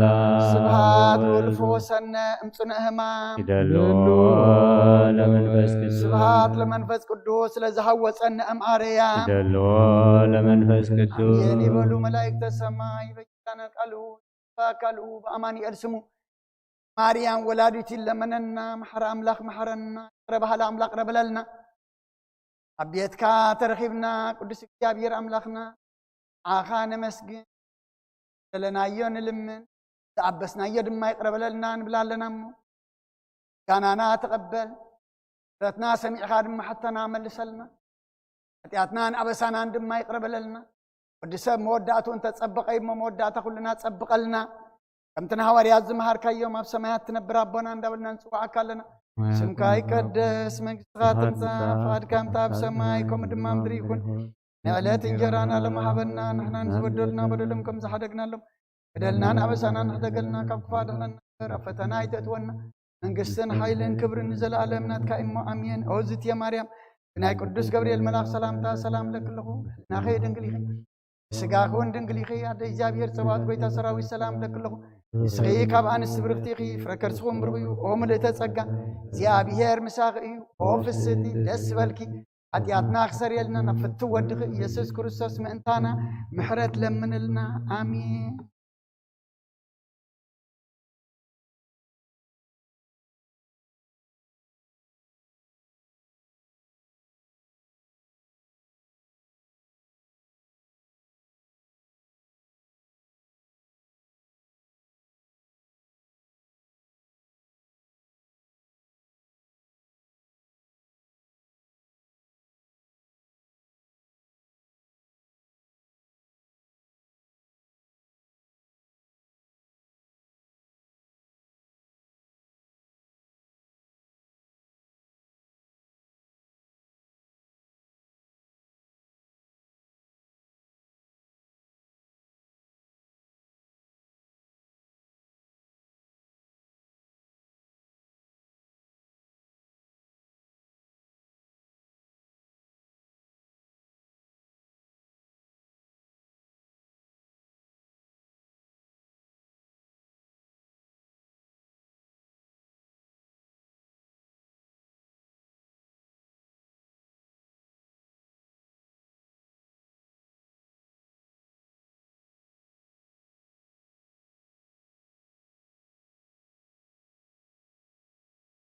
ለአብ ስብሐት ወልድ ለፈወሰነ እምጽኑዕ ሕማም። ይደሎ ለመንፈስ ቅዱስ። ስብሐት ለመንፈስ ቅዱስ ለዝሃወጸነ እምኣርያም። ይደሎ ለመንፈስ ቅዱስ። ኣሜን ይበሉ መላእክተ ሰማይ በኪዳነ ቃሉ በአካሉ በአማኑኤል ስሙ ማርያም ወላዲት ይለመነና። መሓሪ ኣምላኽ መሓረና። ይቕረ በሃሊ ኣምላኽ ይቕረ በለልና። ኣብ ቤትካ ተረኺብና ቅዱስ እግዚኣብሔር ኣምላኽና፣ ንዓኻ ነመስግን። ዘለናዮ ንልምን፣ ዝኣበስናዮ ድማ ይቕረ በለልና ንብል ኣለና እሞ፣ ጋናና ተቐበል። ጸሎትና ሰሚዕኻ ድማ ሕቶና መልሰልና። ሓጢኣትናን ኣበሳናን ድማ ይቕረ በለልና። ወዲ ሰብ መወዳእትኡ እንተጸበቐ እዩ እሞ፣ መወዳእታ ኩልና ጸብቐልና። ከምቲ ንሃዋርያት ዝመሃርካዮም፣ ኣብ ሰማያት ትነብር ኣቦና እንዳበልና ንጽውዓካ ኣለና። ስምካ ይቀደስ፣ መንግስትኻ ትምጻእ፣ ፍቓድካ ከምቲ ኣብ ሰማይ ከምኡ ድማ ኣብ ምድሪ ይኹን። ንዕለት እንጀራና ሎሚ ሃበና፣ ንሕና ንዝበደሉና በደሎም ከም ዝሓደግናሎም፣ በደልናን ኣበሳናን ሕደገልና፣ ካብ ክፉእ ኣድሕነና እምበር፣ ኣብ ፈተና ኣይተእትወና። መንግስትን ሓይልን ክብርን ንዘለኣለም ናትካ እሞ፣ ኣሜን። ኦ ዝትየ ማርያም፣ ብናይ ቅዱስ ገብርኤል መልኣኽ ሰላምታ ሰላም እብለኪ ኣለኹ። ናኸ ድንግል ኢኺ፣ ብስጋኺ እውን ድንግል ኢኺ። ኣደ እግዚኣብሔር ጸባኦት፣ ጎይታ ሰራዊት፣ ሰላም እብለኪ ኣለኹ። ንስኺ ካብ ኣንስቲ ብርኽቲ ኢኺ፣ ፍረ ከርስኺ እውን ብሩኽ እዩ። ኦ ምልእተ ጸጋ፣ እግዚኣብሔር ምሳኺ እዩ። ኦ ፍስቲ፣ ደስ ይበልኪ። ሓጢኣትና ክሰርየልና ናብ ፍትው ወድኺ ኢየሱስ ክርስቶስ ምእንታና ምሕረት ለምንልና። ኣሜን።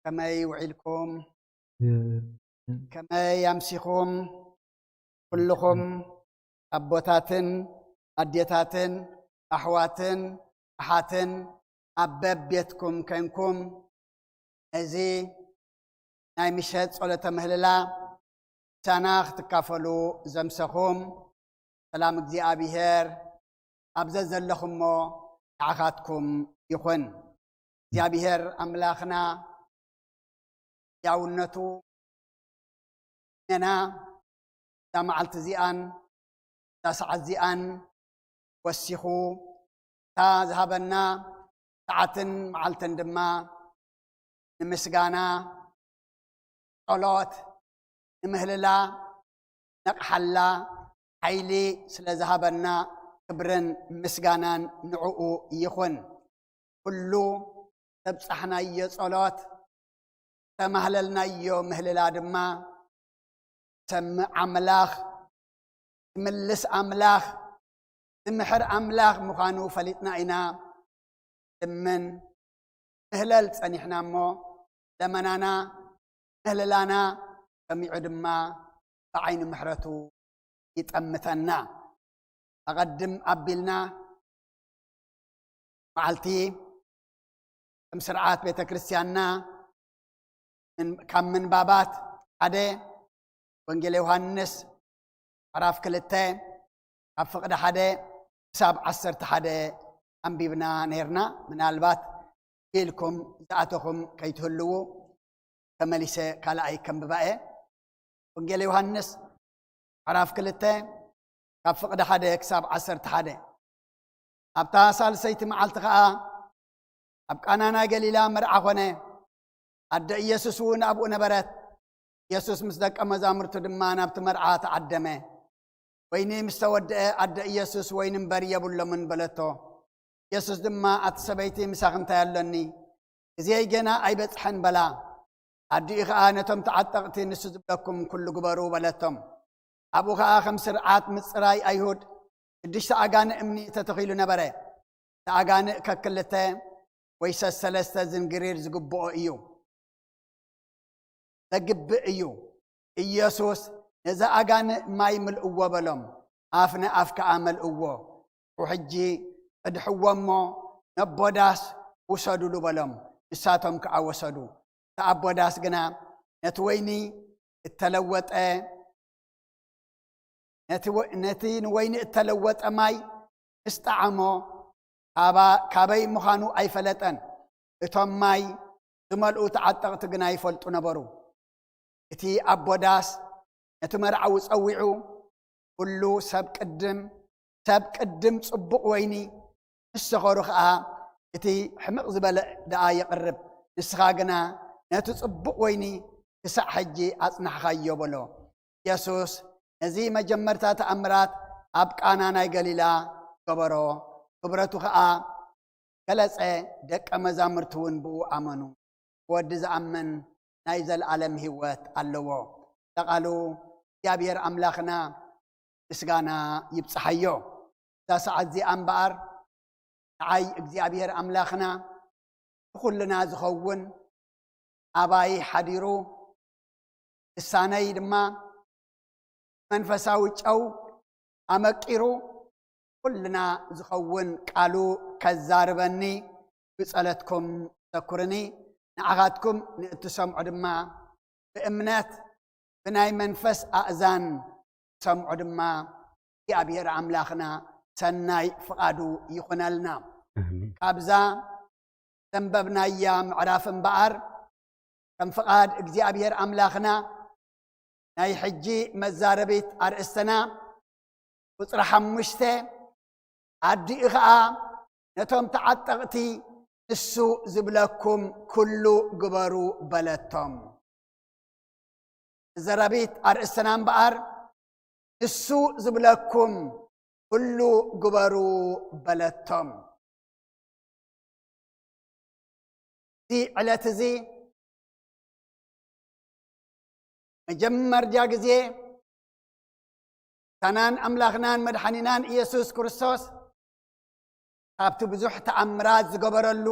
ከመይ ውዒልኩም? ከመይ ኣምሲኹም? ኩልኹም ኣቦታትን ኣዴታትን ኣሕዋትን ኣሓትን ኣብ በብቤትኩም ከንኩም እዚ ናይ ምሸት ጸሎተ ምህልላ ምሳና ክትካፈሉ ዘምሰኹም ሰላም እግዚኣብሔር ኣብ ዘዘለኹሞ ንዓኻትኩም ይኹን። እግዚኣብሔር ኣምላኽና ያውነቱ ነና እዛ መዓልቲ እዚኣን እዛ ሰዓት እዚኣን ወሲኹ እታ ዝሃበና ሰዓትን መዓልትን ድማ ንምስጋና፣ ጸሎት፣ ንምህልላ፣ ነቕሓላ ሓይሊ ስለ ዝሃበና ክብርን ምስጋናን ንዕኡ ይኹን። ኩሉ ዘብጻሕናዮ ጸሎት፣ ዝተማህለልናዮ ምህልላ ድማ ሰምዕ ኣምላኽ፣ ትምልስ ኣምላኽ፣ ትምሕር ኣምላኽ ምዃኑ ፈሊጥና ኢና። ልምን ምህለል ጸኒሕና እሞ ለመናና ምህልላና ሰሚዑ ድማ ብዓይኒ ምሕረቱ ይጠምተና። ኣቐድም ኣቢልና መዓልቲ ከም ስርዓት ቤተ ክርስቲያንና ምን- ካብ ምንባባት ሓደ ወንጌል ዮሃንስ ምዕራፍ ክልተ ካብ ፍቕዲ ሓደ ክሳብ ዓሰርተ ሓደ ኣንቢብና ነይርና። ምናልባት ኢልኩም ዝኣተኹም ከይትህልዉ ተመሊሰ ካልኣይ ከንብባ እየ። ወንጌል ዮሃንስ ምዕራፍ ክልተ ካብ ፍቕዲ ሓደ ክሳብ ዓሰርተ ሓደ። ኣብታ ሳልሰይቲ መዓልቲ ኸኣ ኣብ ቃና ናይ ገሊላ መርዓ ኾነ። ኣደ ኢየሱስ እውን ኣብኡ ነበረት። ኢየሱስ ምስ ደቀ መዛሙርቱ ድማ ናብቲ መርዓ ተዓደመ። ወይኒ ምስ ተወድአ ኣደ ኢየሱስ ወይኒ እምበር የብሎምን በለቶ። ኢየሱስ ድማ ኣቲ ሰበይቲ ምሳኺ እንታይ ኣሎኒ? ግዜይ ገና ኣይበጽሐን በላ። ኣዲኡ ኸኣ ነቶም ተዓጠቕቲ ንሱ ዝብለኩም ኩሉ ግበሩ በለቶም። ኣብኡ ኸኣ ከም ስርዓት ምጽራይ ኣይሁድ ሽዱሽተ ኣጋንእ እምኒ ተተኺሉ ነበረ። እቲ ኣጋንእ ከክልተ ወይ ሰሰለስተ ዝንግሪር ዝግብኦ እዩ ዘግብእ እዩ። ኢየሱስ ነዚ ኣጋንእ ማይ ምልእዎ በሎም። ኣፍ ንኣፍ ከኣ መልእዎ። ሕጂ ቅድሕዎ እሞ ነቦ ዳስ ውሰዱሉ በሎም። ንሳቶም ከኣ ወሰዱ። እቲ ኣቦ ዳስ ግና ነቲ ወይኒ እተለወጠ ነቲ ወ- ነቲ ንወይኒ እተለወጠ ማይ ምስ ጠዓሞ ካባ- ካበይ ምዃኑ ኣይፈለጠን። እቶም ማይ ዝመልኡ ተዓጠቕቲ ግና ይፈልጡ ነበሩ። እቲ ኣቦ ዳስ ነቲ መርዓዊ ጸዊዑ፣ ኩሉ ሰብ ቅድም ሰብ ቅድም ጽቡቕ ወይኒ ምስ ሰኸሩ ኸኣ እቲ ሕምቕ ዝበለ ደኣ የቕርብ፣ ንስኻ ግና ነቲ ጽቡቕ ወይኒ ክሳዕ ሕጂ ኣጽናሕኻዮ በሎ። ኢየሱስ ነዚ መጀመርታ ተኣምራት ኣብ ቃና ናይ ገሊላ ገበሮ፣ ክብረቱ ኸኣ ገለጸ፣ ደቀ መዛሙርቱ እውን ብኡ ኣመኑ። ብወዲ ዝኣምን ናይ ዘለኣለም ህይወት ኣለዎ። ለቓሉ እግዚኣብሔር ኣምላኽና ምስጋና ይብጽሓዮ። እዛ ሰዓት እዚኣ እምበኣር ንዓይ እግዚኣብሔር ኣምላኽና ንኹልና ዝኸውን ኣባይ ሓዲሩ ልሳነይ ድማ መንፈሳዊ ጨው ኣመቂሩ ኩልና ዝኸውን ቃሉ ከዛርበኒ ብጸለትኩም ዘኩርኒ። ንዓኻትኩም ንእትሰምዑ ድማ ብእምነት ብናይ መንፈስ ኣእዛን ሰምዑ ድማ እግዚኣብሔር ኣምላኽና ሰናይ ፍቓዱ ይኹነልና። ኣሜን። ካብዛ ዘንበብናያ ምዕራፍ እምበኣር ከም ፍቓድ እግዚኣብሔር ኣምላኽና ናይ ሕጂ መዛረቢት ኣርእስትና ቁፅሪ ሓሙሽተ ኣዲኡ ኸዓ ነቶም ተዓጠቕቲ ንሱ ዝብለኩም ኩሉ ግበሩ በለቶም። ዘረቢት ኣርእስትና እምበኣር ንሱ ዝብለኩም ኩሉ ግበሩ በለቶም። እዚ ዕለት እዚ መጀመርያ ግዜ ታናን ኣምላኽናን መድሓኒናን ኢየሱስ ክርስቶስ ካብቲ ብዙሕ ተኣምራት ዝገበረሉ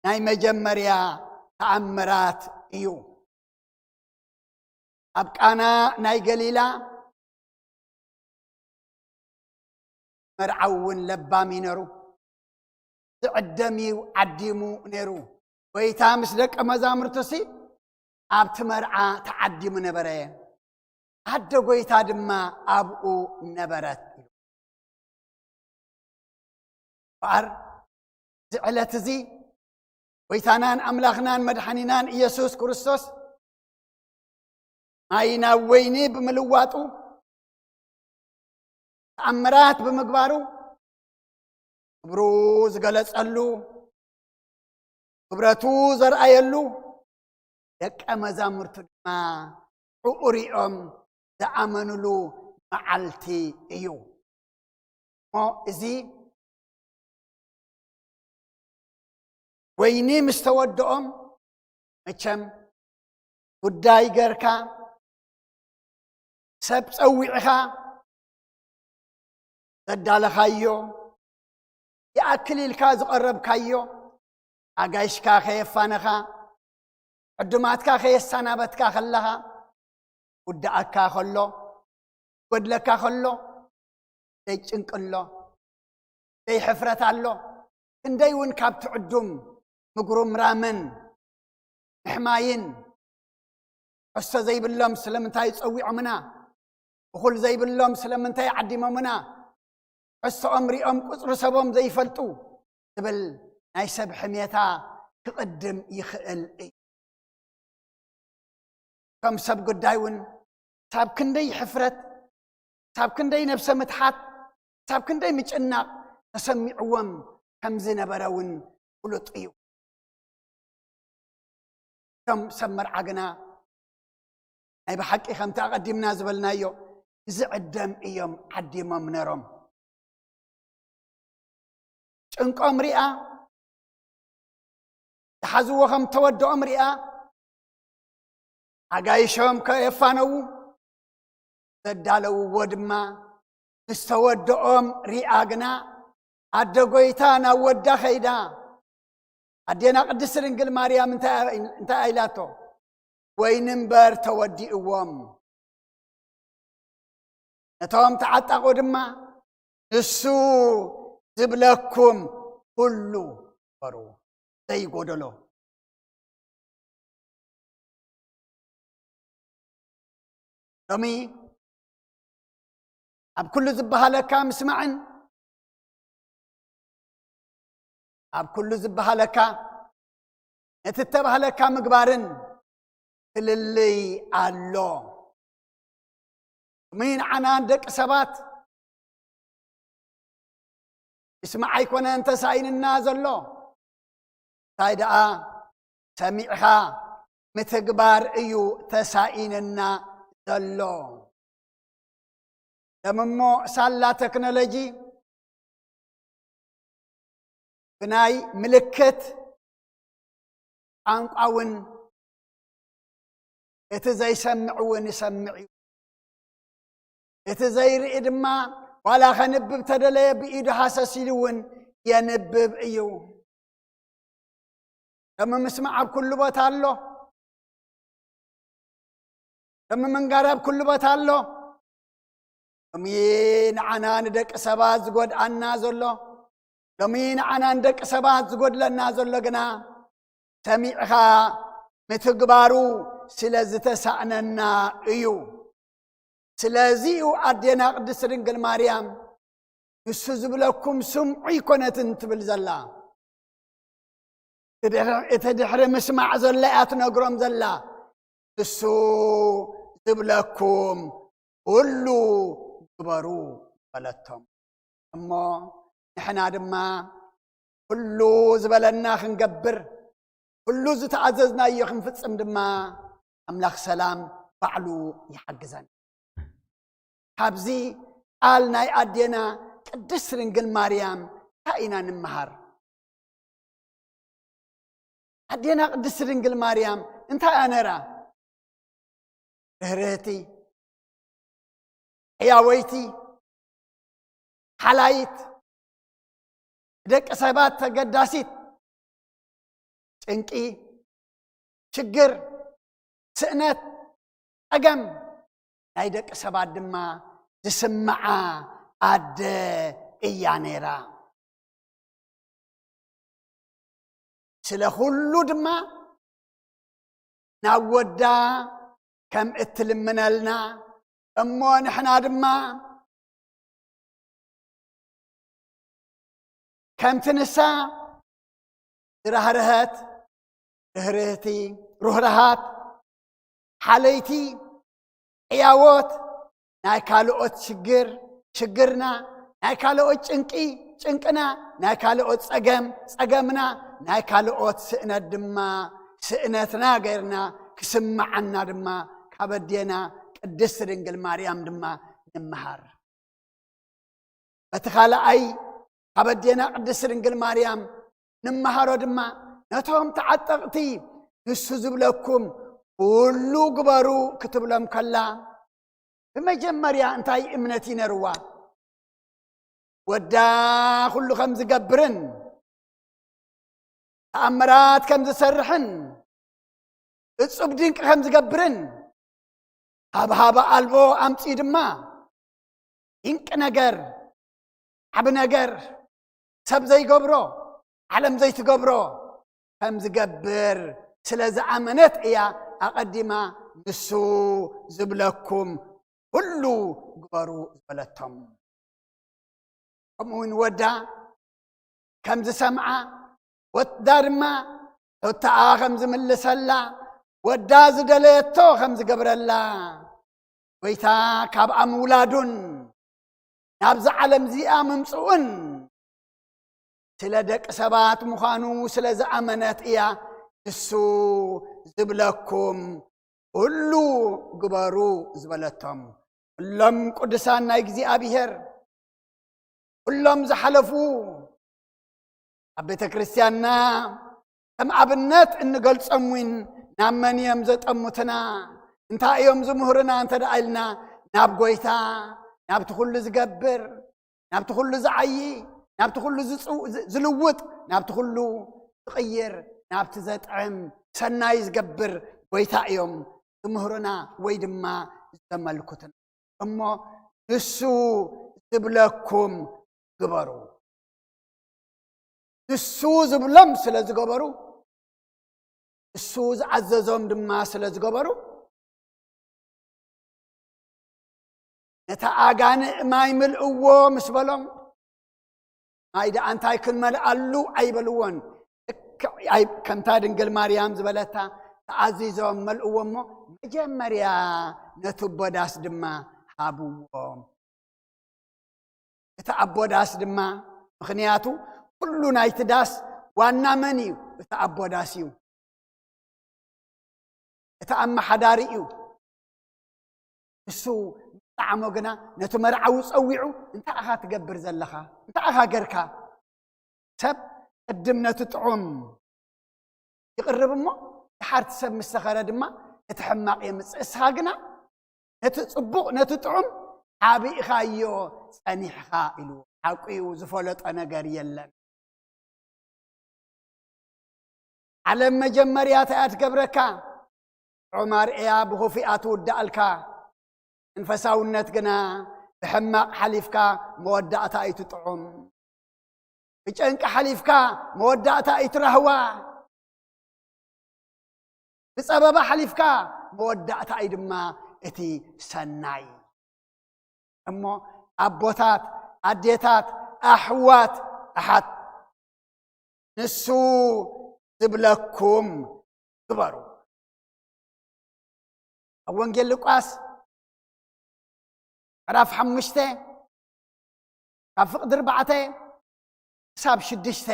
ናይ መጀመርያ ተኣምራት እዩ። ኣብ ቃና ናይ ገሊላ መርዓዊ እውን ለባም እዩ ነይሩ። ዝዕደም እዩ ዓዲሙ ነይሩ። ጎይታ ምስ ደቀ መዛሙርቱሲ ኣብቲ መርዓ ተዓዲሙ ነበረ። ኣደ ጎይታ ድማ ኣብኡ ነበረት። እምበኣር እዚ ዕለት እዚ ጎይታናን ኣምላኽናን መድሓኒናን ኢየሱስ ክርስቶስ ማይ ናብ ወይኒ ብምልዋጡ፣ ተኣምራት ብምግባሩ፣ ክብሩ ዝገለጸሉ፣ ክብረቱ ዘርኣየሉ፣ ደቀ መዛሙርቱ ድማ ሽዑ ሪኦም ዝኣመኑሉ መዓልቲ እዩ። እሞ እዚ ወይኒ ምስ ተወድኦም፣ መቸም ጉዳይ ገርካ፣ ሰብ ጸዊዕኻ፣ ዘዳለኻዮ፣ ይኣክል ኢልካ ዝቐረብካዮ፣ ኣጋይሽካ ከየፋነኻ፣ ዕዱማትካ ከየሰናበትካ ከለኻ፣ ክውድኣካ ከሎ፣ ክጎድለካ ከሎ፣ ዘይጭንቂ ኣሎ፣ ዘይሕፍረት ኣሎ። ክንደይ እውን ካብቲ ዕዱም ምጉርምራምን ምሕማይን፣ ሕሶ ዘይብሎም ስለምንታይ ጸዊዖምና? እኹል ዘይብሎም ስለምንታይ ዓዲሞምና? ሕሶኦም ሪኦም ቁጽሪ ሰቦም ዘይፈልጡ ዝብል ናይ ሰብ ሕሜታ ክቕድም ይኽእል እዩ። ከም ሰብ ጉዳይ እውን ሳብ ክንደይ ሕፍረት፣ ሳብ ክንደይ ነብሰ ምትሓት፣ ሳብ ክንደይ ምጭናቕ ተሰሚዕዎም ከም ዝነበረ እውን ፍሉጥ እዩ። እቶም ሰብ መርዓ ግና ናይ ብሓቂ ከምቲ ኣቐዲምና ዝበልናዮ ብዝዕደም እዮም ዓዲሞም ነሮም። ጭንቆም ሪኣ፣ ዝሓዝዎ ከም ተወድኦም ሪኣ፣ ኣጋይሾም ከየፋነዉ ዘዳለውዎ ድማ ምስ ተወድኦም ሪኣ ግና ኣደ ጎይታ ናብ ወዳ ከይዳ፣ ኣዴና ቅድስቲ ድንግል ማርያም እንታይ እንታይ ኢላቶ? ወይኒ እምበር ተወዲእዎም። ነቶም ተዓጣቑ ድማ ንሱ ዝብለኩም ኩሉ በሩ ዘይጎደሎ። ሎሚ ኣብ ኩሉ ዝበሃለካ ምስማዕን ኣብ ኩሉ ዝበሃለካ ነቲ እተባህለካ ምግባርን ፍልልይ ኣሎ። ሎሚ ንዓና ንደቂ ሰባት ምስማዕ ኣይኮነን ተሳኢንና ዘሎ። እንታይ ደኣ ሰሚዕኻ ምትግባር እዩ ተሳኢንና ዘሎ። ደምሞ ሳላ ቴክኖሎጂ ብናይ ምልክት ቋንቋ እውን እቲ ዘይሰምዕ እውን ይሰምዕ እዩ። እቲ ዘይርኢ ድማ ዋላ ከንብብ ተደለየ ብኢዱ ሃሰስ ኢሉ እውን የንብብ እዩ። ደም ምስማዕ ኣብ ኩሉ ቦታ ኣሎ። ደም ምንጋር ኣብ ኩሉ ቦታ ኣሎ። ሎሚ ንዓና ንደቂ ሰባት ዝጎድኣና ዘሎ፣ ሎሚ ንዓና ንደቂ ሰባት ዝጎድለና ዘሎ ግና ሰሚዕኻ ምትግባሩ ስለ ዝተሳእነና እዩ። ስለዚ እዩ ኣዴና ቅድስቲ ድንግል ማርያም ንሱ ዝብለኩም ስምዑ ኣይኮነትን ትብል ዘላ። እቲ ድሕሪ ምስማዕ ዘሎ እያ ትነግሮም ዘላ። ንሱ ዝብለኩም ኩሉ ግበሩ በለቶም። እሞ ንሕና ድማ ኩሉ ዝበለና ክንገብር፣ ኩሉ ዝተኣዘዝናዮ ክንፍጽም ድማ ኣምላኽ ሰላም ባዕሉ ይሓግዘን። ካብዚ ቃል ናይ ኣዴና ቅድስት ድንግል ማርያም እንታይ ኢና ንምሃር? ኣዴና ቅድስት ድንግል ማርያም እንታይ እያ ነራ? ርህርህቲ፣ ሕያወይቲ፣ ሓላይት፣ ደቂ ሰባት ተገዳሲት፣ ጭንቂ፣ ሽግር፣ ስእነት፣ ጸገም ናይ ደቂ ሰባት ድማ ዝስምዓ ኣደ እያ ነይራ። ስለ ኩሉ ድማ ናብ ወዳ ከም እትልምነልና እሞ ንሕና ድማ ከምቲ ንሳ ዝራህርሀት ርህርህቲ፣ ርህራሃት፣ ሓለይቲ፣ ሕያዎት፣ ናይ ካልኦት ሽግር ሽግርና፣ ናይ ካልኦት ጭንቂ ጭንቅና፣ ናይ ካልኦት ጸገም ጸገምና፣ ናይ ካልኦት ስእነት ድማ ስእነትና ገይርና ክስምዓና ድማ ካብ ኣዴና ቅድስቲ ድንግል ማርያም ድማ ንምሃር። በቲ ካልኣይ ካብ ኣዴና ቅድስቲ ድንግል ማርያም ንምሃሮ ድማ ነቶም ተዓጠቕቲ ንሱ ዝብለኩም ኩሉ ግበሩ ክትብሎም ከላ ብመጀመርያ እንታይ እምነት ይነርዋ? ወዳ ኩሉ ከም ዝገብርን ተኣምራት ከም ዝሰርሕን እጹብ ድንቂ ከም ዝገብርን ካብ ሃባ ኣልቦ ኣምጺኡ ድማ ድንቂ ነገር ዓቢ ነገር ሰብ ዘይገብሮ ዓለም ዘይትገብሮ ከም ዝገብር ስለ ዝኣመነት እያ ኣቐዲማ ንሱ ዝብለኩም ኩሉ ግበሩ ዝበለቶም። ከምኡ እውን ወዳ ከም ዝሰምዓ ወዳ ድማ ሕቶኣ ከም ዝምልሰላ ወዳ ዝደለየቶ ከም ዝገብረላ ጎይታ ካብ ኣምውላዱን ናብዛ ዓለም እዚኣ ምምፅኡን ስለ ደቂ ሰባት ምዃኑ ስለ ዝኣመነት እያ ንሱ ዝብለኩም ኩሉ ግበሩ ዝበለቶም። ኩሎም ቅዱሳን ናይ እግዚኣብሔር ኩሎም ዝሓለፉ ኣብ ቤተ ክርስቲያንና ከም ኣብነት እንገልጾም እውን ናብ መን እዮም ዘጠሙትና? እንታይ እዮም ዝምህሩና እንተ ደኣ ኢልና ናብ ጎይታ ናብቲ ኩሉ ዝገብር ናብቲ ኩሉ ዝዓዪ ናብቲ ኩሉ ዝልውጥ ናብቲ ኩሉ ዝቕይር ናብቲ ዘጥዕም ሰናይ ዝገብር ጎይታ እዮም ዝምህሩና ወይ ድማ ዘመልኩትና። እሞ ንሱ ዝብለኩም ግበሩ። ንሱ ዝብሎም ስለ ዝገበሩ፣ ንሱ ዝኣዘዞም ድማ ስለ ዝገበሩ፣ ነቲ ኣጋንእ ማይ ምልእዎ ምስ በሎም፣ ማይ ደኣ እንታይ ክንመልኣሉ ኣይበልዎን። ልክዕ ከምታ ድንግል ማርያም ዝበለታ ተኣዚዞም መልእዎ እሞ መጀመርያ ነቲ ኣቦ ዳስ ድማ ሃብዎም። እቲ ኣቦ ዳስ ድማ ምኽንያቱ ኩሉ ናይቲ ዳስ ዋና መን እዩ? እቲ ኣቦ ዳስ እዩ። እቲ ኣመሓዳሪ እዩ። ንሱ ምስ ጠዓሞ ግና ነቲ መርዓዊ ጸዊዑ እንታይ ኢኻ ትገብር ዘለኻ? እንታይ ኢኻ ገርካ? ሰብ ቅድም ነቲ ጥዑም ይቕርብ እሞ ድሓርቲ ሰብ ምስ ሰኸረ ድማ እቲ ሕማቕ የምጽእ። እስኻ ግና ነቲ ጽቡቕ ነቲ ጥዑም ሓቢእኻዮ ጸኒሕኻ ኢሉ ሓቁ እዩ። ዝፈለጦ ነገር የለን። ዓለም መጀመርያ እንታይ እያ ትገብረካ? ጥዑም ኣርእያ ብኹፊኣ ትውድኣልካ። መንፈሳውነት ግና ብሕማቕ ሓሊፍካ መወዳእታ እዩ ትጥዑም። ብጨንቂ ሓሊፍካ መወዳእታ እዩ ትራህዋ። ብጸበባ ሓሊፍካ መወዳእታ እዩ ድማ እቲ ሰናይ። እሞ ኣቦታት፣ ኣዴታት፣ ኣሕዋት፣ ኣሓት ንሱ ዝብለኩም ግበሩ። ኣብ ወንጌል ሉቃስ ምዕራፍ ሓሙሽተ ካብ ፍቕዲ ኣርባዕተ ክሳብ ሽዱሽተ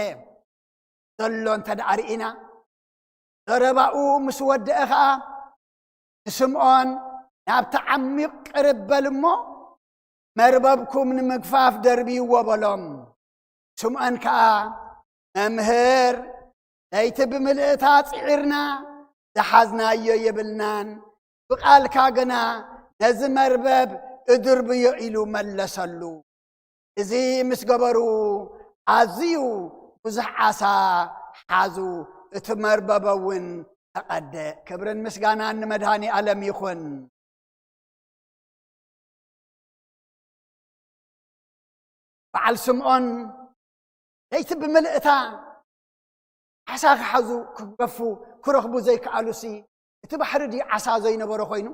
ዘሎ እንተ ደኣ ርኢና፣ ዘረባኡ ምስ ወድአ ኸኣ ንስምዖን ናብቲ ዓሚቕ ቅርብ በል እሞ መርበብኩም ንምግፋፍ ደርብይዎ በሎም። ስምዖን ከኣ መምህር ለይቲ ብምልእታ ጽዒርና ዝሓዝናዮ የብልናን፣ ብቓልካ ግና ነዚ መርበብ እድርብዮ ኢሉ መለሰሉ። እዚ ምስ ገበሩ ኣዝዩ ብዙሕ ዓሳ ሓዙ፣ እቲ መርበበ እውን ተቐደ። ክብርን ምስጋናን ንመድሃኒ ኣለም ይኹን። በዓል ስምዖን ለይቲ ብምልእታ ዓሳ ክሓዙ ክገፉ ክረኽቡ ዘይከኣሉሲ፣ እቲ ባሕሪ ድዩ ዓሳ ዘይነበሮ ኮይኑ?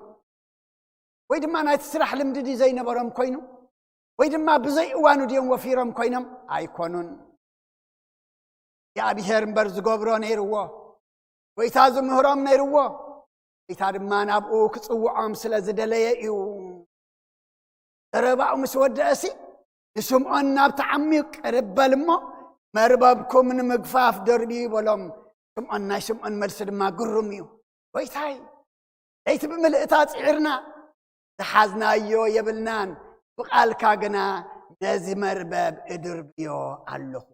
ወይ ድማ ናይቲ ስራሕ ልምዲ ድዩ ዘይነበሮም ኮይኑ? ወይ ድማ ብዘይ እዋኑ ድዮም ወፊሮም ኮይኖም? ኣይኮኑን። እግዚኣብሔር እምበር ዝገብሮ ነይርዎ። ጎይታ ዝምህሮም ነይርዎ። ጎይታ ድማ ናብኡ ክጽውዖም ስለ ዝደለየ እዩ። ዘረባኡ ምስ ወደእሲ፣ ንስምዖን ናብ ተዓሚቕ ቅርብ በል እሞ፣ መርበብኩም ንምግፋፍ ደርብዩ በሎም። ስምዖን፣ ናይ ስምዖን መልሲ ድማ ግሩም እዩ። ጎይታይ፣ ለይቲ ብምልእታ ጽዒርና፣ ዝሓዝናዮ የብልናን፣ ብቓልካ ግና ነዚ መርበብ እድርብዮ ኣለኹ።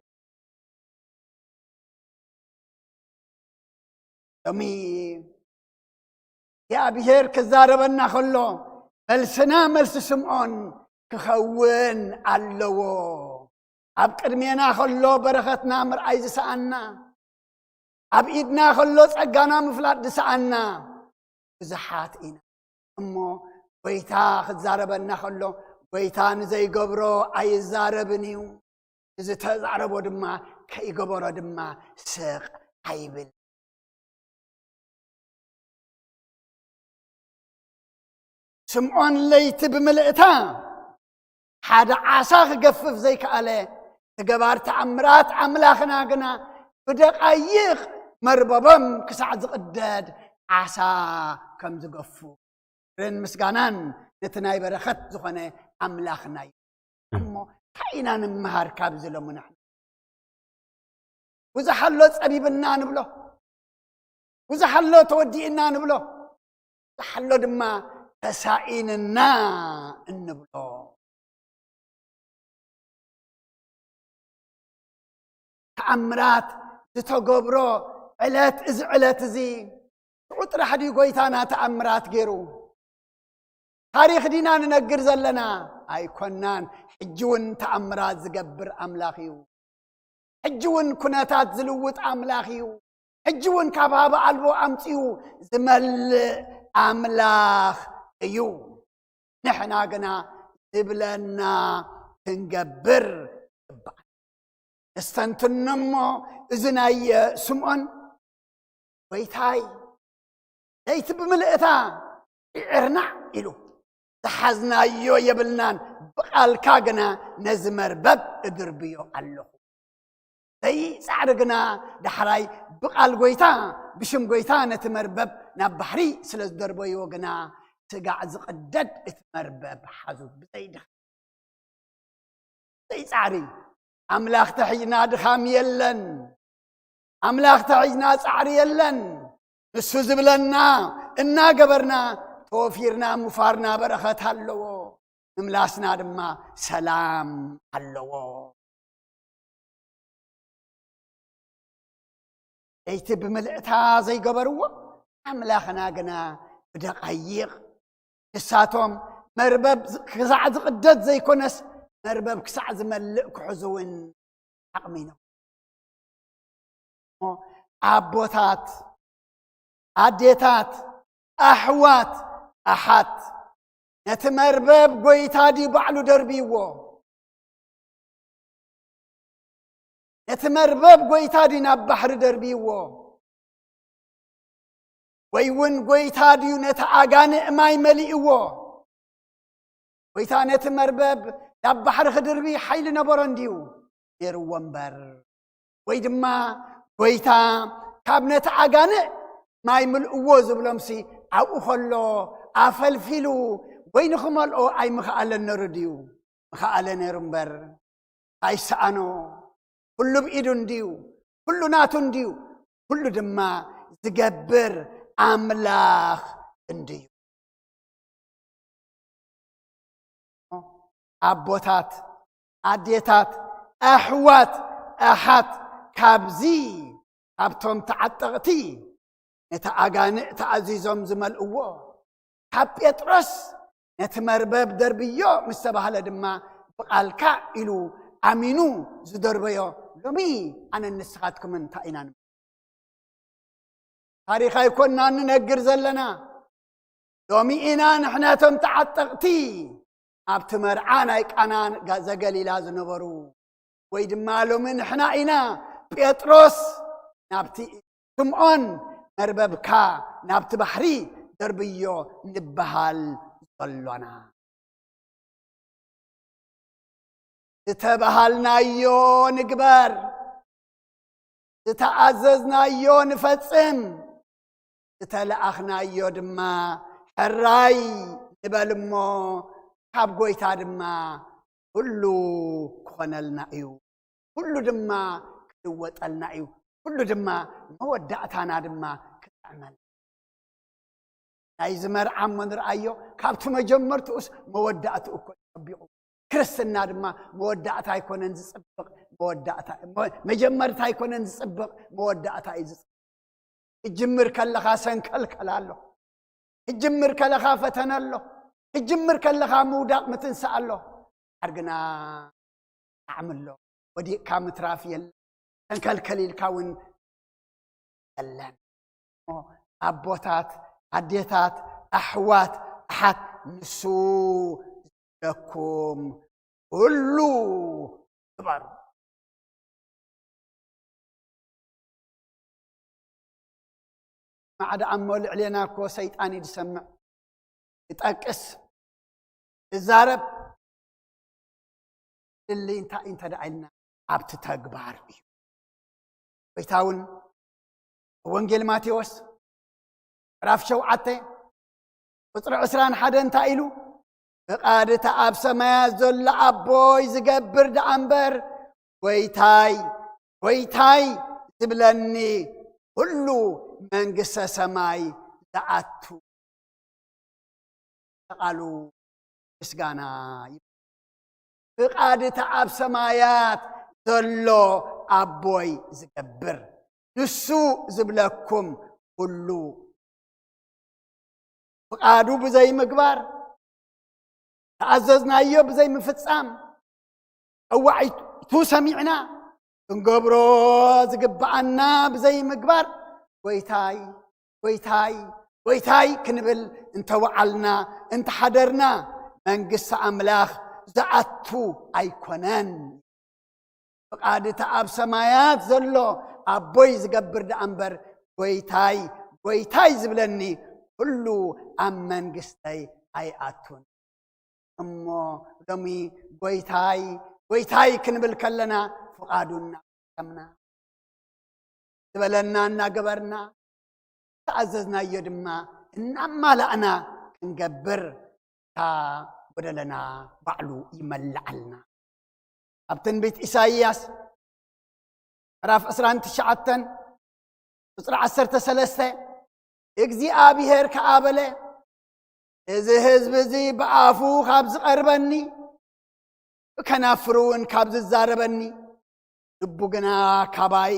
ሎሚ እግዚኣብሔር ክዛረበና ከሎ፣ መልስና መልሲ ስምዖን ክኸውን ኣለዎ። ኣብ ቅድሜና ከሎ በረኸትና ምርኣይ ዝሰኣና፣ ኣብ ኢድና ከሎ ጸጋና ምፍላጥ ዝሰኣና ብዙሓት ኢና። እሞ ጎይታ ክዛረበና ከሎ፣ ጎይታ ንዘይገብሮ ኣይዛረብን እዩ። ንዝተዛረቦ ድማ ከይገበሮ ድማ ስቕ ኣይብል። ስምዖን ለይቲ ብምልእታ ሓደ ዓሳ ክገፍፍ ዘይከኣለ፣ እቲ ገባር ተኣምራት ኣምላኽና ግና ብደቓይቕ መርበቦም ክሳዕ ዝቕደድ ዓሳ ከም ዝገፉ ክብርን ምስጋናን ነቲ ናይ በረኸት ዝኾነ ኣምላኽና እዩ። እሞ እንታይ ኢና ንምሃር ካብዚ ሎሚ ንሕና? ብዙሕ ኣሎ ጸቢብና ንብሎ፣ ብዙሕ ኣሎ ተወዲእና ንብሎ፣ ብዙሕ ኣሎ ድማ ተሳኢንና እንብሎ። ተኣምራት ዝተገብሮ ዕለት፣ እዚ ዕለት እዚ ሽዑ ጥራሕ ድዩ ጎይታና ተኣምራት ገይሩ? ታሪኽ ዲና ንነግር ዘለና? ኣይኮናን። ሕጂ እውን ተኣምራት ዝገብር ኣምላኽ እዩ። ሕጂ እውን ኩነታት ዝልውጥ ኣምላኽ እዩ። ሕጂ እውን ካብ ሃበ ኣልቦ ኣምጺኡ ዝመልእ ኣምላኽ እዩ። ንሕና ግና ዝብለና ክንገብር ይግባእ። ነስተንትን እሞ፣ እዚ ናይ ስምዖን፣ ጎይታይ፣ ለይቲ ብምልእታ ይዕርና ኢሉ፣ ዝሓዝናዮ የብልናን፣ ብቓልካ ግና ነዚ መርበብ እድርብዮ ኣለኹ። ዘይጻዕሪ ግና ዳሕራይ ብቓል ጎይታ፣ ብሽም ጎይታ ነቲ መርበብ ናብ ባሕሪ ስለ ዝደርበይዎ ግና፣ ስጋዕ ዝቕደድ እቲ መርበብ ሓዙ ብዘይድኻ ዘይጻዕሪ። ኣምላኽ ተሒዝና ድኻም የለን። ኣምላኽ ተሒዝና ጻዕሪ የለን። ንሱ ዝብለና እናገበርና ተወፊርና ምፋርና በረኸት ኣለዎ። ምምላስና ድማ ሰላም ኣለዎ። ለይቲ ብምልእታ ዘይገበርዎ፣ ኣምላኽና ግና ብደቓይቕ። ንሳቶም መርበብ ክሳዕ ዝቕደድ ዘይኮነስ፣ መርበብ ክሳዕ ዝመልእ ክሕዙ እውን ዓቕሚ ነው። ኣቦታት፣ ኣዴታት፣ ኣሕዋት፣ ኣሓት፣ ነቲ መርበብ ጎይታ ድዩ ባዕሉ ደርብይዎ? ነቲ መርበብ ጎይታ ድዩ ናብ ባሕሪ ደርብይዎ? ወይ እውን ጎይታ ድዩ ነቲ ኣጋንእ ማይ መሊእዎ? ጎይታ ነቲ መርበብ ናብ ባሕሪ ክድርቢ ሓይሊ ነበሮ እንድዩ? ነይርዎ እምበር። ወይ ድማ ጎይታ ካብ ነቲ ኣጋንእ ማይ ምልእዎ ዝብሎምሲ ኣብኡ ከሎ ኣፈልፊሉ ወይኒ ክመልኦ ኣይምኸኣለን ነሩ ድዩ? ምኸኣለ ነሩ እምበር። ኣይሰኣኖ። ኩሉ ብኢዱ እንድዩ፣ ኩሉ ናቱ እንድዩ፣ ኩሉ ድማ ዝገብር ኣምላኽ እንድዩ። ኣቦታት፣ ኣዴታት፣ ኣሕዋት፣ ኣሓት፣ ካብዚ ካብቶም ተዓጠቕቲ ነቲ ኣጋንእ ተኣዚዞም ዝመልእዎ፣ ካብ ጴጥሮስ ነቲ መርበብ ደርብዮ ምስ ተባህለ ድማ ብቓልካ ኢሉ ኣሚኑ ዝደርበዮ፣ ሎሚ ኣነን ንስኻትኩምን እንታይ ኢና ንብል? ታሪኽ ኣይኮንና ንነግር ዘለና። ሎሚ ኢና ንሕና እቶም ተዓጠቕቲ ኣብቲ መርዓ ናይ ቃና ጋ-፣ ዘገሊላ ዝነበሩ፣ ወይ ድማ ሎሚ ንሕና ኢና ጴጥሮስ ናብቲ ስምዖን መርበብካ ናብቲ ባሕሪ ደርብዮ ንበሃል ዘሎና። ዝተባሃልናዮ ንግበር፣ ዝተኣዘዝናዮ ንፈጽም፣ ዝተለኣኽናዮ ድማ ሕራይ ንበል እሞ ካብ ጎይታ ድማ ኩሉ ክኾነልና እዩ። ኩሉ ድማ ክልወጠልና እዩ። ኩሉ ድማ መወዳእታና ድማ ክጥዕመልና። ናይዚ መርዓ እሞ ንርኣዮ፣ ካብቲ መጀመርትኡስ መወዳእትኡ እኮ እዩ ጸቢቑ። ክርስትና ድማ መወዳእታ ኣይኮነን ዝጽብቕ፣ መወዳእታ፣ መ-፣ መጀመርታ ኣይኮነን ዝጽብቕ፣ መወዳእታ እዩ ዝጽብቕ። ክጅምር ከለኻ ሰንከልከል ኣሎ። ክጅምር ከለኻ ፈተነ ኣሎ። ክጅምር ከለኻ ምውዳቕ ምትንሳእ ኣሎ። ድሓር ግና ጣዕሚ ኣሎ። ወዲቕካ ምትራፍ የለን። ሰንከልከል ኢልካ እውን የለን። ኣቦታት፣ ኣዴታት፣ ኣሕዋት፣ ኣሓት፣ ንሱ ዝብለኩም ኩሉ ግበሩ። ማዕዳ እሞ ልዕሌና እኮ ሰይጣን እዩ ዝሰምዕ፣ ይጠቅስ፣ ይዛረብ። ድሊ እንታይ እንተ ደኣ ኢልና ኣብቲ ተግባር እዩ። ጎይታ እውን ወንጌል ማቴዎስ ምዕራፍ ሸውዓተ ቁጽሪ ዕስራን ሓደን እንታይ ኢሉ? ፍቓድ እቲ ኣብ ሰማያት ዘሎ ኣቦይ ዝገብር ደኣ እምበር፣ ጎይታይ፣ ጎይታይ ዝብለኒ ኩሉ መንግስተ ሰማይ ዝኣቱ። ቃሉ ምስጋና ይበል። ፍቓድ እቲ ኣብ ሰማያት ዘሎ ኣቦይ ዝገብር፣ ንሱ ዝብለኩም ኩሉ። ፍቓዱ ብዘይምግባር፣ ተኣዘዝናዮ ብዘይምፍጻም፣ ጸዋዒቱ ሰሚዕና ክንገብሮ ዝግብኣና ብዘይምግባር፣ ጎይታይ፣ ጎይታይ፣ ጎይታይ ክንብል እንተወዓልና፣ እንተሓደርና፣ መንግስቲ ኣምላኽ ዝኣቱ ኣይኮነን። ፍቓድ እቲ ኣብ ሰማያት ዘሎ ኣቦይ ዝገብር ደኣ እምበር፣ ጎይታይ፣ ጎይታይ ዝብለኒ ኩሉ ኣብ መንግስተይ ኣይኣቱን። እሞ ሎሚ ጎይታይ፣ ጎይታይ ክንብል ከለና ፍቓዱ እናፈጸምና፣ ዝበለና እናገበርና፣ ዝተኣዘዝናዮ ድማ እናማላእና ክንገብር እታ ጎደለና ባዕሉ ይመልዓልና። ኣብ ትንቢት ኢሳይያስ ምዕራፍ ዕስራን ትሽዓተን ቁጽሪ ዓሰርተ ሰለስተ፣ እግዚኣብሔር ከኣ በለ፣ እዚ ህዝቢ እዚ ብኣፉ ካብ ዝቐርበኒ፣ ብከናፍሩ እውን ካብ ዝዛረበኒ፣ ልቡ ግና ካባይ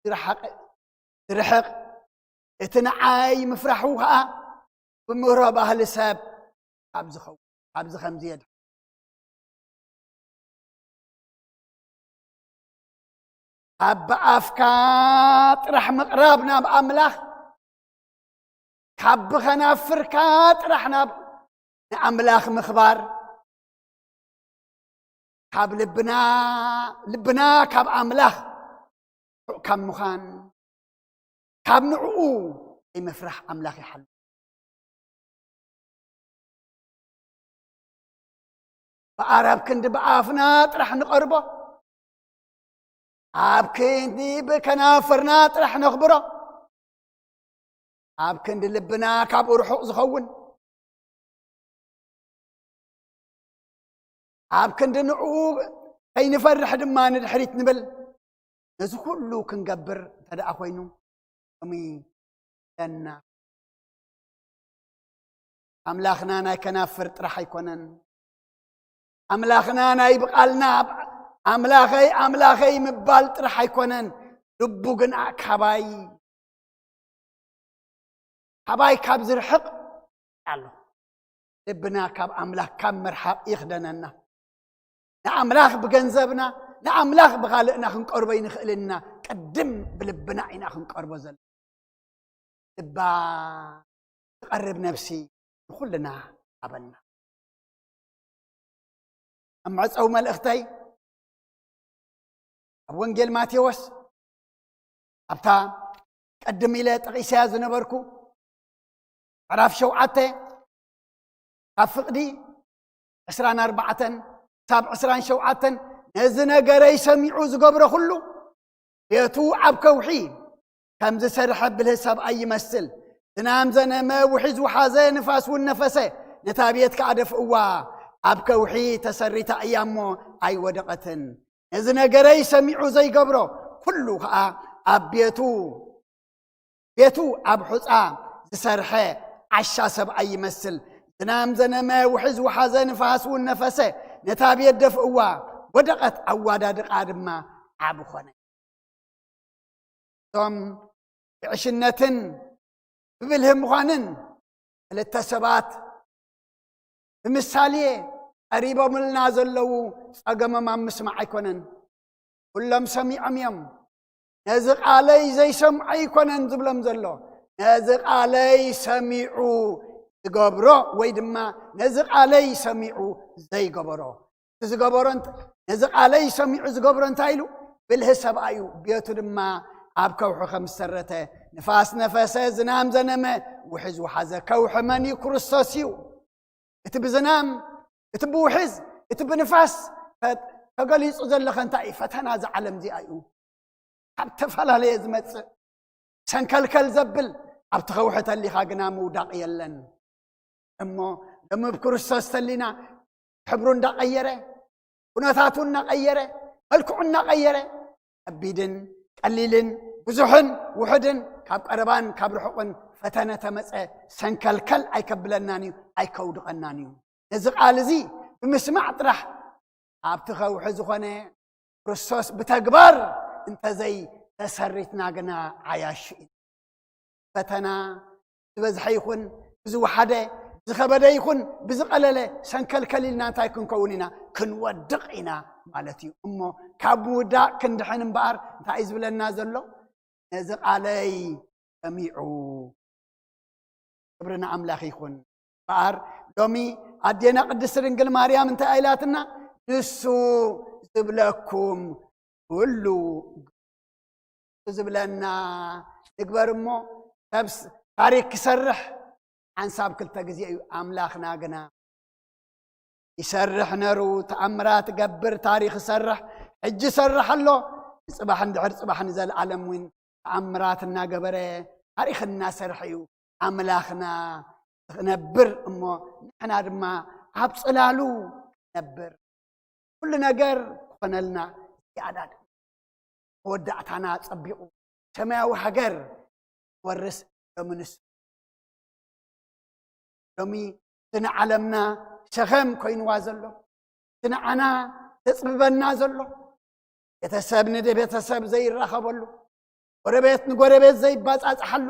ዝረሓቐ፣ ዝርሕቕ፣ እቲ ንዓይ ምፍራሑ ኸኣ ብምህሮ ባህሊ ሰብ ካብ ዝኸውን፣ ካብዚ ከምዚ የድሕን። ካብ ብኣፍካ ጥራሕ ምቕራብ ናብ ኣምላኽ፣ ካብ ብኸናፍርካ ጥራሕ ናብ ንኣምላኽ ምኽባር፣ ካብ ልብና፣ ልብና ካብ ኣምላኽ ርሑቕ ካብ ምዃን፣ ካብ ንዕኡ ዘይምፍራሕ ኣምላኽ ይሓሉ። ብኣረብ ክንዲ ብኣፍና ጥራሕ ንቐርቦ፣ ኣብ ክንዲ ብከናፍርና ጥራሕ ነኽብሮ፣ ኣብ ክንዲ ልብና ካብኡ ርሑቕ ዝኸውን፣ ኣብ ክንዲ ንዕኡ ከይንፈርሕ ድማ ንድሕሪት ንብል። ነዚ ኩሉ ክንገብር እንተ ደኣ ኮይኑ፣ ሎሚ ለና ኣምላኽና ናይ ከናፍር ጥራሕ ኣይኮነን። ኣምላኽና ናይ ብቓልና ኣምላኸይ፣ ኣምላኸይ ምባል ጥራሕ ኣይኮነን። ልቡ ግን ካባይ፣ ካባይ ካብ ዝርሕቕ ኣሎ። ልብና ካብ ኣምላኽ ካብ ምርሓቕ ይኽደነና። ንኣምላኽ ብገንዘብና፣ ንኣምላኽ ብኻልእና ክንቀርቦ ይንኽእል ኢና። ቅድም ብልብና ኢና ክንቀርቦ ዘለና። ልባ ትቐርብ ነፍሲ ንኹልና ሃበና። ኣብ መዕጸዊ መልእኽተይ ኣብ ወንጌል ማቴዎስ ኣብታ ቀድም ኢለ ጠቒሰያ ዝነበርኩ ምዕራፍ ሸውዓተ ካብ ፍቕዲ ዕስራን ኣርባዕተን ክሳብ ዕስራን ሸውዓተን ነዚ ነገረይ ሰሚዑ ዝገብሮ ኩሉ ቤቱ ኣብ ከውሒ ከም ዝሰርሐ ብልህ ሰብኣይ ይመስል። ዝናም ዘነመ፣ ውሒዝ ውሓዘ፣ ንፋስ እውን ነፈሰ፣ ነታ ቤት ከኣ ደፍእዋ፣ ኣብ ከውሒ ተሰሪታ እያ እሞ ኣይወደቐትን። ነዚ ነገረይ ሰሚዑ ዘይገብሮ ኩሉ ከኣ ኣብ ቤቱ ቤቱ ኣብ ሑጻ ዝሰርሐ ዓሻ ሰብኣይ ይመስል። ዝናም ዘነመ፣ ውሒዝ ውሓዘ፣ ንፋስ እውን ነፈሰ፣ ነታ ቤት ደፍእዋ፣ ወደቐት፣ ኣዋዳድቓ ድማ ዓቢ ኾነ። እቶም ብዕሽነትን ብብልህ ምዃንን ክልተ ሰባት ብምሳሌ ቀሪቦምልና ዘለዉ ጸገሞም ኣብ ምስማዕ ኣይኮነን። ኩሎም ሰሚዖም እዮም። ነዚ ቃለይ ዘይሰምዖ ኣይኮነን ዝብሎም ዘሎ። ነዚ ቃለይ ሰሚዑ ዝገብሮ ወይ ድማ ነዚ ቃለይ ሰሚዑ ዘይገበሮ። እቲ ዝገበሮ እንት-፣ ነዚ ቃለይ ሰሚዑ ዝገብሮ እንታይ ኢሉ? ብልህ ሰብኣይ እዩ። ቤቱ ድማ ኣብ ከውሒ ከም ዝሰረተ፣ ንፋስ ነፈሰ፣ ዝናም ዘነመ፣ ውሒዝ ውሓዘ። ከውሒ መን እዩ? ክርስቶስ እዩ። እቲ ብዝናም፣ እቲ ብውሒዝ፣ እቲ ብንፋስ ፈ-፣ ተገሊጹ ዘለኸ እንታይ እዩ? ፈተና እዛ ዓለም እዚኣ እዩ። ካብ ዝተፈላለየ ዝመጽእ ሰንከልከል ዘብል፣ ኣብቲ ከውሒ ተሊኻ ግና ምውዳቕ የለን። እሞ ሎሚ ብክርስቶስ ተሊና ሕብሩ እንዳቐየረ፣ ኩነታቱ እናቐየረ፣ መልክዑ እናቐየረ፣ ከቢድን ቀሊልን ብዙሕን ውሑድን ካብ ቀረባን ካብ ርሑቕን ፈተነ ተመጸ ሰንከልከል ኣይከብለናን እዩ፣ ኣይከውድቐናን እዩ። ነዚ ቃል እዚ ብምስማዕ ጥራሕ ኣብቲ ከውሒ ዝኾነ ክርስቶስ ብተግባር እንተዘይ ተሰሪትና ግና ዓያሹ እዩ። ፈተና ዝበዝሐ ይኹን ብዝወሓደ፣ ዝኸበደ ይኹን ብዝቐለለ ሰንከልከል ኢልና እንታይ ክንከውን ኢና? ክንወድቕ ኢና ማለት እዩ። እሞ ካብ ምውዳቕ ክንድሕን እምበኣር እንታይ እዩ ዝብለና ዘሎ? ነዚ ቃለይ ሰሚዑ። ክብሪ ንኣምላኽ ይኹን። እምበኣር ሎሚ ኣዴና ቅድስቲ ድንግል ማርያም እንታይ ኢላትና? ንሱ ዝብለኩም ኩሉ ዝብለና ንግበር እሞ፣ ሰብ ስ-፣ ታሪክ ክሰርሕ ሓንሳብ ክልተ ግዜ እዩ። ኣምላኽና ግና ይሰርሕ ነሩ፣ ተኣምራት ገብር፣ ታሪክ ይሰርሕ፣ ሕጂ ይሰርሕ ኣሎ። ንጽባሕ እንድሕር ጽባሕ ንዘለኣለም እውን ተኣምራት እናገበረ ታሪክ እናሰርሐ እዩ ኣምላኽና ክነብር እሞ፣ ንሕና ድማ ኣብ ጽላሉ ክነብር። ኩሉ ነገር ክኾነልና ዝያዳ መወዳእታና ጸቢቑ ሰማያዊ ሃገር ወርስ ሎሚ ንሱ። ሎሚ እቲ ንዓለምና ሸኸም ኮይንዋ ዘሎ፣ እቲ ንዓና ዘጽብበና ዘሎ፣ ቤተሰብ ንቤተሰብ ዘይራኸበሉ፣ ጎረቤት ንጎረቤት ዘይባጻጽሓሉ፣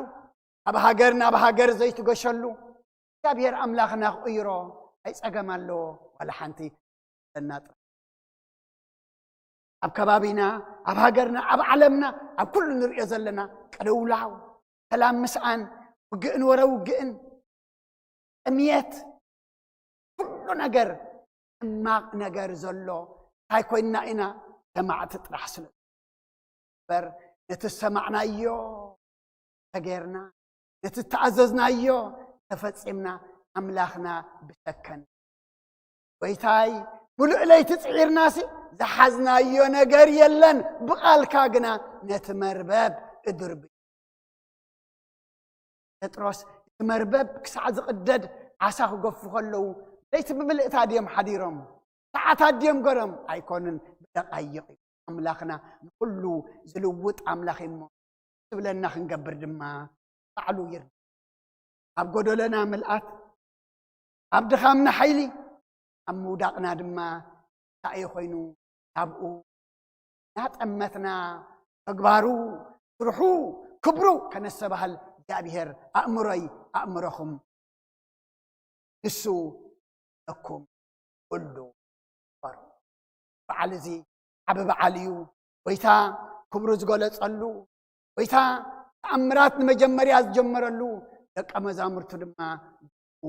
ካብ ሃገር ናብ ሃገር ዘይትገሸሉ፣ እግዚኣብሔር ኣምላኽና ክቕይሮ ኣይጸገም ኣለዎ። ዋላ ሓንቲ ለናጥ ኣብ ከባቢና፣ ኣብ ሃገርና፣ ኣብ ዓለምና፣ ኣብ ኩሉ ንሪኦ ዘለና ቅልውላው፣ ሰላም ምስኣን፣ ውግእን ወረ ውግእን፣ ጥምየት፣ ኩሉ ነገር ሕማቕ ነገር ዘሎ እንታይ ኮይንና ኢና? ሰማዕቲ ጥራሕ ስለ እምበር ነቲ ዝሰማዕናዮ ተጌርና፣ ነቲ ዝተኣዘዝናዮ ተፈጺምና ኣምላኽና ብሰከን። ጎይታይ፣ ምሉእ ለይቲ ጽዒርናሲ ዝሓዝናዮ ነገር የለን፣ ብቓልካ ግና ነቲ መርበብ እድርብዮ። ጴጥሮስ፣ እቲ መርበብ ክሳዕ ዝቕደድ ዓሳ ክገፉ ከለዉ ለይቲ ብምልእታ ድዮም ሓዲሮም? ሰዓታት ድዮም ገሮም? ኣይኮኑን፣ ብደቓይቕ እዩ። ኣምላኽና ንኹሉ ዝልውጥ ኣምላኽ እዩ እሞ፣ ትብለና ክንገብር ድማ ባዕሉ ይርዳ። ኣብ ጎደሎና ምልኣት፣ ኣብ ድኻምና ሓይሊ፣ ኣብ ምውዳቕና ድማ እንታይ እዩ ኮይኑ? ናብኡ እናጠመትና ተግባሩ፣ ስርሑ፣ ክብሩ ከነስተባህል እግዚኣብሔር ኣእምሮይ ኣእምሮኹም ንሱ ለኩም ኩሉ በሩ። በዓል እዚ ዓቢ በዓል እዩ። ጎይታ ክብሩ ዝገለጸሉ፣ ጎይታ ተኣምራት ንመጀመርያ ዝጀመረሉ፣ ደቀ መዛሙርቱ ድማ ብኡ።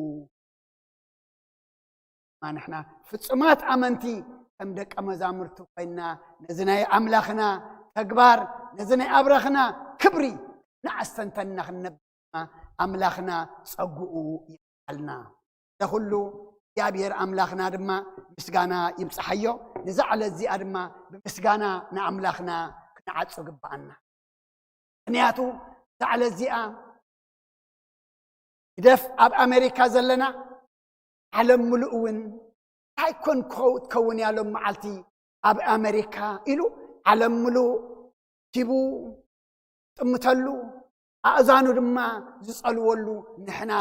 ንሕና ፍጹማት ኣመንቲ ከም ደቀ መዛሙርቱ ኮይና ነዚ ናይ ኣምላኽና ተግባር፣ ነዚ ናይ ኣብራኽና ክብሪ እናኣስተንተንና ክንነብር ድማ ኣምላኽና ጸጉኡ ይብዓልና። ለኹሉ እግዚኣብሔር ኣምላኽና ድማ ምስጋና ይብጽሓዮ። ነዛ ዕለት እዚኣ ድማ ብምስጋና ንኣምላኽና ክንዓጹ ግብኣና። ምኽንያቱ እዛ ዕለት እዚኣ ግደፍ ኣብ ኣሜሪካ ዘለና፣ ዓለም ምሉእ እውን እንታይ ኮን ክኸው-፣ ትከውን እያ ሎም መዓልቲ ኣብ ኣሜሪካ ኢሉ ዓለም ምሉእ ሂቡ ጥምተሉ፣ ኣእዛኑ ድማ ዝጸልወሉ፣ ንሕና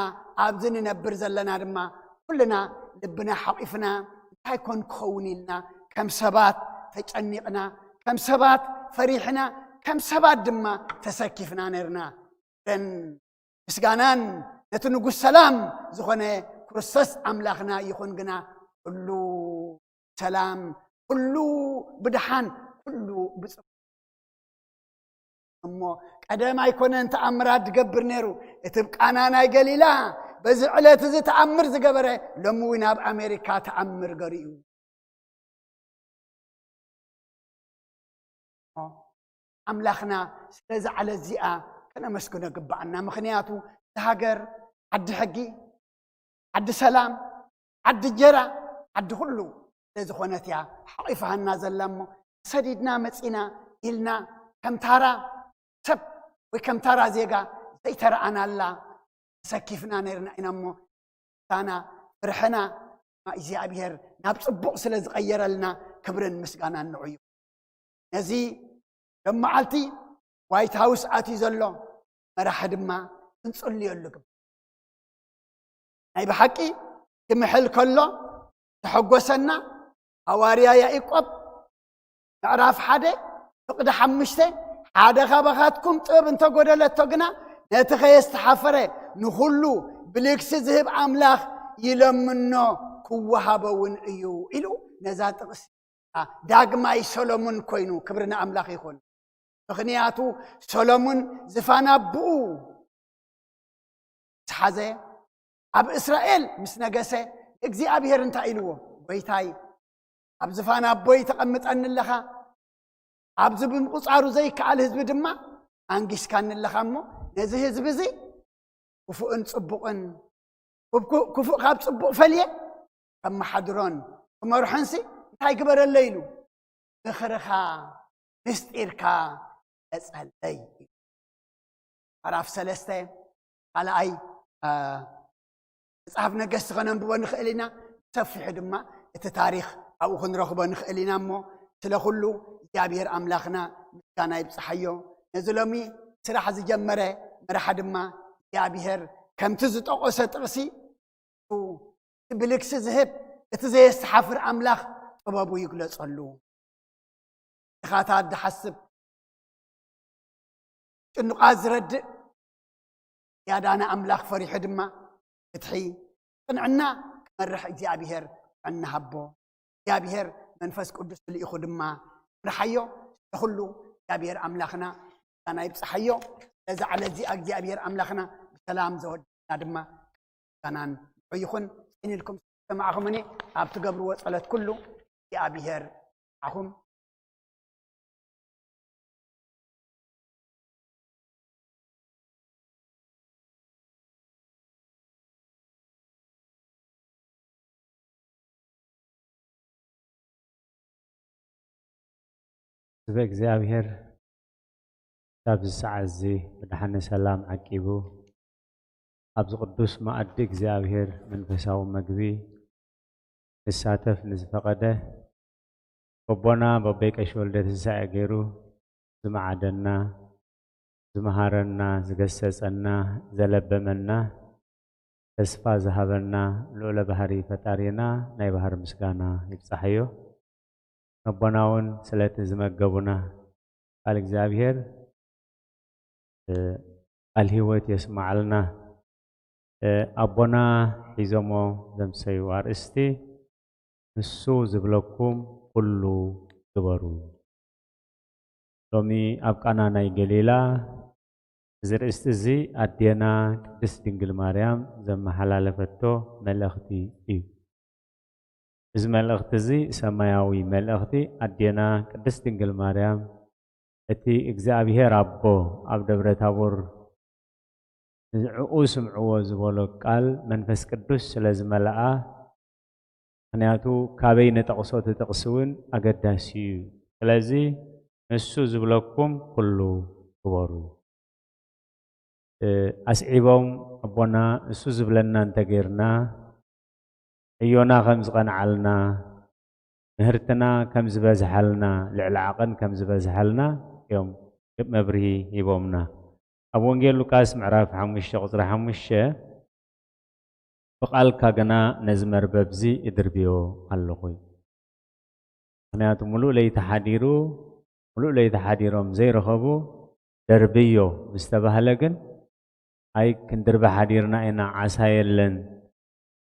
ኣብዚ ንነብር ዘለና ድማ ኩልና ልብና ሓቒፍና እንታይ ኮን ክኸውን ኢልና ከም ሰባት ተጨኒቕና፣ ከም ሰባት ፈሪሕና፣ ከም ሰባት ድማ ተሰኪፍና ነርና። ክብርን ምስጋናን ነቲ ንጉስ ሰላም ዝኾነ ክርስቶስ ኣምላኽና ይኹን። ግና ኩሉ ሰላም፣ ኩሉ ብድሓን፣ ኩሉ ብጽ-፣ እሞ ቀደም ኣይኮነን ተኣምራት ዝገብር ነይሩ። እቲ ብ ቃና ናይ ገሊላ በዚ ዕለት እዚ ተኣምር ዝገበረ፣ ሎሚ እውን ኣብ ኣሜሪካ ተኣምር ገርኡ። ኣምላኽና ስለዚ ዕለት እዚኣ ከነመስግኖ ግብኣና። ምኽንያቱ እዛ ሃገር ዓዲ ሕጊ፣ ዓዲ ሰላም፣ ዓዲ እንጀራ፣ ዓዲ ኩሉ ስለ ዝኾነት እያ ሓቒፋሃና ዘላ። እሞ ተሰዲድና መጺና ኢልና ከም ታራ ሰብ ወይ ከም ታራ ዜጋ ዘይተረኣናላ ተሰኪፍና ነርና ኢና። እሞ ታና ፍርሕና እግዚኣብሔር ናብ ጽቡቕ ስለ ዝቐየረልና ክብርን ምስጋናን ንዑ እዩ። ነዚ ሎም መዓልቲ ዋይት ሃውስ ኣትዩ ዘሎ መራሒ ድማ ክንጽልየሉ ግባእ። ናይ ብሓቂ ክምሕል ከሎ ተሐጎሰና። ሃዋርያ ያዕቆብ ምዕራፍ ሓደ ፍቕዲ ሓሙሽተ፣ ሓደ ካባኻትኩም ጥበብ እንተጎደለቶ ግና ነቲ ከየስተሓፈረ ንኹሉ ብልግሲ ዝህብ ኣምላኽ ይለምኖ ክወሃቦ እውን እዩ ኢሉ ነዛ ጥቕሲ ዳግማይ ሰሎሞን ኮይኑ፣ ክብሪ ንኣምላኽ ይኹን። ምኽንያቱ ሰሎሞን ዝፋን ኣቦኡ ዝሓዘ፣ ኣብ እስራኤል ምስ ነገሰ እግዚኣብሔር እንታይ ኢልዎ? "ጎይታይ፣ ኣብ ዝፋን ኣቦይ ተቐምጠኒ ኣለኻ፣ ኣብዚ ብምቑጻሩ ዘይከኣል ህዝቢ ድማ ኣንጊስካኒ ኣለኻ እሞ ነዚ ህዝቢ እዚ ክፉእን ጽቡቕን፣ ክፉ-፣ ክፉእ ካብ ጽቡቕ ፈልየ ከመሓድሮን ክመርሖንሲ እንታይ ግበረለይ?" ኢሉ፣ "ዝኽርኻ ምስጢርካ ገለጸለይ" እዩ። ምዕራፍ ሰለስተ ካልኣይ፣ እ፣ መጽሓፍ ነገስቲ ከነንብቦ ንኽእል ኢና። ሰፊሑ ድማ እቲ ታሪኽ ኣብኡ ክንረኽቦ ንኽእል ኢና። እሞ ስለ ኩሉ እግዚኣብሔር ኣምላኽና ምስጋና ይብጽሓዮ። ነዚ ሎሚ ስራሕ ዝጀመረ መራሒ ድማ እግዚኣብሔር ከምቲ ዝጠቐሶ ጥቕሲ እቲ ብልግሲ ዝህብ፣ እቲ ዘየስተሓፍር ኣምላኽ ጥበቡ ይግለጸሉ። ድኻታት ዝሓስብ፣ ጭኑቓት ዝረድእ፣ ያዳነ ኣምላኽ ፈሪሑ ድማ ፍትሒ፣ ቅንዕና ክመርሕ እግዚኣብሔር ጥዕና ሃቦ። እግዚኣብሔር መንፈስ ቅዱስ ልኢኹ ድማ ምርሓዮ። ንኹሉ እግዚኣብሔር ኣምላኽና ምስጋና ይብጽሓዮ። ነዛ ዕለት እዚኣ እግዚኣብሔር ኣምላኽና ብሰላም ዘወደና ድማ ምስጋናን ንዑ ይኹን። ጽን ኢልኩም ሰማዕኹምኒ፣ ኣብ ትገብርዎ ጸሎት ኩሉ እግዚኣብሔር ኣኹም። ህዝበ እግዚኣብሔር፣ ካብዚ ሰዓት እዚ ብድሓነ ሰላም ዓቂቡ፣ ኣብዚ ቅዱስ መኣዲ እግዚኣብሔር መንፈሳዊ መግቢ ክሳተፍ ንዝፈቐደ፣ በቦና በበይ ቀሺ ወልደ ትንሳኤ ገይሩ ዝመዓደና፣ ዝመሃረና፣ ዝገሰጸና፣ ዘለበመና፣ ተስፋ ዝሃበና ልዑለ ባህሪ ፈጣሪና ናይ ባህሪ ምስጋና ይብጻሓዮ። ኣቦና እውን ስለቲ ዝመገቡና ቃል እግዚኣብሔር፣ እ፣ ቃል ህይወት የስማዓልና። እ፣ ኣቦና ሒዞሞ ዘምሰዩ ኣርእስቲ፣ "ንሱ ዝብለኩም ኩሉ ግበሩ።" ሎሚ ኣብ ቃና ናይ ገሊላ እዚ ርእስቲ እዚ ኣዴና ቅድስት ድንግል ማርያም ዘመሓላለፈቶ መልእኽቲ እዩ። እዚ መልእኽቲ እዚ ሰማያዊ መልእኽቲ ኣዴና ቅድስት ድንግል ማርያም እቲ እግዚኣብሔር ኣቦ ኣብ ደብረ ታቦር ንዕኡ ስምዕዎ ዝበሎ ቃል መንፈስ ቅዱስ ስለ ዝመልኣ፣ ምኽንያቱ ካበይ ንጠቕሶ እቲ ጥቕሲ እውን ኣገዳሲ እዩ። ስለዚ ንሱ ዝብለኩም ኩሉ ግበሩ። እ፣ ኣስዒቦም ኣቦና ንሱ ዝብለና እንተጌርና፣ ዕዮና ከም ዝቐንዓልና፣ ምህርትና ከም ዝበዝሓልና፣ ልዕሊ ዓቐን ከም ዝበዝሓልና እዮም መብርሂ ሂቦምና። ኣብ ወንጌል ሉቃስ ምዕራፍ ሓሙሽተ ቁጽሪ ሓሙሽተ፣ "ብቓልካ ግና ነዚ መርበብዚ እድርብዮ ኣለኹ። ምኽንያቱ ምሉእ ለይቲ ሓዲሩ፣ ምሉእ ለይቲ ሓዲሮም ዘይረኸቡ፣ ደርብዮ" ምስ ተባህለ ግን፣ "ኣይ ክንድርቢ ሓዲርና ኢና፣ ዓሳ የለን፣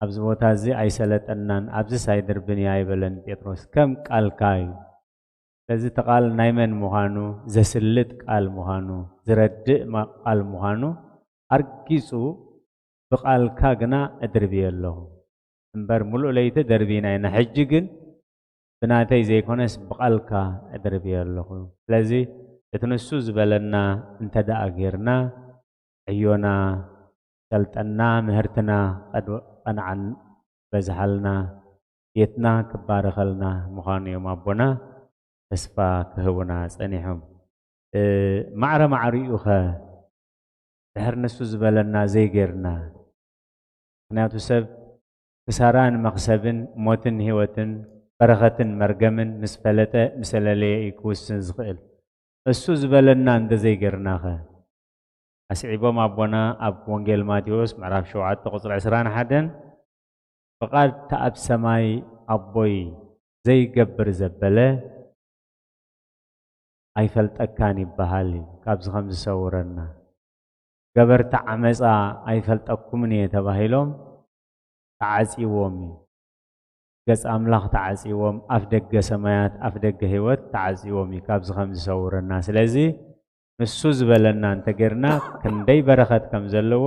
ኣብዚ ቦታ እዚ ኣይሰለጠናን፣ ኣብዚስ ኣይድርብን እየ" ኣይበለን ጴጥሮስ። ከም ቃልካ እዩ። ስለዚ እቲ ቃል ናይ መን ምዃኑ፣ ዘስልጥ ቃል ምዃኑ፣ ዝረድእ ማ-፣ ቃል ምዃኑ ኣርጊጹ፣ "ብቓልካ ግና እድርብዮ ኣለኹ። እምበር ምሉእ ለይቲ ደርቢና ኢና፣ ሕጂ ግን ብናተይ ዘይኮነስ ብቓልካ እድርብዮ ኣለኹ። ስለዚ እቲ ንሱ ዝበለና እንተ ደኣ ጌርና፣ ዕዮና ሰልጠና፣ ምህርትና ቀድ-፣ ቀንዓን በዝሓልና፣ ቤትና ክባረኸልና ምዃኑ እዮም ኣቦና ተስፋ ክህቡና ጸኒሖም። እ፣ ማዕረ ማዕሪኡ ኸ ድሕር ንሱ ዝበለና ዘይጌርና? ምኽንያቱ ሰብ ክሳራን መኽሰብን፣ ሞትን ህይወትን፣ በረኸትን መርገምን ምስ ፈለጠ፣ ምስ ለለየ እዩ ክውስን ዝኽእል። እሱ ዝበለና እንተ ዘይጌርና ኸ? ኣስዒቦም ኣቦና ኣብ ወንጌል ማቴዎስ ምዕራፍ ሸውዓተ ቁጽሪ ዕስራን ሓደን፣ "ፍቓድ እቲ ኣብ ሰማይ ኣቦይ ዘይገብር ዘበለ ኣይፈልጠካን ይበሃል እዩ፣ ካብዚ ከም ዝሰውረና። ገበርቲ ዓመፃ ኣይፈልጠኩምን እየ" ተባሂሎም ተዓፂዎም እዩ። ገፅ ኣምላኽ ተዓፂዎም፣ ኣፍ ደገ ሰማያት፣ ኣፍ ደገ ህይወት ተዓፂዎም እዩ፣ ካብዚ ከም ዝሰውረና። ስለዚ ንሱ ዝበለና እንተጌርና ክንደይ በረኸት ከም ዘለዎ፣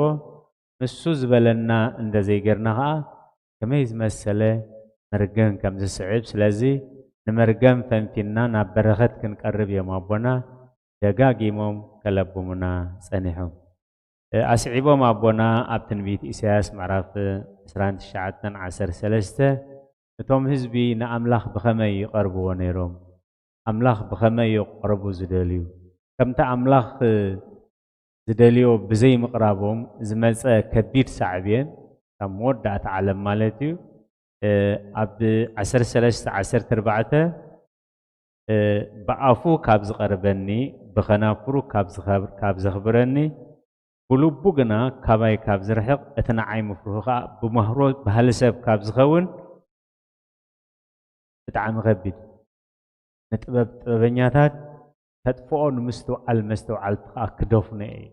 ንሱ ዝበለና እንተ ዘይጌርና ኸዓ ከመይ ዝመሰለ መርገም ከም ዝስዕብ። ስለዚ ንመርገም ፈንፊንና ናብ በረኸት ክንቀርብ እዮም ኣቦና ደጋጊሞም ከለብሙና ጸኒሖም። እ፣ ኣስዒቦም ኣቦና ኣብ ትንቢት ኢሳያስ ምዕራፍ ዕስራን ትሽዓተን ዓሰርተ ሰለስተ፣ እቶም ህዝቢ ንኣምላኽ ብኸመይ ይቐርብዎ ነይሮም? ኣምላኽ ብኸመይ እዩ ክቐርቡ ዝደልዩ? ከምቲ ኣምላኽ ዝደልዮ ብዘይምቕራቦም ዝመጸ ከቢድ ሳዕቤን፣ ካብ መወዳእታ ዓለም ማለት እዩ። እ፣ ኣብ ዓሰርተ ሰለስተ ዓሰርተ ኣርባዕተ፣ እ፣ "ብኣፉ ካብ ዝቐርበኒ፣ ብኸናፍሩ ካብ ዝኸብ-፣ ካብ ዘኽብረኒ፣ ብልቡ ግና ካባይ ካብ ዝርሕቕ፣ እቲ ንዓይ ምፍርሁ ኸኣ ብመህሮ ባህሊ ሰብ ካብ ዝኸውን" ብጣዕሚ ከቢድ። ንጥበብ ጥበበኛታት ተጥፍኦ፣ ንምስትውዓል መስተውዓልቲ ከኣ ክደፍኖ እየ።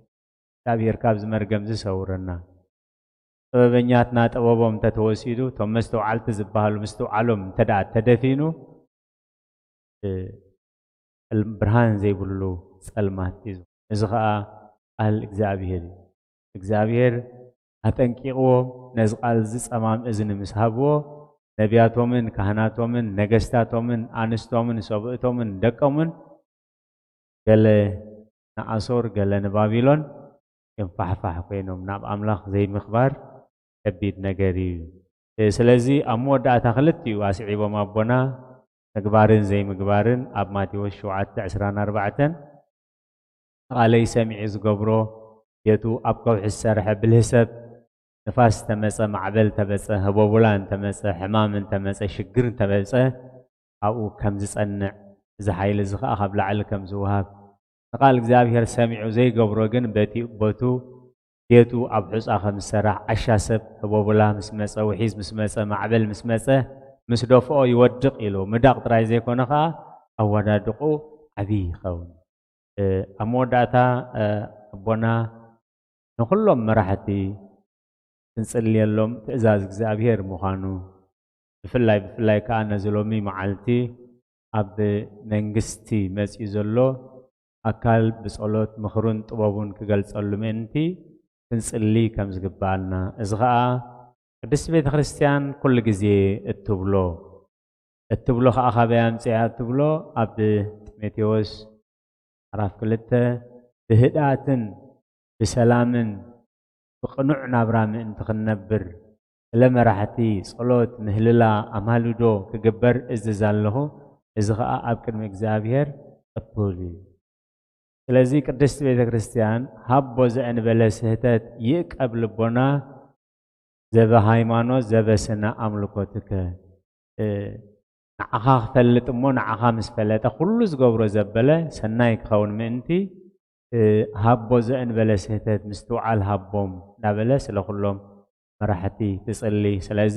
እግዚኣብሔር ካብዚ መርገም ዝሰውረና። ጥበበኛትና ጥበቦም እንተተወሲዱ፣ እቶም መስተውዓልቲ ዝበሃሉ ምስትውዓሎም እንተ ደኣ ተደፊኑ፣ እ፣ ጸል-፣ ብርሃን ዘይብሉ ጸልማት እዩ። እዚ ኸኣ ቃል እግዚኣብሔር እዩ። እግዚኣብሔር ኣጠንቂቕዎም፣ ነዚ ቃል እዚ ጸማም እዝኒ ምስ ሃብዎ፣ ነቢያቶምን ካህናቶምን ነገስታቶምን ኣንስቶምን ሰብእቶምን ደቆምን ገለ ንኣሶር ገለ ንባቢሎን እዮም ፋሕፋሕ ኮይኖም። ናብ ኣምላኽ ዘይምኽባር ከቢድ ነገር እዩ። እ፣ ስለዚ ኣብ መወዳእታ ክልቲኡ ኣስዒቦም ኣቦና ምግባርን ዘይምግባርን ኣብ ማቴዎስ ሸውዓተ ዕስራን ኣርባዕተን፣ "ንቓለይ ሰሚዑ ዝገብሮ፣ ቤቱ ኣብ ከውሒ ዝሰርሐ ብልህ ሰብ፣ ንፋስ እንተመጸ፣ ማዕበል እንተመጸ፣ ህቦቡላ እንተመጸ፣ ሕማም እንተመጸ፣ ሽግር እንተመጸ፣ ኣብኡ ከም ዝጸንዕ፣ እዚ ሓይሊ እዚ ኸኣ ካብ ላዕሊ ከም ዝወሃብ፣ ንቓል እግዚኣብሔር ሰሚዑ ዘይገብሮ ግን በቲ፣ በቱ ቤቱ ኣብ ሑጻ ከም ዝሰራሕ፣ ዓሻ ሰብ ህቦቡላ ምስ መጸ፣ ውሒዝ ምስ መጸ፣ ማዕበል ምስ መጸ፣ ምስ ደፍኦ ይወድቕ" ኢሉ። ምዳቕ ጥራይ ዘይኮነ ኸኣ ኣወዳድቑ ዓብዪ ይኸውን። እ፣ ኣብ መወዳእታ፣ እ፣ ኣቦና ንኹሎም መራሕቲ ክንጽልየሎም ትእዛዝ እግዚኣብሔር ምዃኑ፣ ብፍላይ፣ ብፍላይ ከኣ ነዚ ሎሚ መዓልቲ ኣብ መንግስቲ መጺኡ ዘሎ ኣካል ብጸሎት ምኽሩን ጥበቡን ክገልጸሉ ምእንቲ ክንጽሊ ከም ዝግብኣና፣ እዚ ኸኣ ቅድስቲ ቤተ ክርስቲያን ኩሉ ግዜ እትብሎ፣ እትብሎ ከዓ ካበይ ኣምፅኣ እትብሎ ኣብ ጢሞቴዎስ ምዕራፍ ክልተ ብህድኣትን ብሰላምን ብቕኑዕ ናብራ ምእንቲ ክንነብር ስለ መራሕቲ ጸሎት፣ ምህልላ፣ ኣማልዶ ክግበር እዝዝ ኣለኹ። እዚ ኸኣ ኣብ ቅድሚ እግዚኣብሔር ቅቡል እዩ። ስለዚ ቅድስቲ ቤተ ክርስቲያን ሃቦ ዘእንበለ ስህተት ይእቀብ ልቦና ዘበ ሃይማኖት ዘበ ስነ ኣምልኮትከ፣ እ፣ ንዓኻ ክፈልጥ እሞ ንዓኻ ምስ ፈለጠ ኩሉ ዝገብሮ ዘበለ ሰናይ ክኸውን ምእንቲ፣ እ፣ ሃቦ ዘእንበለ ስህተት ምስትውዓል ሃቦም እናበለ ስለ ኩሎም መራሕቲ ትጽሊ። ስለዚ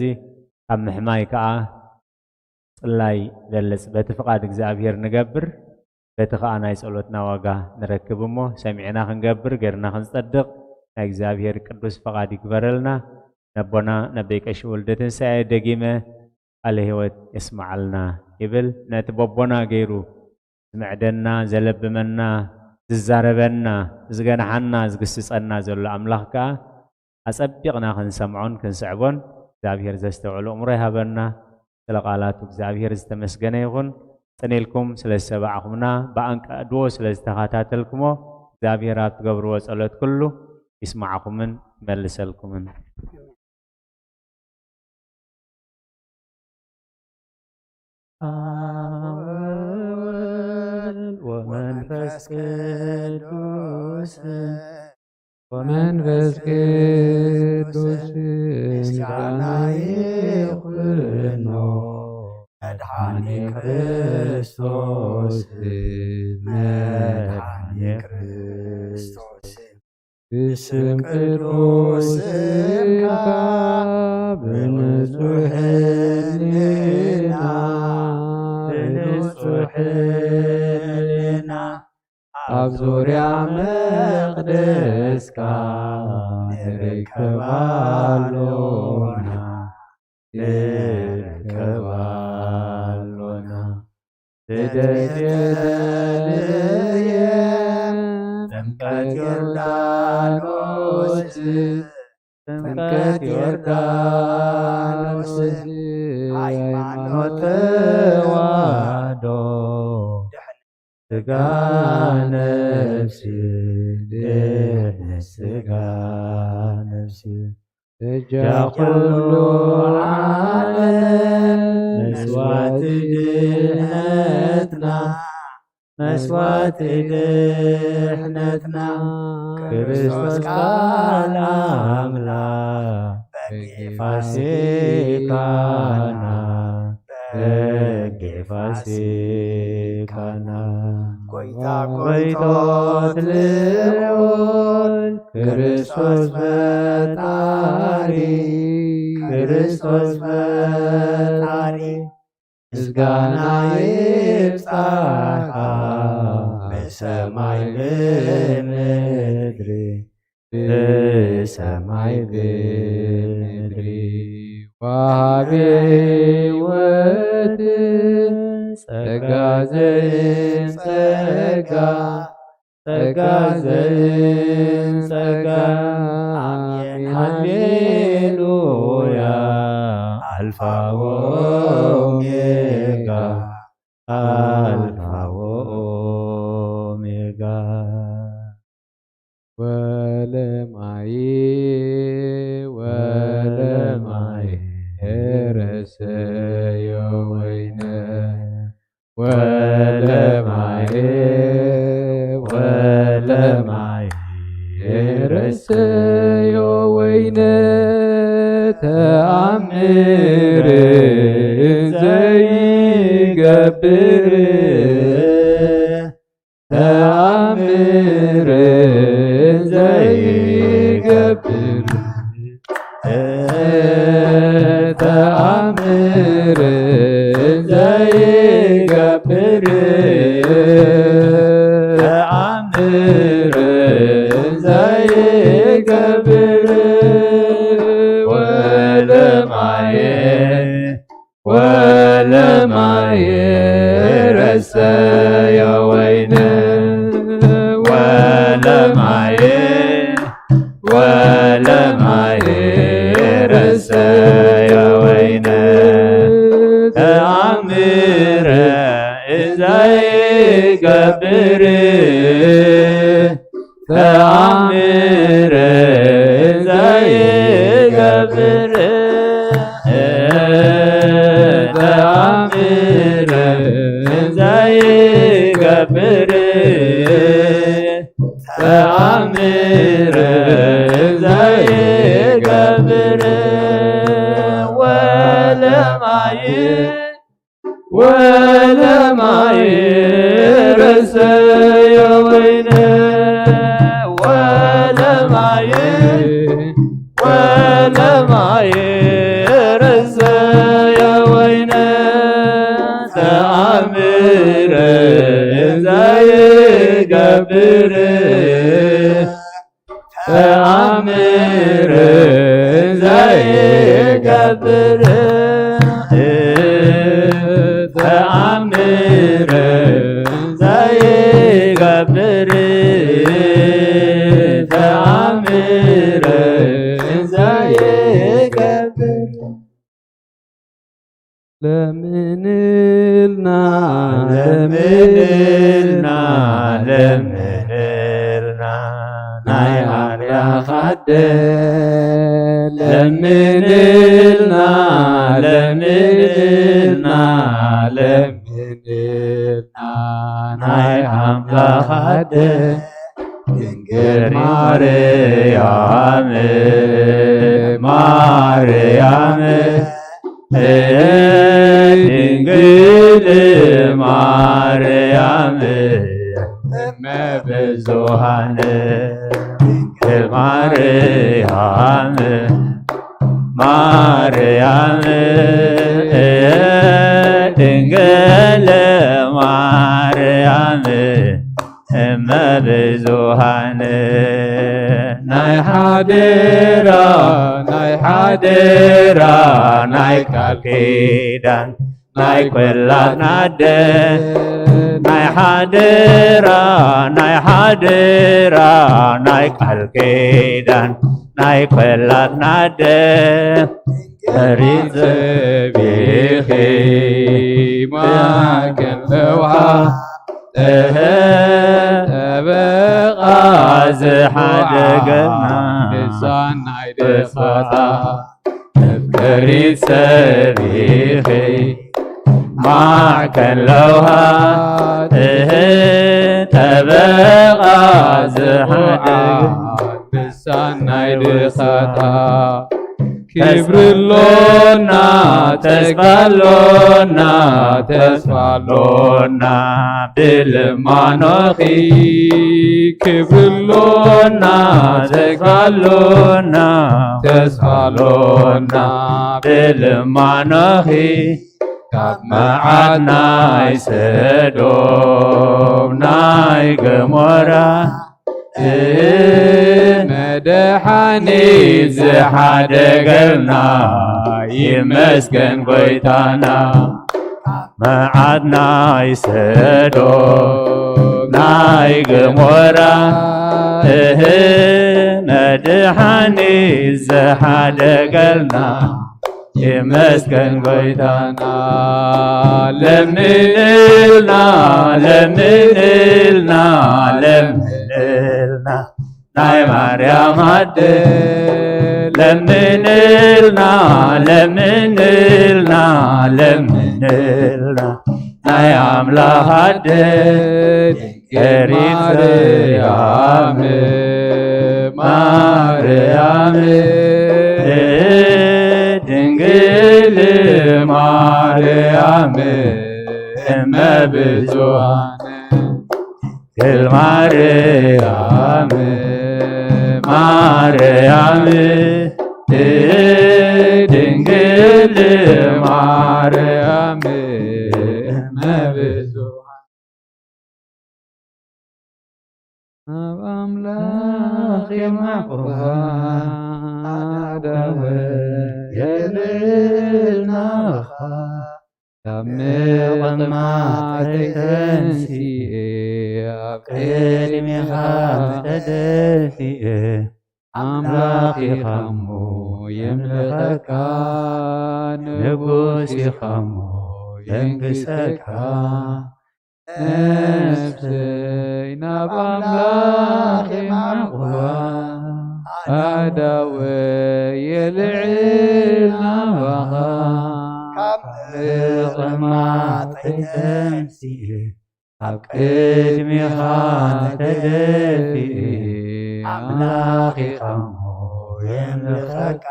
ካብ ምሕማይ ከኣ ጽላይ ይበልጽ። በቲ ፍቓድ እግዚኣብሔር ንገብር፣ በቲ ኸኣ ናይ ጸሎትና ዋጋ ንረክብ እሞ፣ ሰሚዕና ክንገብር፣ ጌርና ክንጸድቕ ናይ እግዚኣብሔር ቅዱስ ፍቓድ ይግበረልና። ነቦና ነቤ ቀሺ ወልደ ትንሳኤ ደጊመ ቃለ ሕይወት የስምዓልና ይብል። ነቲ በቦና ገይሩ ዝምዕደና፣ ዘለብመና፣ ዝዛረበና፣ ዝገንሓና፣ ዝግስጸና ዘሎ ኣምላኽ ከኣ ኣጸቢቕና ክንሰምዖን ክንስዕቦን እግዚኣብሔር ዘስተውዕል ኣእምሮ ይሃበና። ስለ ቃላቱ እግዚኣብሔር ዝተመስገነ ይኹን። ጽን ኢልኩም ስለ ዝተባዕኹምና፣ ብኣንቃድዎ ስለ ዝተኸታተልኩሞ እግዚኣብሔር ኣብ ትገብርዎ ጸሎት ኩሉ ይስማዕኹምን ይመልሰልኩምን። አብ ወወልድ ወመንፈስ ቅዱስ ወመንፈስ ቅዱስ ምስጋና ይኹኖ መድኃኒ ክርስቶስ መድኃኒ ክርስቶስ። ብስም ቅዱስ ስምካ ብንጹሕ ሕልና፣ ብንጹሕ ሕልና ኣብ ዙርያ መቕደስካ ንርከብ ኣሎና፣ ንርከብ ኣሎና። ልደት ቤተልሔም ጥምቀት ዮርዳኖስ፣ ጥምቀት ዮርዳኖስ ሃይማኖት ተዋህዶ ስጋ ነፍሲ ድሕነት ስጋ ነፍሲ በጃ ኩሉ ዓለም መስዋዕቲ ድሕነትና፣ መስዋዕቲ ድሕነትና ክርስቶስ ቃል ኣምላኽ በጊ ፋሲካና፣ በጊ ፋሲካና። ጎይታ ጎይቶት ልዑል ክርስቶስ ፈጣሪ፣ ክርስቶስ ፈጣሪ ምስጋና ይብጻሕካ ብሰማይ ብምድሪ፣ ብሰማይ ብምድሪ። ወሃቢ ሕይወት ጸጋ ዘይንጸጋ፣ ጸጋ ዘይንጸጋ። ኣሜን ሃሌሉያ። ኣልፋ ወኦሜጋ፣ ኣልፋ ወኦሜጋ። ወለማይ ወለማይ ረሰዮ ወይነ፣ ወለማይ ወለማይ ረሰዮ ወይነ፣ ተኣምር ዘይገብር፣ ተኣምር ዘይገብር፣ ተኣምር ዘይገብር፣ ተኣምር ዘይገብር፣ ወለማየ ወለማየ ረሰዮ ወይነ፣ ወለማየ ወለማየ ረሰዮ ወይነ፣ ተኣምር ተኣምር ዘይገብር፣ ተኣምር ዘይገብር፣ ተኣምር ዘይገብር፣ ወለማይ ወለማይ ርእሰየ ወይነ፣ ወለማይ፣ ወለማይ ርእሰየ ወይነ፣ ተኣምር ዘይገብር፣ ተኣምር ዘይገብር፣ ተኣምር ዘይገብር፣ ተኣምር ዘይገብር። ለምንልና፣ ለምንልና፣ ለምንልና፣ ናይ ኣምላኽ ኣደ። ለምንልና፣ ለምንልና፣ ለምንልና፣ ናይ ኣምላኽ ኣደ። ድንግል ማርያም፣ ማርያም፣ ድንግል ማርያም፣ እመ ብዙኃን፣ ድንግል ማርያም፣ ማርያም፣ ድንግል ማርያም፣ እመ ብዙኃን፣ ናይ ሓደራ፣ ናይ ሓደራ፣ ናይ ቃል ኪዳን፣ ናይ ኲላትና ኣደ፣ ናይ ሓደራ፣ ናይ ሓደራ፣ ናይ ቃል ኪዳን፣ ናይ ኲላትና ኣደ፣ ከሪት ዘቢኺ ማእከል ለውሃ፣ እህ፣ ጠበቓ ዝሓደገና፣ ልሳን ናይ ድኻታ፣ መፍቀሪት ሰቢኺ፣ ማዕከን ለውሃ፣ እህ፣ ጠበቓ ዝሓደገና፣ ልሳን ናይ ድኻታ፣ ክብሪ ኣሎና፣ ተስፋ ኣሎና፣ ተስፋ ኣሎና ብልማኖኺ። ክብሪ ኣሎና፣ ተስፋ ኣሎና፣ ተስፋ ኣሎና ብልማኖኺ። ካብ መዓት ናይ ሰዶም ናይ ገሞራ መድሓኒት ዝሓደገልና ይመስገን ጎይታና። መዓት ናይ ሰዶም ናይ ገሞራ፣ እህ፣ መድሓኒት ዝሓደገልና ይመስገን ጎይታና። ለምንልና፣ ለምንልና፣ ለምንልና ናይ ማርያም ኣደ። ለምንልና፣ ለምንልና፣ ለምንልና ናይ ኣምላኽ ኣደ። ድንግል ማርያም፣ ማርያም፣ ድንግል ማርያም፣ እመ ብዙኃን፣ ድንግል ማርያም፣ ማርያም፣ ድንግል ማርያም፣ እመ ብዙኃን፣ ኣብ ኣምላኽ የማዕቆባ ኣዳወ የብልናኻ። ካብ ምቕማጠይ ተንሲኤ ኣብ ቅድሜኻ ተደፊኤ። ኣምላኽ ኢኻ እሞ የምልኸካ፣ ንጉስ ኢኻ እሞ የንግሰካ። ነፍሰይ ናብ ኣምላኽ የማዕቑባ፣ ኣእዳወይ የልዕል ናባኻ። ካብ ምቕማጠይ ተንሲኤ ኣብ ቅድሜኻ ተደፊኤ፣ ኣምላኽ ኢኻ እሞ የምልኸካ፣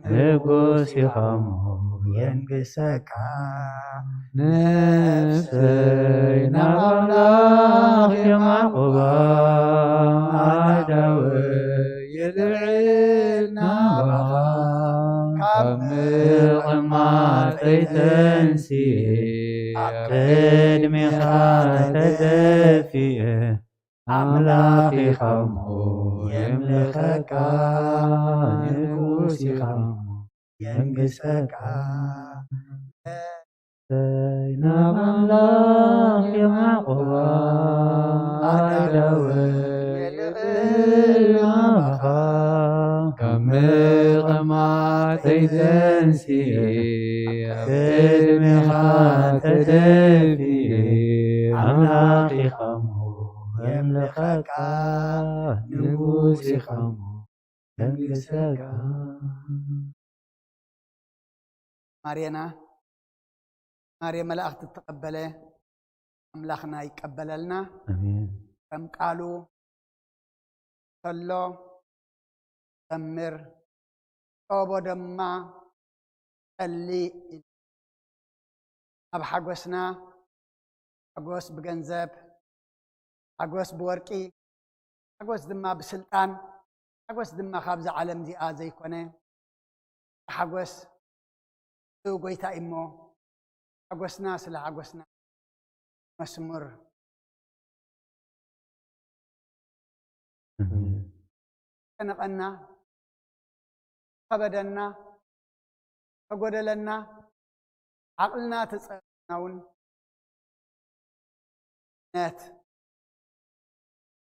ንጉስ ኢኻ እሞ የንግሰካ። ነፍሰይ ናብ ኣምላኽ የማዕቑባ፣ ኣእዳወይ የልዕል ናባኻ። ካብ ምቕማጠይ ተንሲኤ ኣብ ቅድሜኻ ተደፊኤ፣ ኣምላኽ ኢኻ እሞ የምልኸካ፣ ንጉስ ኢኻ እሞ የንግሰካ። ነፍሰይ ናብ ኣምላኽ የማዕቑባ፣ ኣእዳወይ የልዕል ናባኻ። ካብ ምቕማጠይ ተንሲኤ፣ ኣብ ቅድሜኻ ተደፊኤ፣ ኣምላኽ ኢኻ እሞ የምልኸካ፣ ንጉስ ኢኻ እሞ የንግሰካ። ማርየና፣ ማርየ መላእኽቲ እተቐበለ ኣምላኽና ይቀበለልና። ኣሜን። ከም ቃሉ ተሎ ዘምር፣ ጦቦ ድማ ጸሊ ኢሉ። ኣብ ሓጎስና፣ ሓጎስ ብገንዘብ፣ ሓጎስ ብወርቂ፣ ሓጎስ ድማ ብስልጣን፣ ሓጎስ ድማ ካብዛ ዓለም እዚኣ ዘይኮነ፣ ሓጎስ ንጎይታ እዩ እሞ፣ ሓጎስና ስለ ሓጎስና መስሙር። ኣሜን። ተጨነቐና፣ ከበደና፣ ተጎደለና፣ ዓቕልና ተጸበና እውን ነት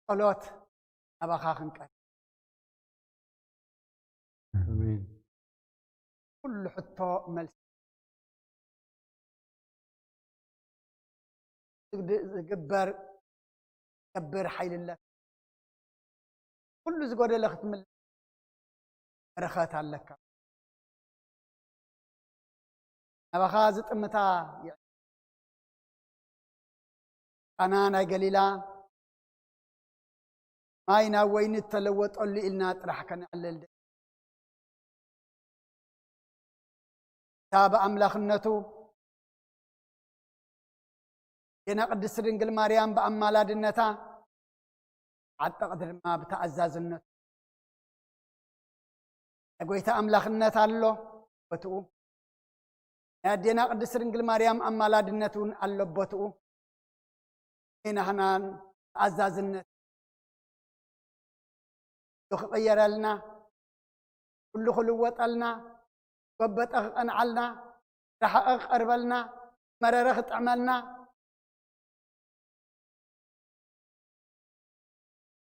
ጸሎት ናባኻ ክንቀርብ። ኣሜን። ኩሉ ሕቶ መልሲ ዝግድ-፣ ዝግበር ገብር ሓይሊ ኣለካ። ኩሉ ዝጎደለ ክትምልስ በረኸት ኣለካ። ናባኻ ዝጥምታ ይዕ-፣ ቃና ናይ ገሊላ ማይ ናብ ወይኒ እተለወጠሉ ኢልና ጥራሕ ከነዕልል ደ-፣ እታ ብኣምላኽነቱ ኣዴና ቅድስቲ ድንግል ማርያም ብኣማላድነታ፣ ዓጠቕቲ ድማ ብተኣዛዝነቱ። ናይ ጎይታ ኣምላኽነት ኣሎ ቦትኡ፣ ናይ ኣዴና ቅድስቲ ድንግል ማርያም ኣማላድነት እውን ኣሎ ቦትኡ። ናህናን ተኣዛዝነት ኩሉ ክቕየረልና፣ ኩሉ ክልወጠልና፣ ጎበጠ ክቐንዓልና፣ ረሓቐ ክቐርበልና፣ መረረ ክጥዕመልና፣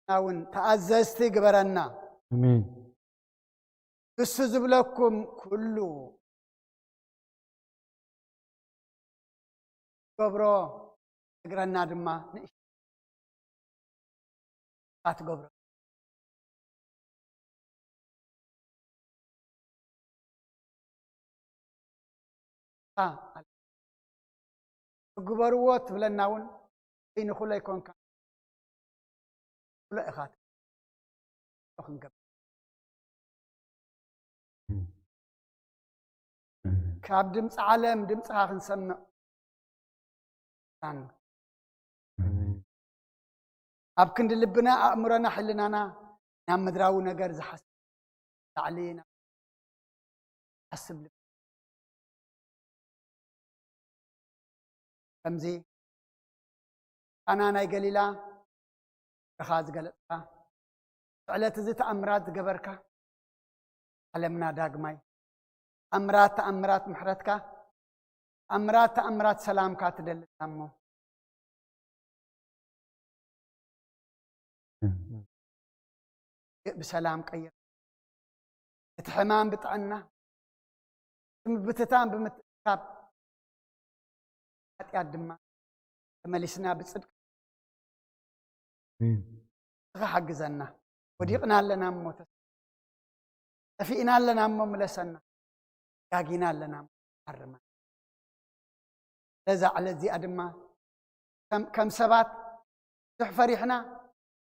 እውን ተኣዘዝቲ ግበረና። ኣሜን። ንሱ ዝብለኩም ኩሉ ገብሮ፣ እግረና ድማ ንእሽቶ ትገብሮ። አ፣ ግበርዎ ትብለና እውን ዘይንኽእሎ ኣይኮንካ። ክእሎ ኢኻ ክንገብር። ካብ ድምፂ ዓለም ድምፅኻ ክንሰምዕ። ኣብ ክንዲ ልብና፣ ኣእምሮና፣ ሕልናና ናብ ምድራዊ ነገር ዝሓስብ ላዕሊ ናብ ሓስብ ልብ-፣ ከምዚ ቃና ናይ ገሊላ እኻ ዝገለጽካ፣ ስዕለት እዚ ተኣምራት ዝገበርካ፣ ዓለምና ዳግማይ ተኣምራት፣ ተኣምራት ምሕረትካ፣ ተኣምራት፣ ተኣምራት ሰላምካ ትደሊ እሞ፣ ብሰላም ቀይር። እቲ ሕማም ብጥዕና፣ እቲ ምብትታን ብምትእካብ፣ ሓጢኣት ድማ ተመሊስና ብጽድቂ ንስኻ ሓግዘና። ወዲቕና ኣለና እሞ ተስ-፣ ጠፊእና ኣለና እሞ ምለሰና። ጋጊና ኣለና እሞ ኣርመና። ነዛ ዕለት እዚኣ ድማ ከም፣ ከም ሰባት ብዙሕ ፈሪሕና፣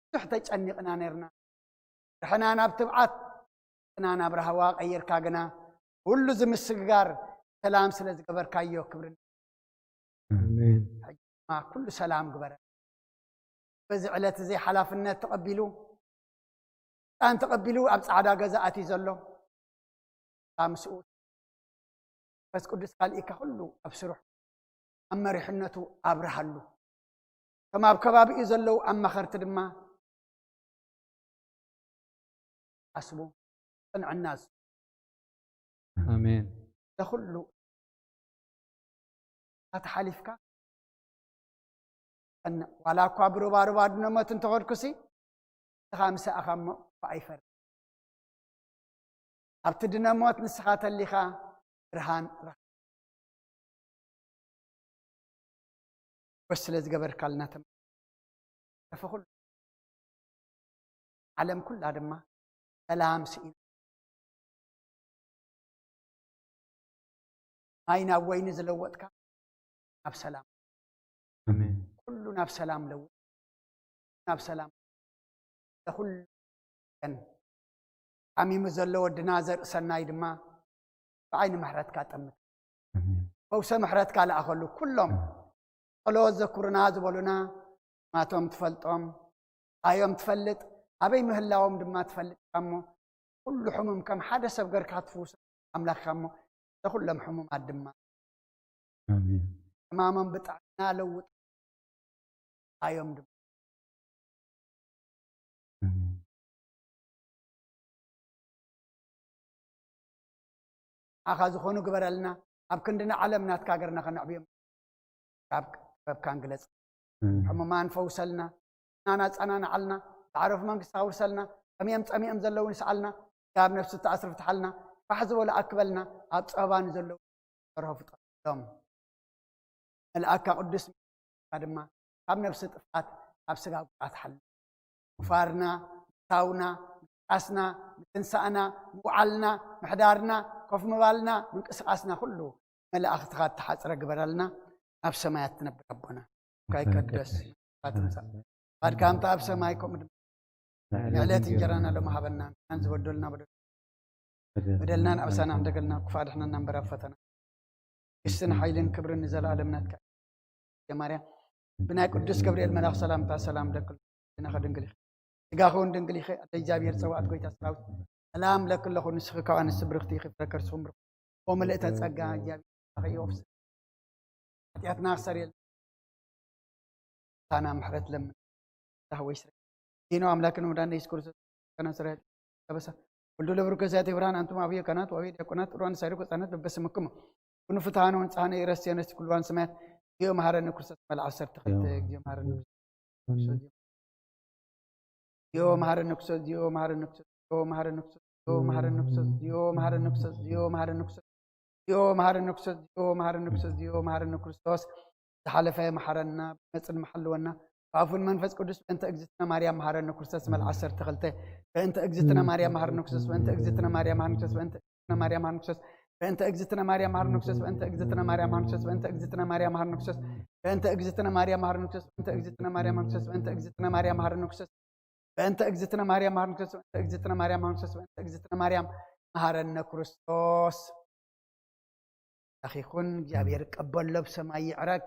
ብዙሕ ተጨኒቕና ነርና። ርሕና ናብ ትብዓት፣ ርሕና ናብ ራህዋ ቀይርካ ግና፣ ኩሉ ዝምስግጋር ሰላም ስለ ዝገበርካዮ ክብርን ኣሜን። ሕጂ ድማ ኩሉ ሰላም ግበረ። በዚ ዕለት እዚ ሓላፍነት ተቐቢሉ፣ ስልጣን ተቐቢሉ ኣብ ጻዕዳ ገዛ ኣትዩ ዘሎ፣ ኣብ ምስኡ መንፈስ ቅዱስ ካልኢካ ኩሉ ኣብ ስርሑ፣ ኣብ መሪሕነቱ ኣብርሃሉ። ከም ኣብ ከባቢኡ ዘለዉ ኣማኸርቲ ድማ ኣስቡ፣ ቅንዕና ኣስቡ። ኣሜን። ለኹሉ ተሓሊፍካ ቀንዕ። ዋላ እኳ ብሩባሩባ ድነሞት እንተኸድኩሲ፣ ንስኻ ምሳእኻ እሞ እኳ ኣይፈርድ። ኣብቲ ድነሞት ንስኻ ተሊኻ ብርሃን ረኽ-፣ ወስ ስለ ዝገበርካልና ተመ-፣ ከፈ ኩሉ ዓለም ኩላ ድማ ሰላም ስኢና። ማይ ናብ ወይኒ ዝለወጥካ ናብ ሰላም። ኣሜን። ኩሉ ናብ ሰላም ለውጥ። ናብ ሰላም። ለኹሉ ሓሚሙ ዘሎ ወድና ዘርእሰናይ ድማ ብዓይኒ ምሕረትካ ጠምት። ኣሜን። ፈውሰ ምሕረትካ ለኣኸሉ። ኩሎም ጸሎት ዘኩርና ዝበሉና፣ ማቶም ትፈልጦም፣ ኣዮም ትፈልጥ፣ ኣበይ ምህላዎም ድማ ትፈልጥ እሞ፣ ኩሉ ሕሙም ከም ሓደ ሰብ ገርካ ትፍውሶ ኣምላኽ እሞ፣ ለኹሎም ሕሙማት ድማ ኣሜን። ሕማሞም ብጥዕና ለውጥ፣ ኣዮም ድማ ኣሜን። ንዓኻ ዝኾኑ ግበረልና፣ ኣብ ክንዲ ንዓለም ናትካ ሃገርና ከነዕብዮም ካብ ጥበብካን ግለጽ። ኣሜን። ሕሙማን ፈውሰልና፣ ናና ጸናንዓልና፣ ዝዓረፉ መንግስቲ ኣውርሰልና፣ ጠሚኦም ጸሚኦም ዘለዉ ንስዓልና፣ ካብ ነፍሲ ተኣስሩ ፍትሓልና፣ ፋሕ ዝበሉ ኣክበልና፣ ኣብ ጸባ ንዘለዉ ሰርሆ ፍጠሎም። መልኣካ ቅዱስ ሚካኤል ድማ ካብ ነፍሲ ጥፍኣት፣ ካብ ስጋ ጉድኣት ሓሉ። ምፋርና፣ ምታውና፣ ምንቃስና፣ ምትንሳእና፣ ምውዓልና፣ ምሕዳርና፣ ኮፍ ምባልና፣ ምንቅስቃስና ኩሉ መላእኽትኻ እተሓጽረ ግበረልና። ናብ ሰማያት ትነብር ኣቦና፣ ስምካ ይቀደስ፣ መንግስትኻ ትምጻእ፣ ፍቃድካ ከምቲ ኣብ ሰማይ ከምኡ ድማ ንዕለት እንጀራና ሎሚ ሃበና። ንሕናን ዝበደሉና በደል፣ በደልናን ኣበሳና ዕደገልና፣ ክፉእ ኣድሕነና እምበር ኣብ ፈተና። መንግስትን ሓይልን ክብርን ንዘለኣለም ናትካ እዩ። ማርያም ብናይ ቅዱስ ገብርኤል መልኣኽ ሰላምታ ሰላም ለኪ፣ ድንግል ኢኺ፣ ስጋኺ እውን ድንግል ኢኺ። ኣደ እግዚኣብሔር ጸዋዕት፣ ጎይታ ሰራዊት፣ ሰላም ለኪ ኣለኹ። ንስኺ ካብ ኣንስቲ ብርኽቲ ኢኺ፣ ፍረ ከርስኺ እውን ብሩኽ። ኦ ምልእተ ጸጋ፣ እግዚኣብሔር ምሳኺ እዩ። ወፍስ ሓጢኣትና ክሰርየልና፣ ሳና ምሕረት ለምን። ዳህወይ ስረ ዲኖ ኣምላክን ወዳን ኢየሱስ ክርስቶስ ከና ስረ ለበሰ። ወልዱ ለብሩክ ዛቲ ብርሃን፣ ኣንቱም ኣብዮ ካህናት ወኣብዮ ዲያቆናት፣ ጥሩዋን ሳይሩ ህጻናት በበስምክሙ ኩኑ ፍትሃነ ወንጽሃነ ኢረስየነ ኩልዋን ሰማያት። ዲዮ መሃረነ ክርስቶስ መልዓ ዓሰርተ ክልተ። ዲዮ መሃረነ ክርስቶስ፣ ዲዮ መሃረነ ክርስቶስ፣ ዲዮ መሃረነ ክርስቶስ፣ ዲዮ መሃረነ ክርስቶስ፣ ዲዮ መሃረነ ክርስቶስ፣ ዲዮ መሃረነ ክርስቶስ፣ ዲዮ መሃረነ ክርስቶስ፣ ዲዮ መሃረነ ክርስቶስ፣ ዲዮ መሃረነ ክርስቶስ፣ ዲዮ መሃረነ ክርስቶስ። ዝሓለፈ መሓረና፣ ብመጽን መሓልወና። ብኣፉን መንፈስ ቅዱስ በእንተ እግዝእትነ ማርያም መሃረነ ክርስቶስ መልዓ ዓሰርተ ክልተ። በእንተ እግዝእትነ ማርያም መሃረነ ክርስቶስ፣ በእንተ እግዝእትነ ማርያም መሃረነ ክርስቶስ፣ በእንተ እግዝእትነ ማርያም መሃረነ ክርስቶስ፣ በእንተ እግዝእትነ ማርያም መሃረነ ክርስቶስ፣ በእንተ እግዝእትነ ማርያም መሃረነ ክርስቶስ፣ በእንተ እግዝእትነ ማርያም መሃረነ ክርስቶስ፣ በእንተ እግዝእትነ ማርያም መሃረነ ክርስቶስ፣ በእንተ እግዝእትነ ማርያም መሃረነ ክርስቶስ፣ በእንተ እግዝእትነ ማርያም መሃረነ ክርስቶስ፣ በእንተ እግዝእትነ ማርያም መሃረነ ክርስቶስ። ኣኺኹን እግዚኣብሔር ቀበሎ ብሰማይ ይዕረግ።